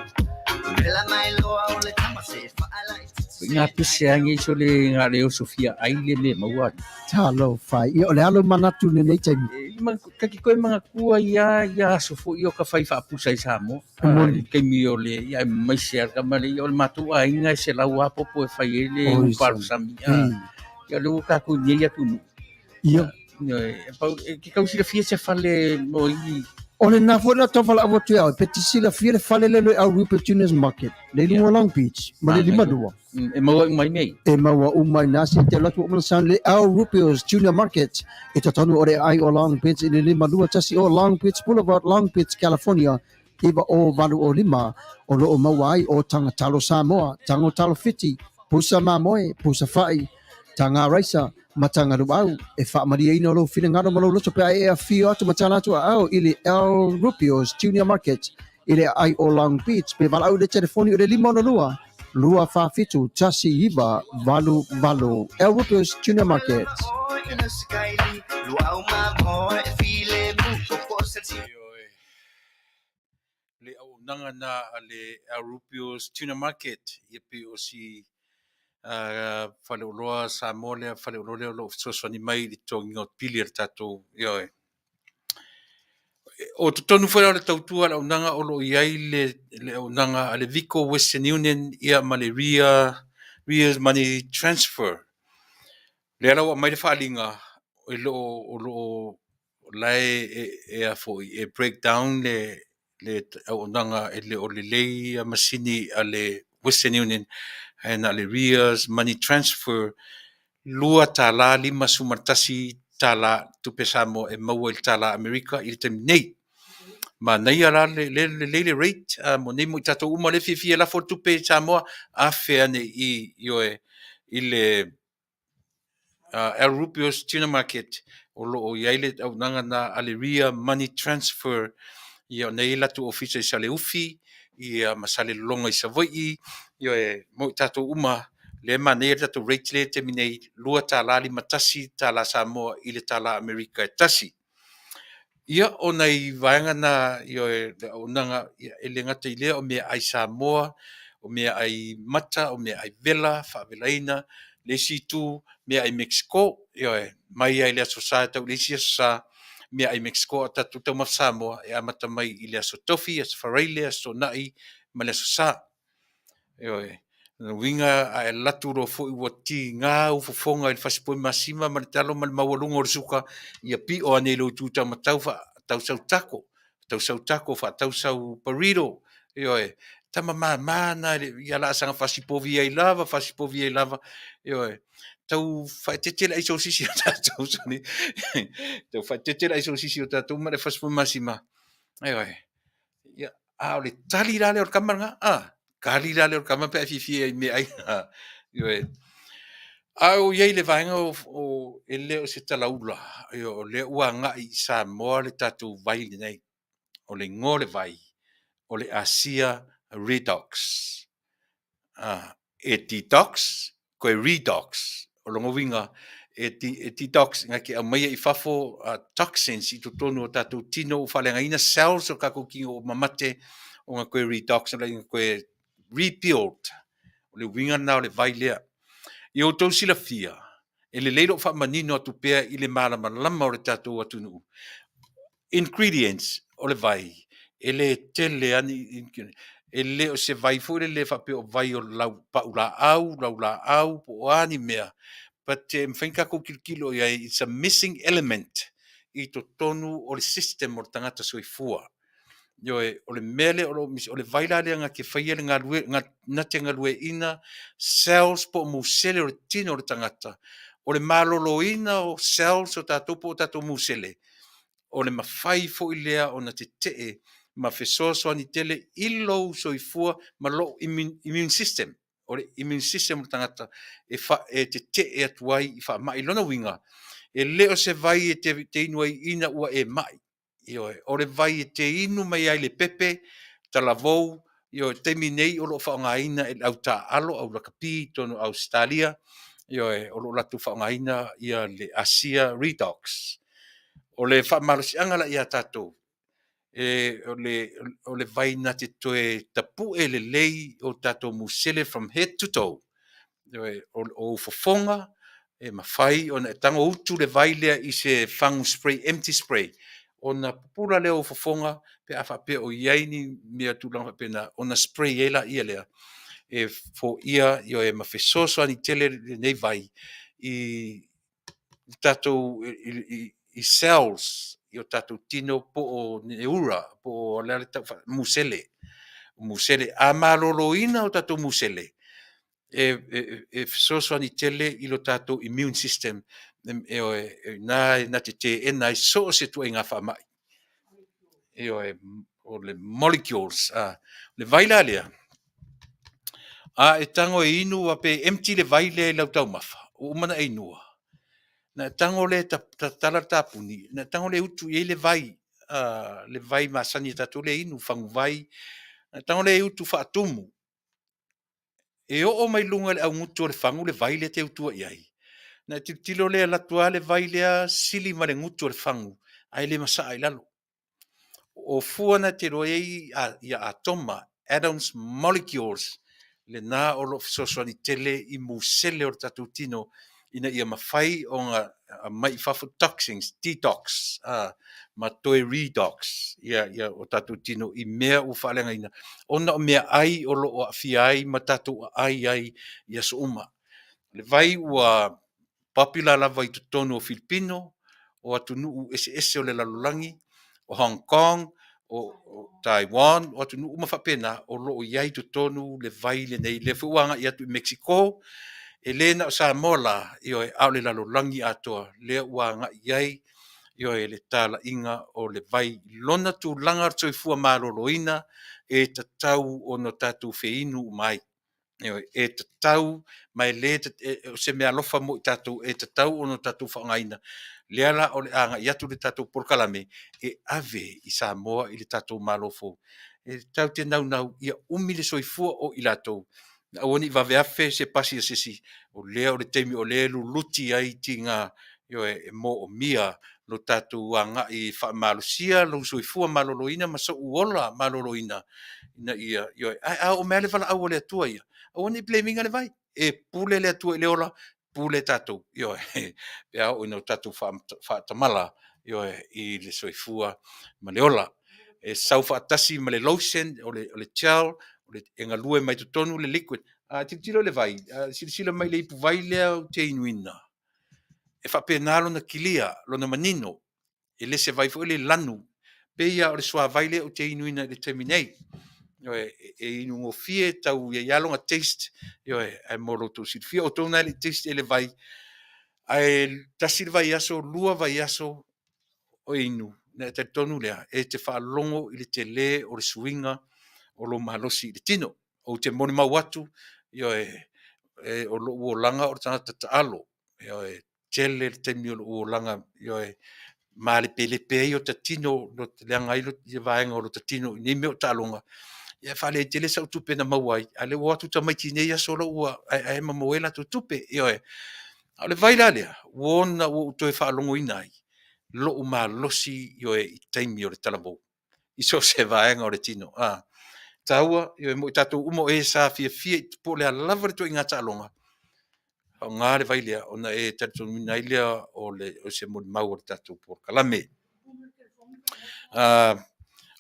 Le la mai loa o le tama se fa ala i te Ngā pese angi so le ngā leo Sofia ai le me maua. Talofa. Ia, o le alo manatu lenei taimi. E, ma, kaki koe mga kua ia, ia aso fo i o ka whai whaapusa i Samoa. E moni. Kaimi o le, ia mai se ar kama le, ia o le mātou ainga e se lau apopo e whai e le Oi, uparu sami. Ia le ua kākou nei atu nu. Ia. Ia, e, pau, e, ke kau silafia se fale mo i O le na foi na tau fala avo atu e au, pe te silafia le fale le loe au Rupert Junior's Market, le i luga o Long Beach, ma le 52. E maua uma i nei. E maua uma i nā se te alu atu o mana le Al Rupio's Junior Market, i totonu o le aai o Long Beach i le 521 o Long Beach Boulevard, Long Beach, California, 90805, o lo o maua ai o taga talo Samoa, tago talo Fiti, pusa mamoe, pusa fa'i, taga raisa, ma taga luau. E faamalieina lou finagalo ma lou loto pe a e afio atu ma tala atu aao i le Al Rupio's Junior Market i le aai o Long Beach pe valaau i le telefoni o le 562 247 1988. Al Rupio's Junior Market. Le auaunaga na a le Al Rupio's Tuna Market, ia pe o si Faleoloa Samoa lea, faleoloa lea o lo o fesoasoani mai i le totogiina o pili a le tatou, ioe. O totonu foi la o le tautua a le auaunaga o lo o i ai le auaunaga a le Vico Western Union ia ma le Ria Money Transfer. Lea la ua aumai le faaaliga e lo o lo o la e a foi e break down le auaunaga e le o lelei ia masini a le Western Union ae na o le Ria's Money Transfer $2.51 tupe Samoa e maua i le tala Amerika i le taimi nei. Manaia la le lelei le rate mo nei mo i tatou uma lea e fiafia e lafo le tupe i Samoa, afe ane i ioe i le El Rubios Tuna Market o lo o i ai le auaunaga lena a le Ria Money Transfer. Ia o lena e i ai latou ofisa i Saleufi ia ma Salelologa i Savaii, ioe, mo i tatou uma lea e manaia le tatou rate lea i le taimi nei, $2.51 tala Samoa i le tala Amerika e tasi. Ia, o nai vaega na, ioe, le auaunaga, e le gata i lea o meaai Samoa, o meaai mata, o meaai vela, faavelaina, le isi itu, meaai Mexico, ioe, mai lava i le Aso Sa e tau i le isi Aso Sa, meaai Mexico, a o tatou taumafa Samoa e amata mai i le Aso Tofi, Aso Faraile, Aso Toonai ma le Aso Sa. Ioe. O lona uiga a e alu atu loa foi ua tiga ou fofoga i le fasipovi masima ma le talo ma le maualuga o le suka, ia pio ane i lou itu taumatau faatau sau taco, faatau sau taco, faatau sau burrito, ioe. Tama mama na ia laasaga fasipovi ai lava, fasipovi ai lava, ioe. Tau faaeteete le ai sosisi a tatou, tau faaeteete le ai sosisi o tatou ma le fasipovi masima, ioe. Ia, a o le tali la lea o le tama lena, a, tali la lea o le tama pe a e fiafia i meaai na, ioe. A o i ai i le vaega o e le o se talaula, ioe, o lea ua agai i Samoa le tatou vai lenei. O le igoa o le vai, o le Asia Redox. E detox toe redox. O lona uiga, e detox na te aumaia i fafo toxins i totonu o tatou tino ua faaleagaina cells o tatou tino ua mamate ona toe redox lea, toe rebuild. O le uiga lena o le vai lea. Ia outou silafia, e lelei lou faamanino atu pea i le malamalama o le tatou atunuu. Ingredients o le vai, e le tele lava ni, e le o se vai foi lele faapea o vai o lau paulaau, laulaau po o a ni mea, but e mafai ona tatou tilotilo i ai, it's a missing element i totonu o le system o le tagata soifua. Ioe, o le mea lea o lo o misi, o le vai la lea na te faia le galue, na te galueaiina cells po o musele o le tino o le tagata. O le maloloina o cells o tatou po o tatou musele, o le mafai foi lea ona tetee ma fesoasoani tele i lou soifua ma lou immune system. O le immune system o le tagata e, fa, e tetee atu ai i faamai. Lona uiga, e le o se vai e te inu ai ina ua e mai. Ioe, o le vai e te inu mai ai le pepe, talavou, ioe, taimi nei o lo o faaaogaina e le au taaalo, au lakapi i totonu o Ausetalia, ioe, o lo o latou faaaogaina ia le Asia Redox. O le faamalosiaga la ia tatou, e, o le, o le vai na te toe tapue lelei o tatou musele from head to toe, ioe, o ou fofoga, e mafai ona e tago utu le vai lea i se fagu spray, empty spray, ona pupula lea o ou fofoga pe a faapea o i ai ni mea tulaga faapena, ona spray ai laia lea e foia, ioe, ma fesoasoani tele lenei vai i tatou i cells i o tatou tino po o neura po o le a le tau musele. Musele, a maloloina o tatou musele, e fesoasoani tele i lo tatou immune system, ioe, i ina na te teena ai so o se ituaiga faamai. Ioe, o le molecules. A, le vai la lea, a e tago e inu a pe empty le vai lea i lau taumafa, ua uma ona e inua, na e tago lea e tatala le tapuni, na e tago lea e utu i ai le vai, le vai masani a tatou lea e inu, faguvai, na e tago lea e utu faatumu, e oo mai luga i le augutu o le fagu le vai lea e te utua i ai, na e tilotilo lea e alu atu lava le vai lea sili ma le gutu o le fagu, ae le masaa i lalo. O fua na e te iloa ai ia atoma, atoms, molecules, Lena o lo o fesoasoani tele i musele o le tatou tino ina ia mafai ona aumai i fafo toxins, detox, ma toe redox ia, ia o tatou tino i mea ua faaleagaina ona o meaai o lo o aafia ai ma tatou aai ai i aso uma. Le vai ua popular lava i totonu o Filipino, o atunuu eseese o le lalolagi, o Hong Kong, o Taiwan, o atunuu uma faapena o lo o i ai i totonu le vai lenei, lea foi ua agai atu i Mexico, e le na o Samoa la, ioe, a o le lalolagi atoa lea ua agai i ai, ioe, le talaiga o le vai i lona tulaga o le soifua maloloina e tatau ona tatou feinu uma ai. Ioe, e tatau ma e le o se meaalofa mo i tatou e tatau ona tatou faaaogaina. Lea la o le a agai atu le tatou polokalame e ave i Samoa i le tatou Malo fou. E tatou te naunau ia umi le soifua o i latou, aua ne i vaveafe se pasi a se isi, o lea o le taimi o lea e luluti ai tiga, ioe, e moomia lo tatou agai e faamalosia lou soifua maloloina ma sou ola maloloina ina ia, ioe, ae a oo mai lava le valaau a le Atua ia, aua ne i blame ina le vai, e pule le Atua i le ola, pule tatou, ioe, pe a oo ina tatou faatamala, ioe, i le soifua ma le ola. E sau faatasi ma le lotion, o le gel, e galue mai totonu le liquid. A tilotilo i le vai, a silasila mai i le ipuvai lea ou te inuina, e faapena lona kilia, lona manino, e le se vai foi le lanu, pei lava o le suavai lea ou te inuina i le taimi nei. Ioe, e inu gofie, tau i ai lava lona taste, ioe, ae mo lo outou silafia, o outou na e le i taste i le vai, ae tasi le vaiaso, lua vaiaso o inu, ona e talitonu lea, e te faalogo i le tele o le suiga o lou malosi i le tino. Ou te molimau atu, ioe, o lou olaga o le tagata taalo, ioe, tele le taimi o lou olaga, ioe, malepelepe ai ota tino, leaga ai le vaega o lota tino i nei mea o taaloga, ia e faaleai tele sau tupe na maua ai, a o lea ua o atu tamaiti i nei aso la ua aeae ma maua ai latou tupe, ioe. A o le vai la lea, ua ona ua ou toe faalogoina ai lou malosi, ioe, i taimi o le talavou i so o se vaega o le tino. A taua, ioe, mo i tatou uma o e sa fiafia po o le a lava le ituaiga taaloga, faaaoga le vai lea ona e talitonuina ai lea o le o se molimau o le tatou polokalame.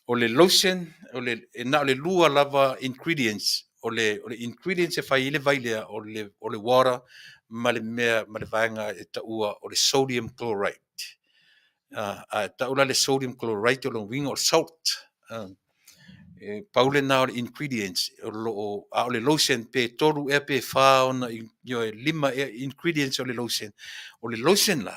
O le lotion, o le, e na o le lua lava ingredients, o le, o le ingredients e fai ai le vai lea, o le, o le water ma le mea, ma le vaega e taua o le sodium chloride. A tau la le sodium chloride, o lona uiga o le salt. E pau lena o le ingredients o lo o, a o le lotion pe tolu ea pe fa ona, ioe, lima ea ingredients o le lotion. O le lotion la,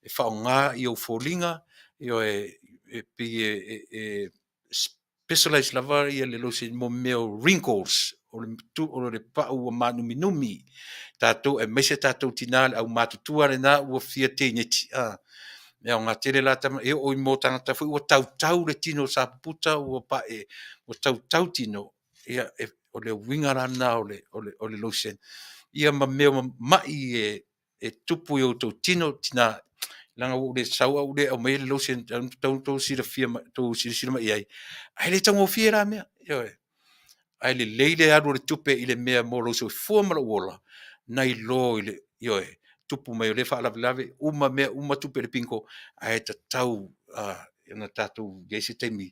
e faaaoga i ou foliga, ioe, e pei e specialize lava ia le lotion mo mea o wrinkles, o le, o le pau ua mānuminumi tatou, aemaise tatou tinā, le aumatutua lena ua fia teineti, a e aoga tele la tama, e oo i mea o tagata foi ua tautau le tino sa puputa ua pae, ua tautau tino, ia, e, o le uiga la lena o le, o le, o le lotion, ia ma mea o mai e, e tupu i outou tino tina, leaga ua ou le sau ae ua le aumaia le lotion tatau ona outou silafia outou silasila mai i ai, ae le taugofie la mea, ioe, ae lelei le alu o le tupe i le mea mo lou soifua ma lou ola, nai lo i le, ioe, tupu mai o lea faalavelave, uma mea uma tupe i le bingo, ae tatau ona tatou i ai se taimi,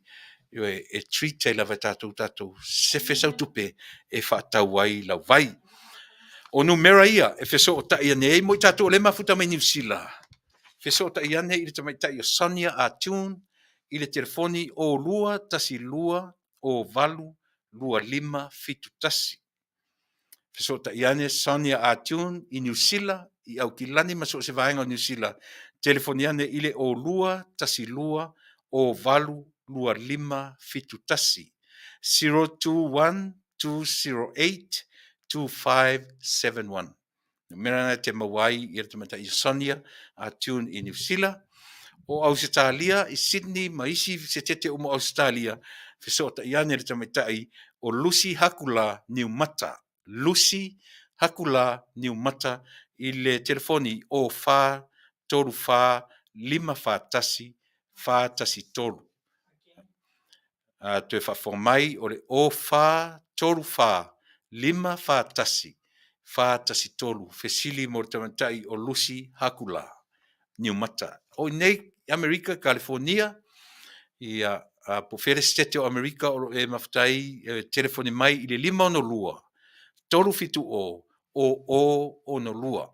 ioe, e treat ai lava e tatou tatou sefe sau tupe e faatau ai lau vai. O numera ia e fesootai ane ai mo i tatou o lea e mafuta mai Niu Sila, fesootai ane i le tamaitai o Sonia Arjun i le telefoni 02 12 08 25 71. Fesootai ane Sonia Arjun i Niu Sila, i Aukilani ma so o se vaega o Niu Sila, telefoni ane i le 02 12 08 25 71, 021 208 2571. Numera na e te maua ai i le tamaitai o Sonia Arjun i Niu Sila. O Ausetalia, i Sydney ma isi setete uma o Ausetalia, fesootai ane le tamaitai o Lucy Hakula Niumata, Lucy Hakula Niumata i le telefoni 04 34 541 413. A toe faafofoga mai, o le 04 34 5 4 1 4 1 3. Fesili mo le tamaitai o Lucy Hakula Niumata. O i inei i Amerika, Kalifonia, ia, po o fea le Setete o Amerika o lo o e mafuta ai, e telefoni mai i le 562 370 0062.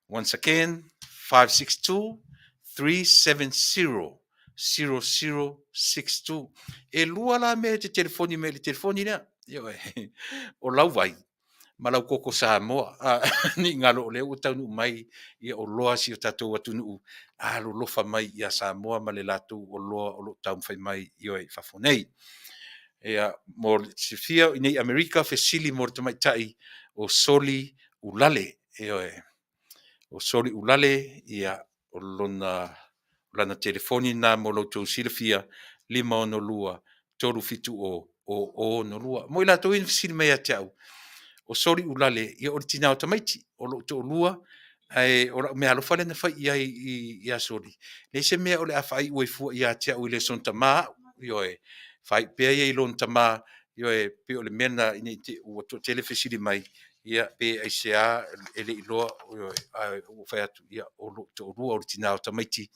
Once again, 562 370 0062. E lua la mea e te telefoni mai i le telefoni lea. Ioe, o lau vai ma lau koko Samoa. Ne i galo o lea ua taunuu mai ia oloa a si o tatou atunuu alolofa mai ia Samoa ma le latou oloa o lo o taumafai mai, ioe, i fafo nei. Ia, mo le silafia i nei Amerika, fesili mo le tamaitai o Soli Ulale. Ioe, o Soli Ulale, ia, o lona lana telefoni lena mo lo outou silafia, 562 370 0062. Mo i latou ia na fesili mai ia te au, o Soli Ulale, ia, o le tina o tamaiti, o lou toalua, ae o lau meaalofa lea na fai i ai ia Soli, leai se mea o le a faaiu ai fua ia te au i le son tama au. Ioe, faaiu pea ia i lona tama. Ioe, pei o le mea lena ina ne i te i ua toatele fesili mai, ia, pe aisea e le i iloa. Ioe, ae ua fai atu, ia, o lou toalua, o le tina o tamaiti,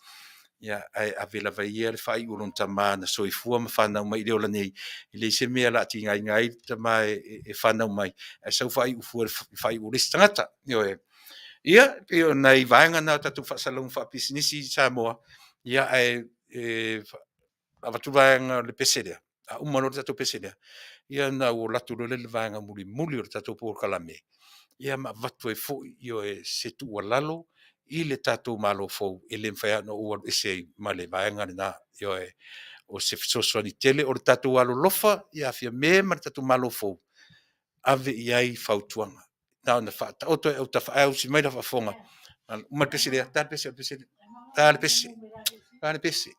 ia, ae ave lava ia le faaiu o lona tama na soifua ma fanau mai i le ola nei. E leai se mea o le a tigaina ai le tama e fanau mai, ae sau faaiu fua i le faaiu o le isi tagata. Ioe, ia, pei o nai vaega na o tatou faasalalauga faapisinisi i Samoa, ia, ae e avatu vaega o le pese lea, a uma loa le tatou pese lea, ia ona ou alu atu loa lea i le vaega mulimuli o le tatou polokalame, ia, ma avatu ai foi, ioe, se tuualalo i le tatou Malo fou. E le mafai lava ona ou alu ese ai ma le vaega lena. Ioe, o se fesoasoani tele o le tatou alolofa ia Fiame ma le tatou Malo fou, ave i ai fautuaga. Na ona faataoto e autafa ae usi mai la faafofoga. Uma le pese lea, ta le pese, o le pese, ta le pese, ta le pese.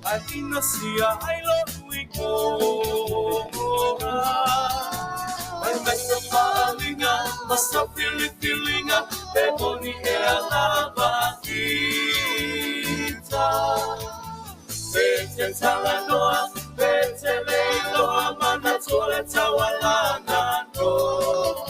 Ae inosia ai lo'u igoa. Fai mai sa faaaliga ma sa filifiliga, pe moni ea lava ita. Pe te talanoa, pe te le iloa, manatua le taualaga noa.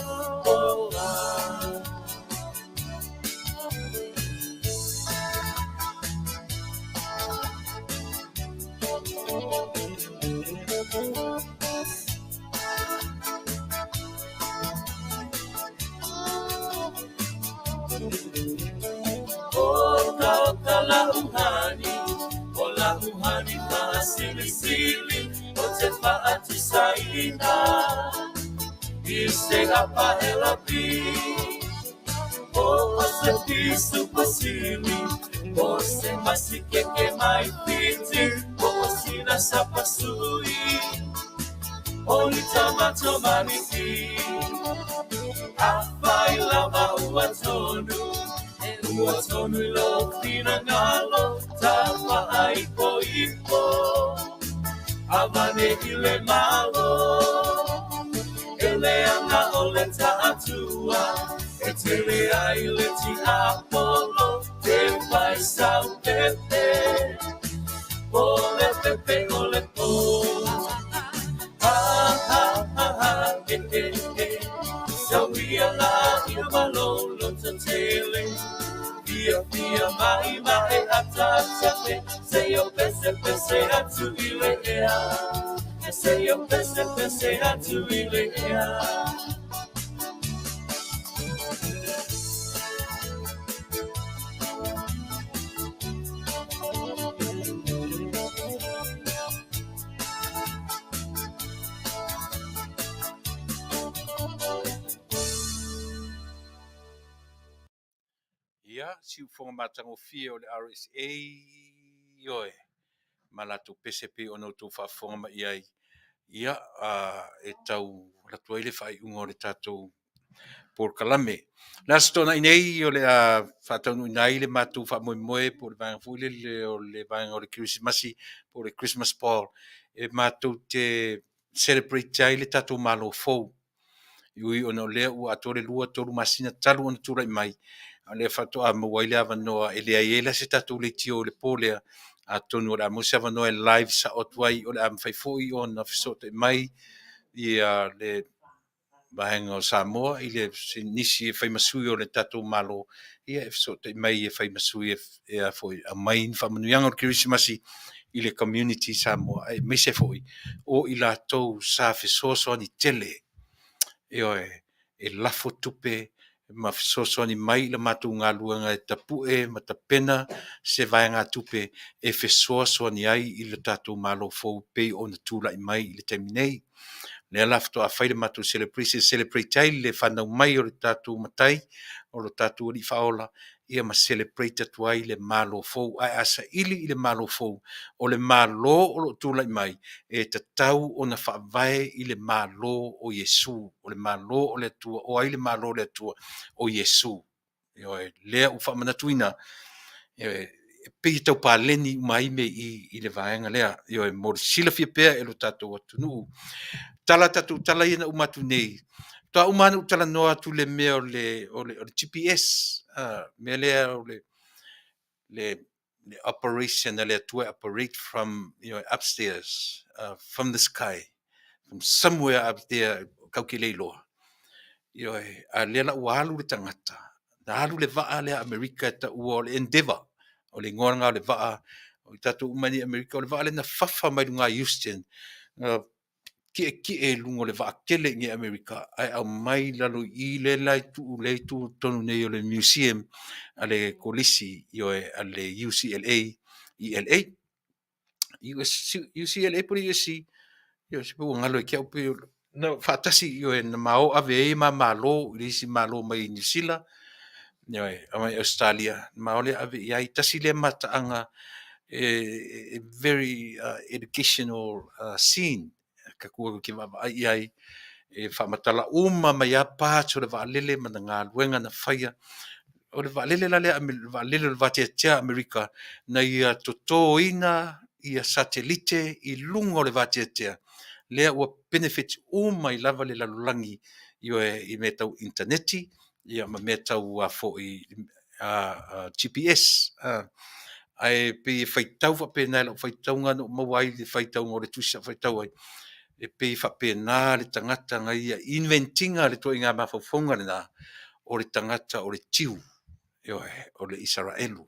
Otaota la'u hani, o la'u hani fa'asilisili, ou te fa'atusaina i se apa e lapi, o se pisupo sili, o se masikeke mai Fiti, o sina sapasui, o ni tamato maniki. Afai lava ua tonu, e ua tonu i lou finagalo, tafa'aipoipo, avane i le Malo. E leaga o le ta'atua, e tele ai le tiapolo, te fai sau pepe, o le pepe o le po. Ha ha ha ha, e e e, tauia la ia malo loto tele. Fia fia mai mai ata ata pe, se yo pese pese atu i le ea. Se yo pese pese atu i le ea. Ia, siufoga matagofie o le RSA, ioe, ma latou pese pei ona outou faafofoga mai i ai, ia, e tau alu atu ai le faaiuga o le tatou polokalame. O le Aso Toonai nei, o le a faataunuuina ai le matou faamoemoe po o le vaega foi lele o le vaega o le Kerisimasi po o le Christmas Ball e matou te celebrate ai le tatou Malo fou. E ui ona o lea ua atoa le 2, 3 masina talu ona tulai mai, a o lea faatoa maua ai le avanoa e leai ai la se tatou leitio i le po lea, atonu o le a maua se avanoa e live sao atu ai, o le a mafai foi ona fesootai mai ia le vaega o Samoa i le nisi e fai ma sui o le tatou Malo, ia e fesootai mai e fai ma sui e a foi aumai ni faamanuiaga o le Kerisimasi i le community Samoa, aemaise foi o i latou sa fesoasoani tele, ioe, e lafo tupe ma fesoasoani mai i la matou galuega e tapue ma tapena se vaegatupe e fesoasoani ai i le tatou Malo fou pei ona tulai mai i le taimi nei. O lea la faatoa fai le matou celebration, celebrate ai le fanau mai o le tatou Matai, o lo tatou Alii Faaola, ia ma celebrate atu ai le Malo fou. Ae a saili i le Malo fou, o le Malo o lo o tulai mai, e tatau ona faavae i le Malo o Iesu, o le Malo o le Atua, o ai le Malo o le Atua? O Iesu. Ioe, lea ua faamanatuina, ioe, e pei e tau paleni uma ai mea i i le vaega lea, ioe, mo le silafia pea e lo tatou atunuu. Tala tatou tala ia na uma atu nei, faatoa uma lava ona ou talanoa atu i le mea o le, o le, o le GPS, mea lea o le, le, le operation a le Atua e operate from, you know, upstairs, from the sky, from somewhere up there, kau ke le iloa. Ioe, a lea la ua alu le tagata, na alu le vaa lea Amerika e taua o le Endeavour, o le igoa lena o le vaa, o i tatou uma nei i Amerika, o le vaa lea na fafa mai luga i Houston, na tietie i luga o le vaatele i nei Amerika, ae aumai i lalo i i le la itu, le itu tonu nei o le museum a le kolisi, ioe, a le UCLA i LA. US, UCLA po o le USC, ioe, se ua galo ia te au pei na faatasi, ioe, na ma o ave ai ma malo i le isi malo mai Niu Sila, ioe, mai Australia, na ma o lea ave i ai. Tasi lea mataaga e very educational scene tatou te vaavaai i ai, e faamatala uma mai lava parts o le vaalele ma na galuega na faia. O le vaalele la lea, le vaalele o le vateatea a Amerika, na ia totoina ia satelite i luga o le vateatea, lea ua benefit uma ai lava le lalolagi, ioe, i mea tau initaneti, ia ma mea tau a foi GPS. Ae pei e faitau faapena i lau faitauga na ou maua ai i le faitauga o le tusi sa ou faitau ai, e pei e faapena le tagata na ia invent ina le ituaiga mafaufauga lena, o le tagata o le Tiu, ioe, o le Isaraelu.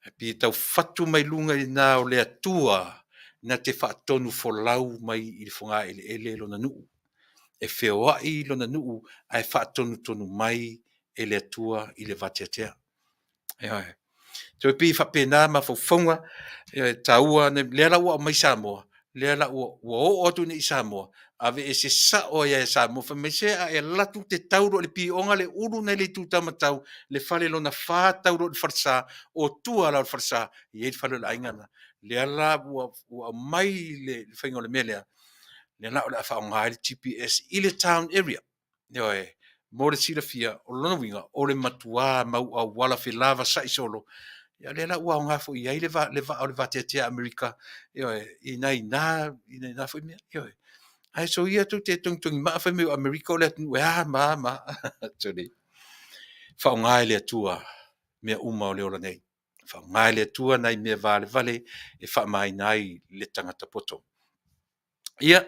E pei e tau fatu mai luga i ina o le Atua na te faatonufolau mai i le fogaeleele Lona nuu. E feoai Lona nuu ae faatonutonu mai e le Atua i le vateatea. Ioe. So e pei e faapena mafaufauga e taua, lea la ua aumai i Samoa, lea la ua oo atu nei i Samoa, aveese sao ai lava e Samoa, fai mai, se a e alu atu e te tau loa i le pioga le ulu lena e i le itu taumatau, le fale lona fa tau loa i le falesa, o tua la o le falesa, e i ai le fale o le aiga lena. Lea la ua aumai le faiga o le mea lea, lea la o le a faaaoga ai le GPS i le town area. Ioe. Mo le silafia, o lona uiga, o le matua mau auala felavasai solo, ia lea la ua aoga foi i ai le vaa o le vateatea a Amerika, ioe, i nai na foi mea. Ioe. Ae soia tou te togitogimaa fai mai o Amerika o le atunuu e a ma a ma a. Sole! Faaaoga e le Atua mea uma o le ola nei. Faaaoga e le Atua nai mea valevale e faamaina ai le tagata poto. Ia,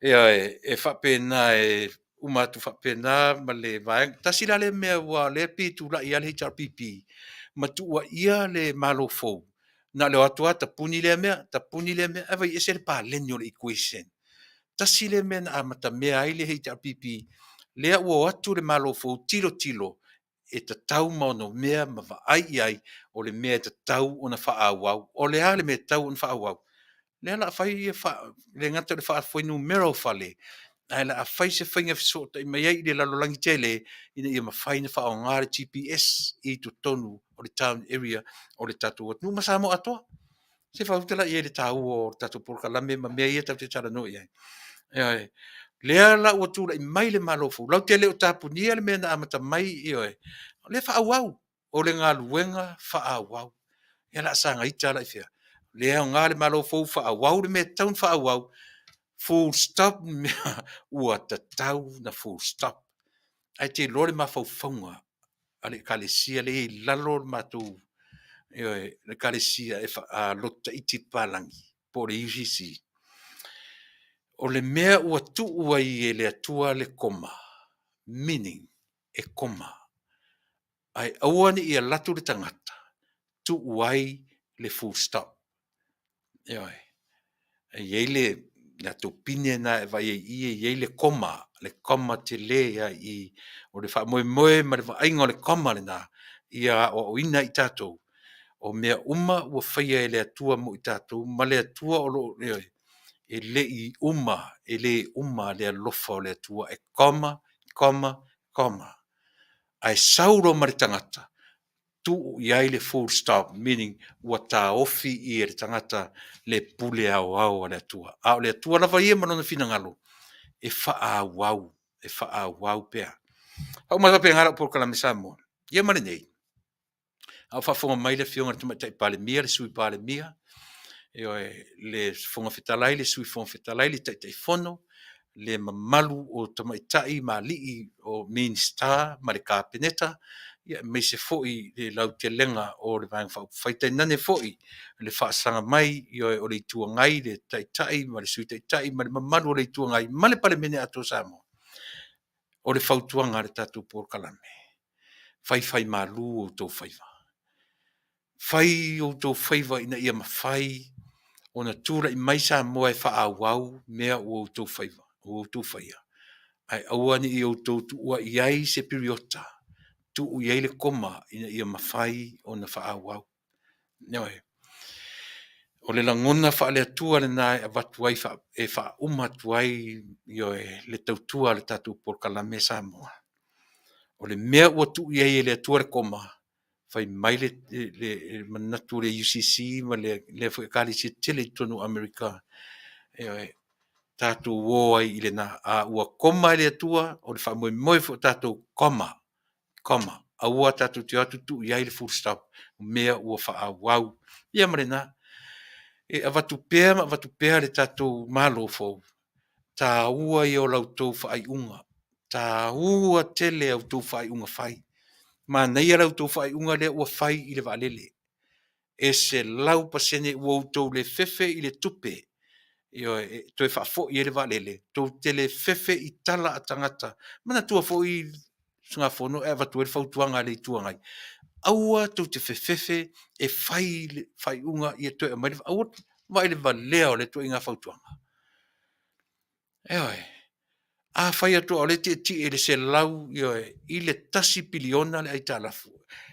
ioe, e faapena e uma atu faapena ma le vaega. Tasi la lea mea aua o lea e pei e tulai lava le HRPP ma tuuaia le Malo fou, na o le o atu lava tapuni lea mea, tapuni lea mea, ae vaai ese le paleni o le equation. Tasi lea mea na amatamea ai le HRPP, lea ua o atu le Malo fou tilotilo e tatau ma onomea ma vaai i ai o le mea e tatau ona faaauau. O le a le mea e tatau ona faaauau? Lea o le a fai e le gata o le faafuainumera o fale, ae o le a fai se faiga e fesootai mai ai i le lalolagi tele ina ia mafai ona faaaoga le GPS i totonu o le town area o le tatou atunuu ma Samoa atoa. Se faautautala i ai i le taua o le tatou polokalame ma mea ia tatou te talanoa i ai. Ioe. Lea la ua tulai mai le Malo fou, latou te le o tapunia le mea na amata mai, ioe, o lea e faaauau, o le galuega faaauau. Ia o le a saga ita la i fea? Le aoga le Malo fou faaauau le mea e tatau ona faaauau, full stop ua tatau ona full stop. Ae te iloa le mafaufauga a le Ekalesia lea e i ai i lalo o le matou, ioe, le Ekalesia Lotu Itiiti Papalagi po o le UCC, o le mea ua tuu ai e le Atua le koma, meaning e koma, ae aua ne i alu atu le tagata tuu ai le full stop. Ioe. E i ai le latou pine lena e vaai ai i i, e i ai le koma, le koma tele lava i i. O le faamoemoe ma le vaaiga o le koma lena, ia aoaoina ai tatou, o mea uma ua faia e le Atua mo i tatou, ma le Atua o lo o, ioe, e le i uma, e le uma le alofa o le Atua, e koma, koma, koma. Ae sau loa ma le tagata, tuu i ai le full stop, meaning ua taofi i e le tagata le pule aoao a le Atua. A o le Atua lava ia ma Lona finagalo, e faaauau, e faaauau pea. Faauma atu faapena lau polokalame Samoa. Ia ma lenei, a o faafofoga mai le Afioga i le Tamaitai Palemia, le Sui Palemia, ioe, le Fofoga Fetalai, le Sui Fofoga Fetalai, le Taitaifono, le mamalu o tamaitai ma alii o Minisita ma le Kapeneta, aemaise foi le lautelega o le Vaega Faaupufai, tainane foi le faasaga mai o le Itu Agai, le Taitai ma le Sui Taitai ma le mamalu o le Itu Agai ma le Palemene atoa o Samoa. O le fautuaga a le tatou polokalame, faifaimalu o outou faiva. Fai outou faiva ina ia mafai ona tulai mai Samoa e faaauau mea ua outou faiva, ua outou faia, ae aua ne i outou tuua i ai se piriota, tuu i ai le koma ina ia mafai ona faaauau. Ioe. O le lagona faale-Atua lena e avatu ai e faauma atu ai, ioe, le tautua a le tatou polokalame Samoa. O le mea ua tuu i ai e le Atua le koma, fai mai le manatu o le UCC ma lea foi Ekalesia tetele i totonu o Amerika, ioe, tatou o ai i lena. A ua koma e le Atua, o le faamoemoe foi o tatou, koma, koma. Aua tatou te o atu tuu i ai le full stop, o mea ua faaauau. Ia ma lena. E avatu pea ma avatu pea le tatou Malo fou, taua ia o la outou faaiuga, taua tele a outou faaiuga fai. Manaia la outou faaiuga lea ua fai i le vaalele. E 100% ua outou le fefe i le tupe, ioe, e toe faafoi ai le vaalele, tou te le fefe i tala a tagata. Manatua foi usugafono e avatu ai le fautuaga a le Itu Agai, aua tou te fefefe e fai le faaiuga ia toe aumai le, aua, vaai le valea o lea ituaiga fautuaga. Ioe. A fai atu o lea e tietie i le 100, ioe, i le 1 piliona le aitalafu,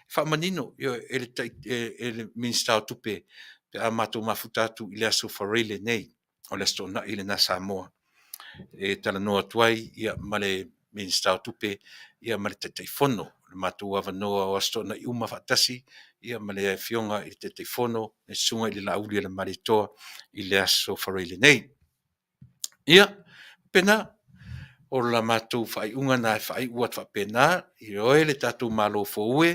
faamanino, ioe, e le, e le Minisita o Tupe pe a matou mafuta atu i le aso Faraile nei, o le Aso Toonai lena Samoa, e talanoa atu ai ia, ma le Minisita o Tupe ia, ma le Taitaifono. O le matou avanoa o Aso Toonai uma faatasi ia, ma le Afioga i le Taitaifono, le Susuga i le Laaulialemalietoa i le aso Faraile nei. Ia, pena, o la matou faaiuga na e faaiu atu faapena, ioe le tatou Malo fou e,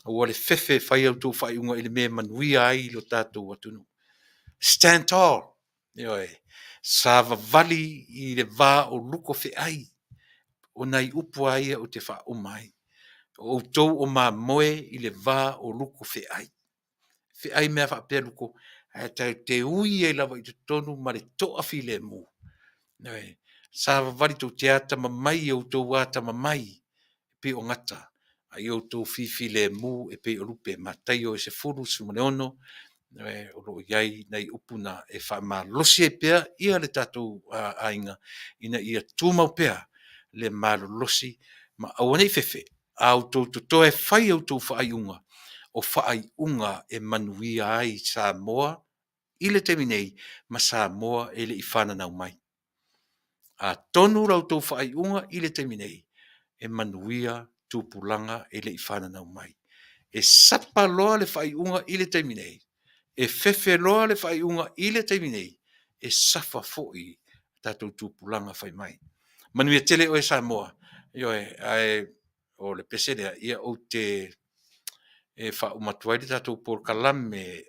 aua le fefe e fai a outou faaiuga i le mea e manuia ai lo tatou atunuu. Stand tall, ioe, savavali i le va o luko feai, o nai upu a ia ou te faauma ai. O outou o mamoe i le va o luko feai. Feai mea faapea luko, ae tatou te ui ai lava i totonu ma le toafilemu. Ioe, savavali tou te atamamai i outou atamamai e pei o gata, a ia outou fifilemu e pei o lupe. Mataio 16, o lo o i ai nai upu na e faamalosi ai pea ia le tatou aiga ina ia tumau pea le malolosi ma aua nei fefe, a outou totoe e fai a outou faaiuga, o faaiuga e manuia ai Samoa i le taimi nei ma Samoa e le i fananau mai. Atonu la outou faaiuga i le taimi nei, e manuia tupulaga e le i fananau mai. E sapa loa le faaiuga i le taimi nei, e fefe loa le faaiuga i le taimi nei, e safa foi tatou tupulaga fai mai. Manuia tele oe Samoa, ioe, ae o le pese lea, ia ou te e faauma atu ai le tatou polokalame,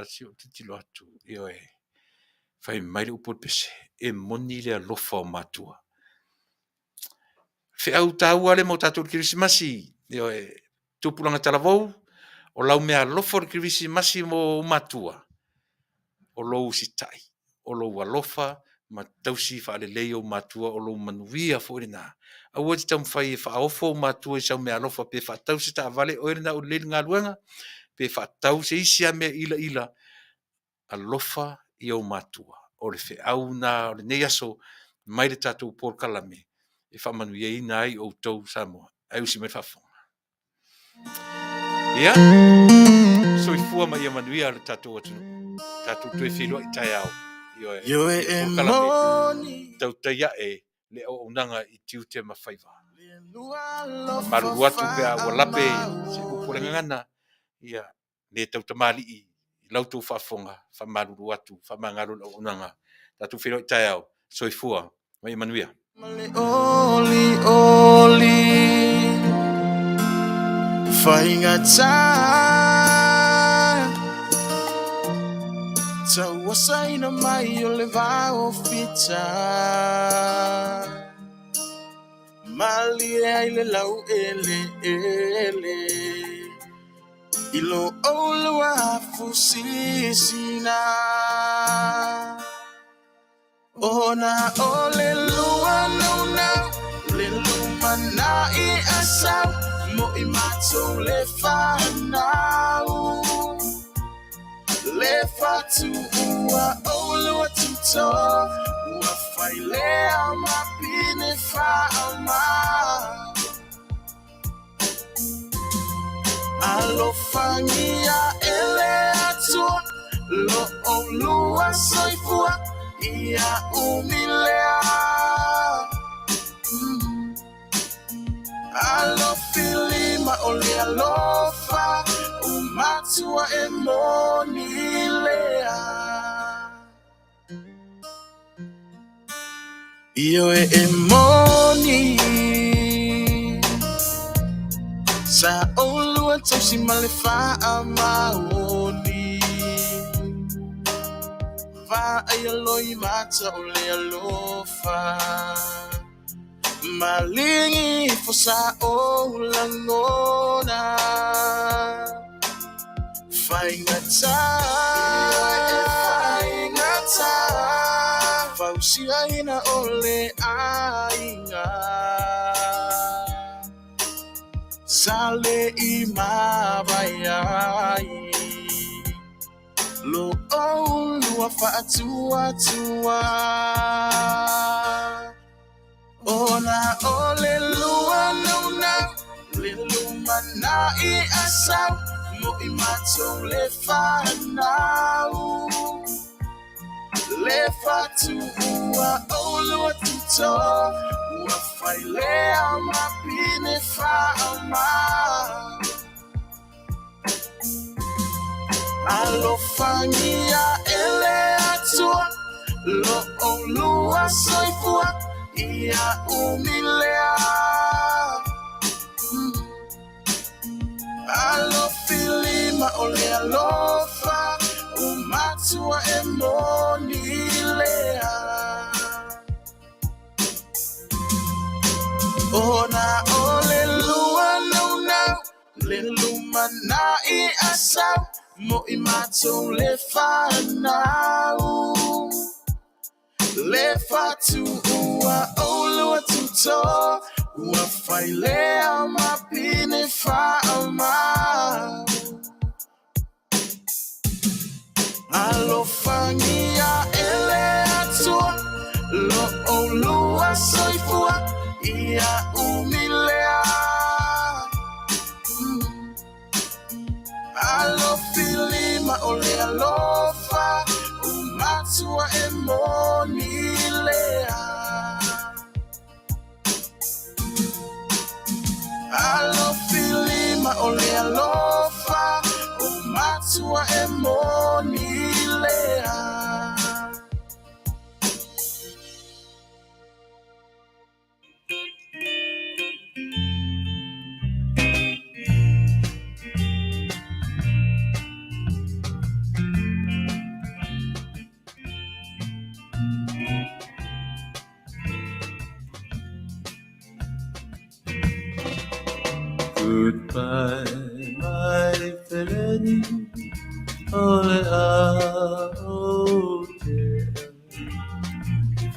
se i ou tilotilo atu, ioe, fai mai le upu a le pese, e moni le alofa o matua. Feau taua lea mo tatou i le Kerisimasi, ioe, tupulaga talavou, o lau meaalofa o le Kerisimasi mo ou matua, o lou usitai, o lou alofa ma tausi faalelei ou matua, o lou manuia foi lena. Aua e te taumafai e faaofo ou matua i sau meaalofa pe faatau se taavale oe lena ua lelei le galuega, pe faatau se isi lava mea ilaila, alofa i ou matua. O le feau lena o lenei aso mai le tatou polokalame e faamanuiaina ai outou Samoa. Ae usi mai le faafofoga. Ia, soifua ma ia manuia le tatou atunuu. Tatou toe feiloai taeao. Ioe, Ioe e moni. Tautai ae le auaunaga i tiute ma faiva. Malulu atu pe a ua lape se upu o le gagana, ia, le tautamalii i la outou faafofoga, faamalulu atu, faamagalo le auaunaga. Tatou feiloai taeao, soifua ma ia manuia. Ma le oli oli faigata tauasaina mai o le vao fita malie ai le lau ele ele i lo oulua fusisina ona o le lua naunau le lumanai asau mo i matou le fanau le fatuua oulua tuto ua fai lea ma pine faamau Alofagia e le Atua lo oulua soifua ia umi lea. Alofilima o le alofa o matua e moni lea. Ioe e moni Sa oulua tausi ma le faamaoni. Vaai alo i mata o le alofa. Malingi ifo sa o lagona. Faigata, faigata, fausiaina o le aiga. Sa le i mavae ai lo oulua faatuatua. Ona o le lua naunau, le lumanai asau, mo i matou le fanau. Le fatuua oulua tuto, ua failea ma pine faamau. Alofagia e le Atua lo oulua soifua ia umi lea. Alofilima o le alofa, o matua e moni lea. Ona o le lua naunau, le lumanai asau, mo i matou le fanau. Le fatuua oulua tuto, ua failea ma pine faamau. Alofagia e le Atua lo oulua soifua ia umi lea. Alofilima o le alofa, o matua e moni lea. Alofilima o le alofa, o matua e moni lea. Goodbye, my feleni, o le a o te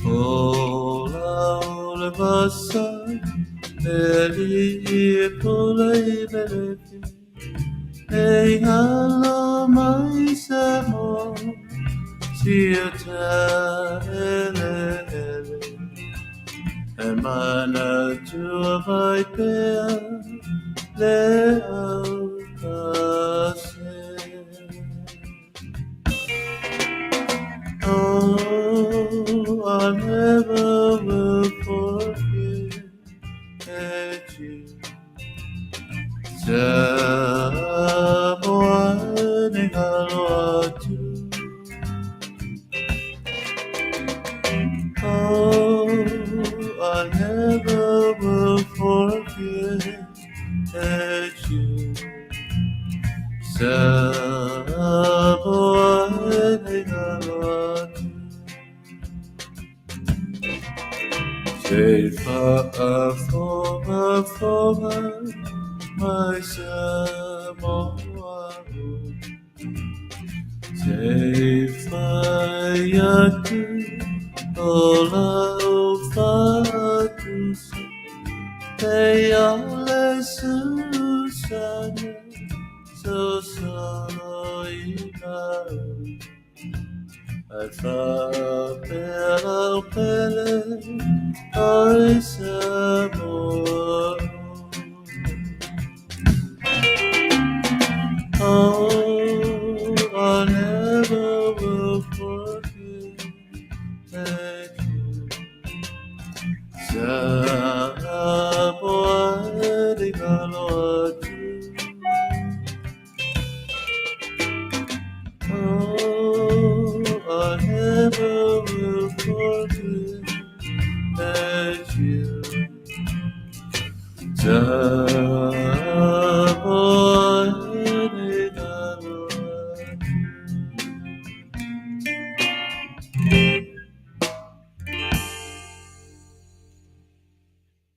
Fola o le vasa, le li i pule i belefi, e ngalo mai sa mo, si o ta ele ele. E mana tua vai pea, le au se. Oh, I never will forget you. Samoa ni ngalo atu. Oh, I never will forget you. Samoa ni ngalo atu. Te whaafonga fonga mai Samoa o. Te whai atu o lau whatusa. Te ale susana so solo i nau. Ai whapea o pele ai Samoa. Oh, I never will forget you. Samoa ni ngalo atu. Oh, I never will forget you.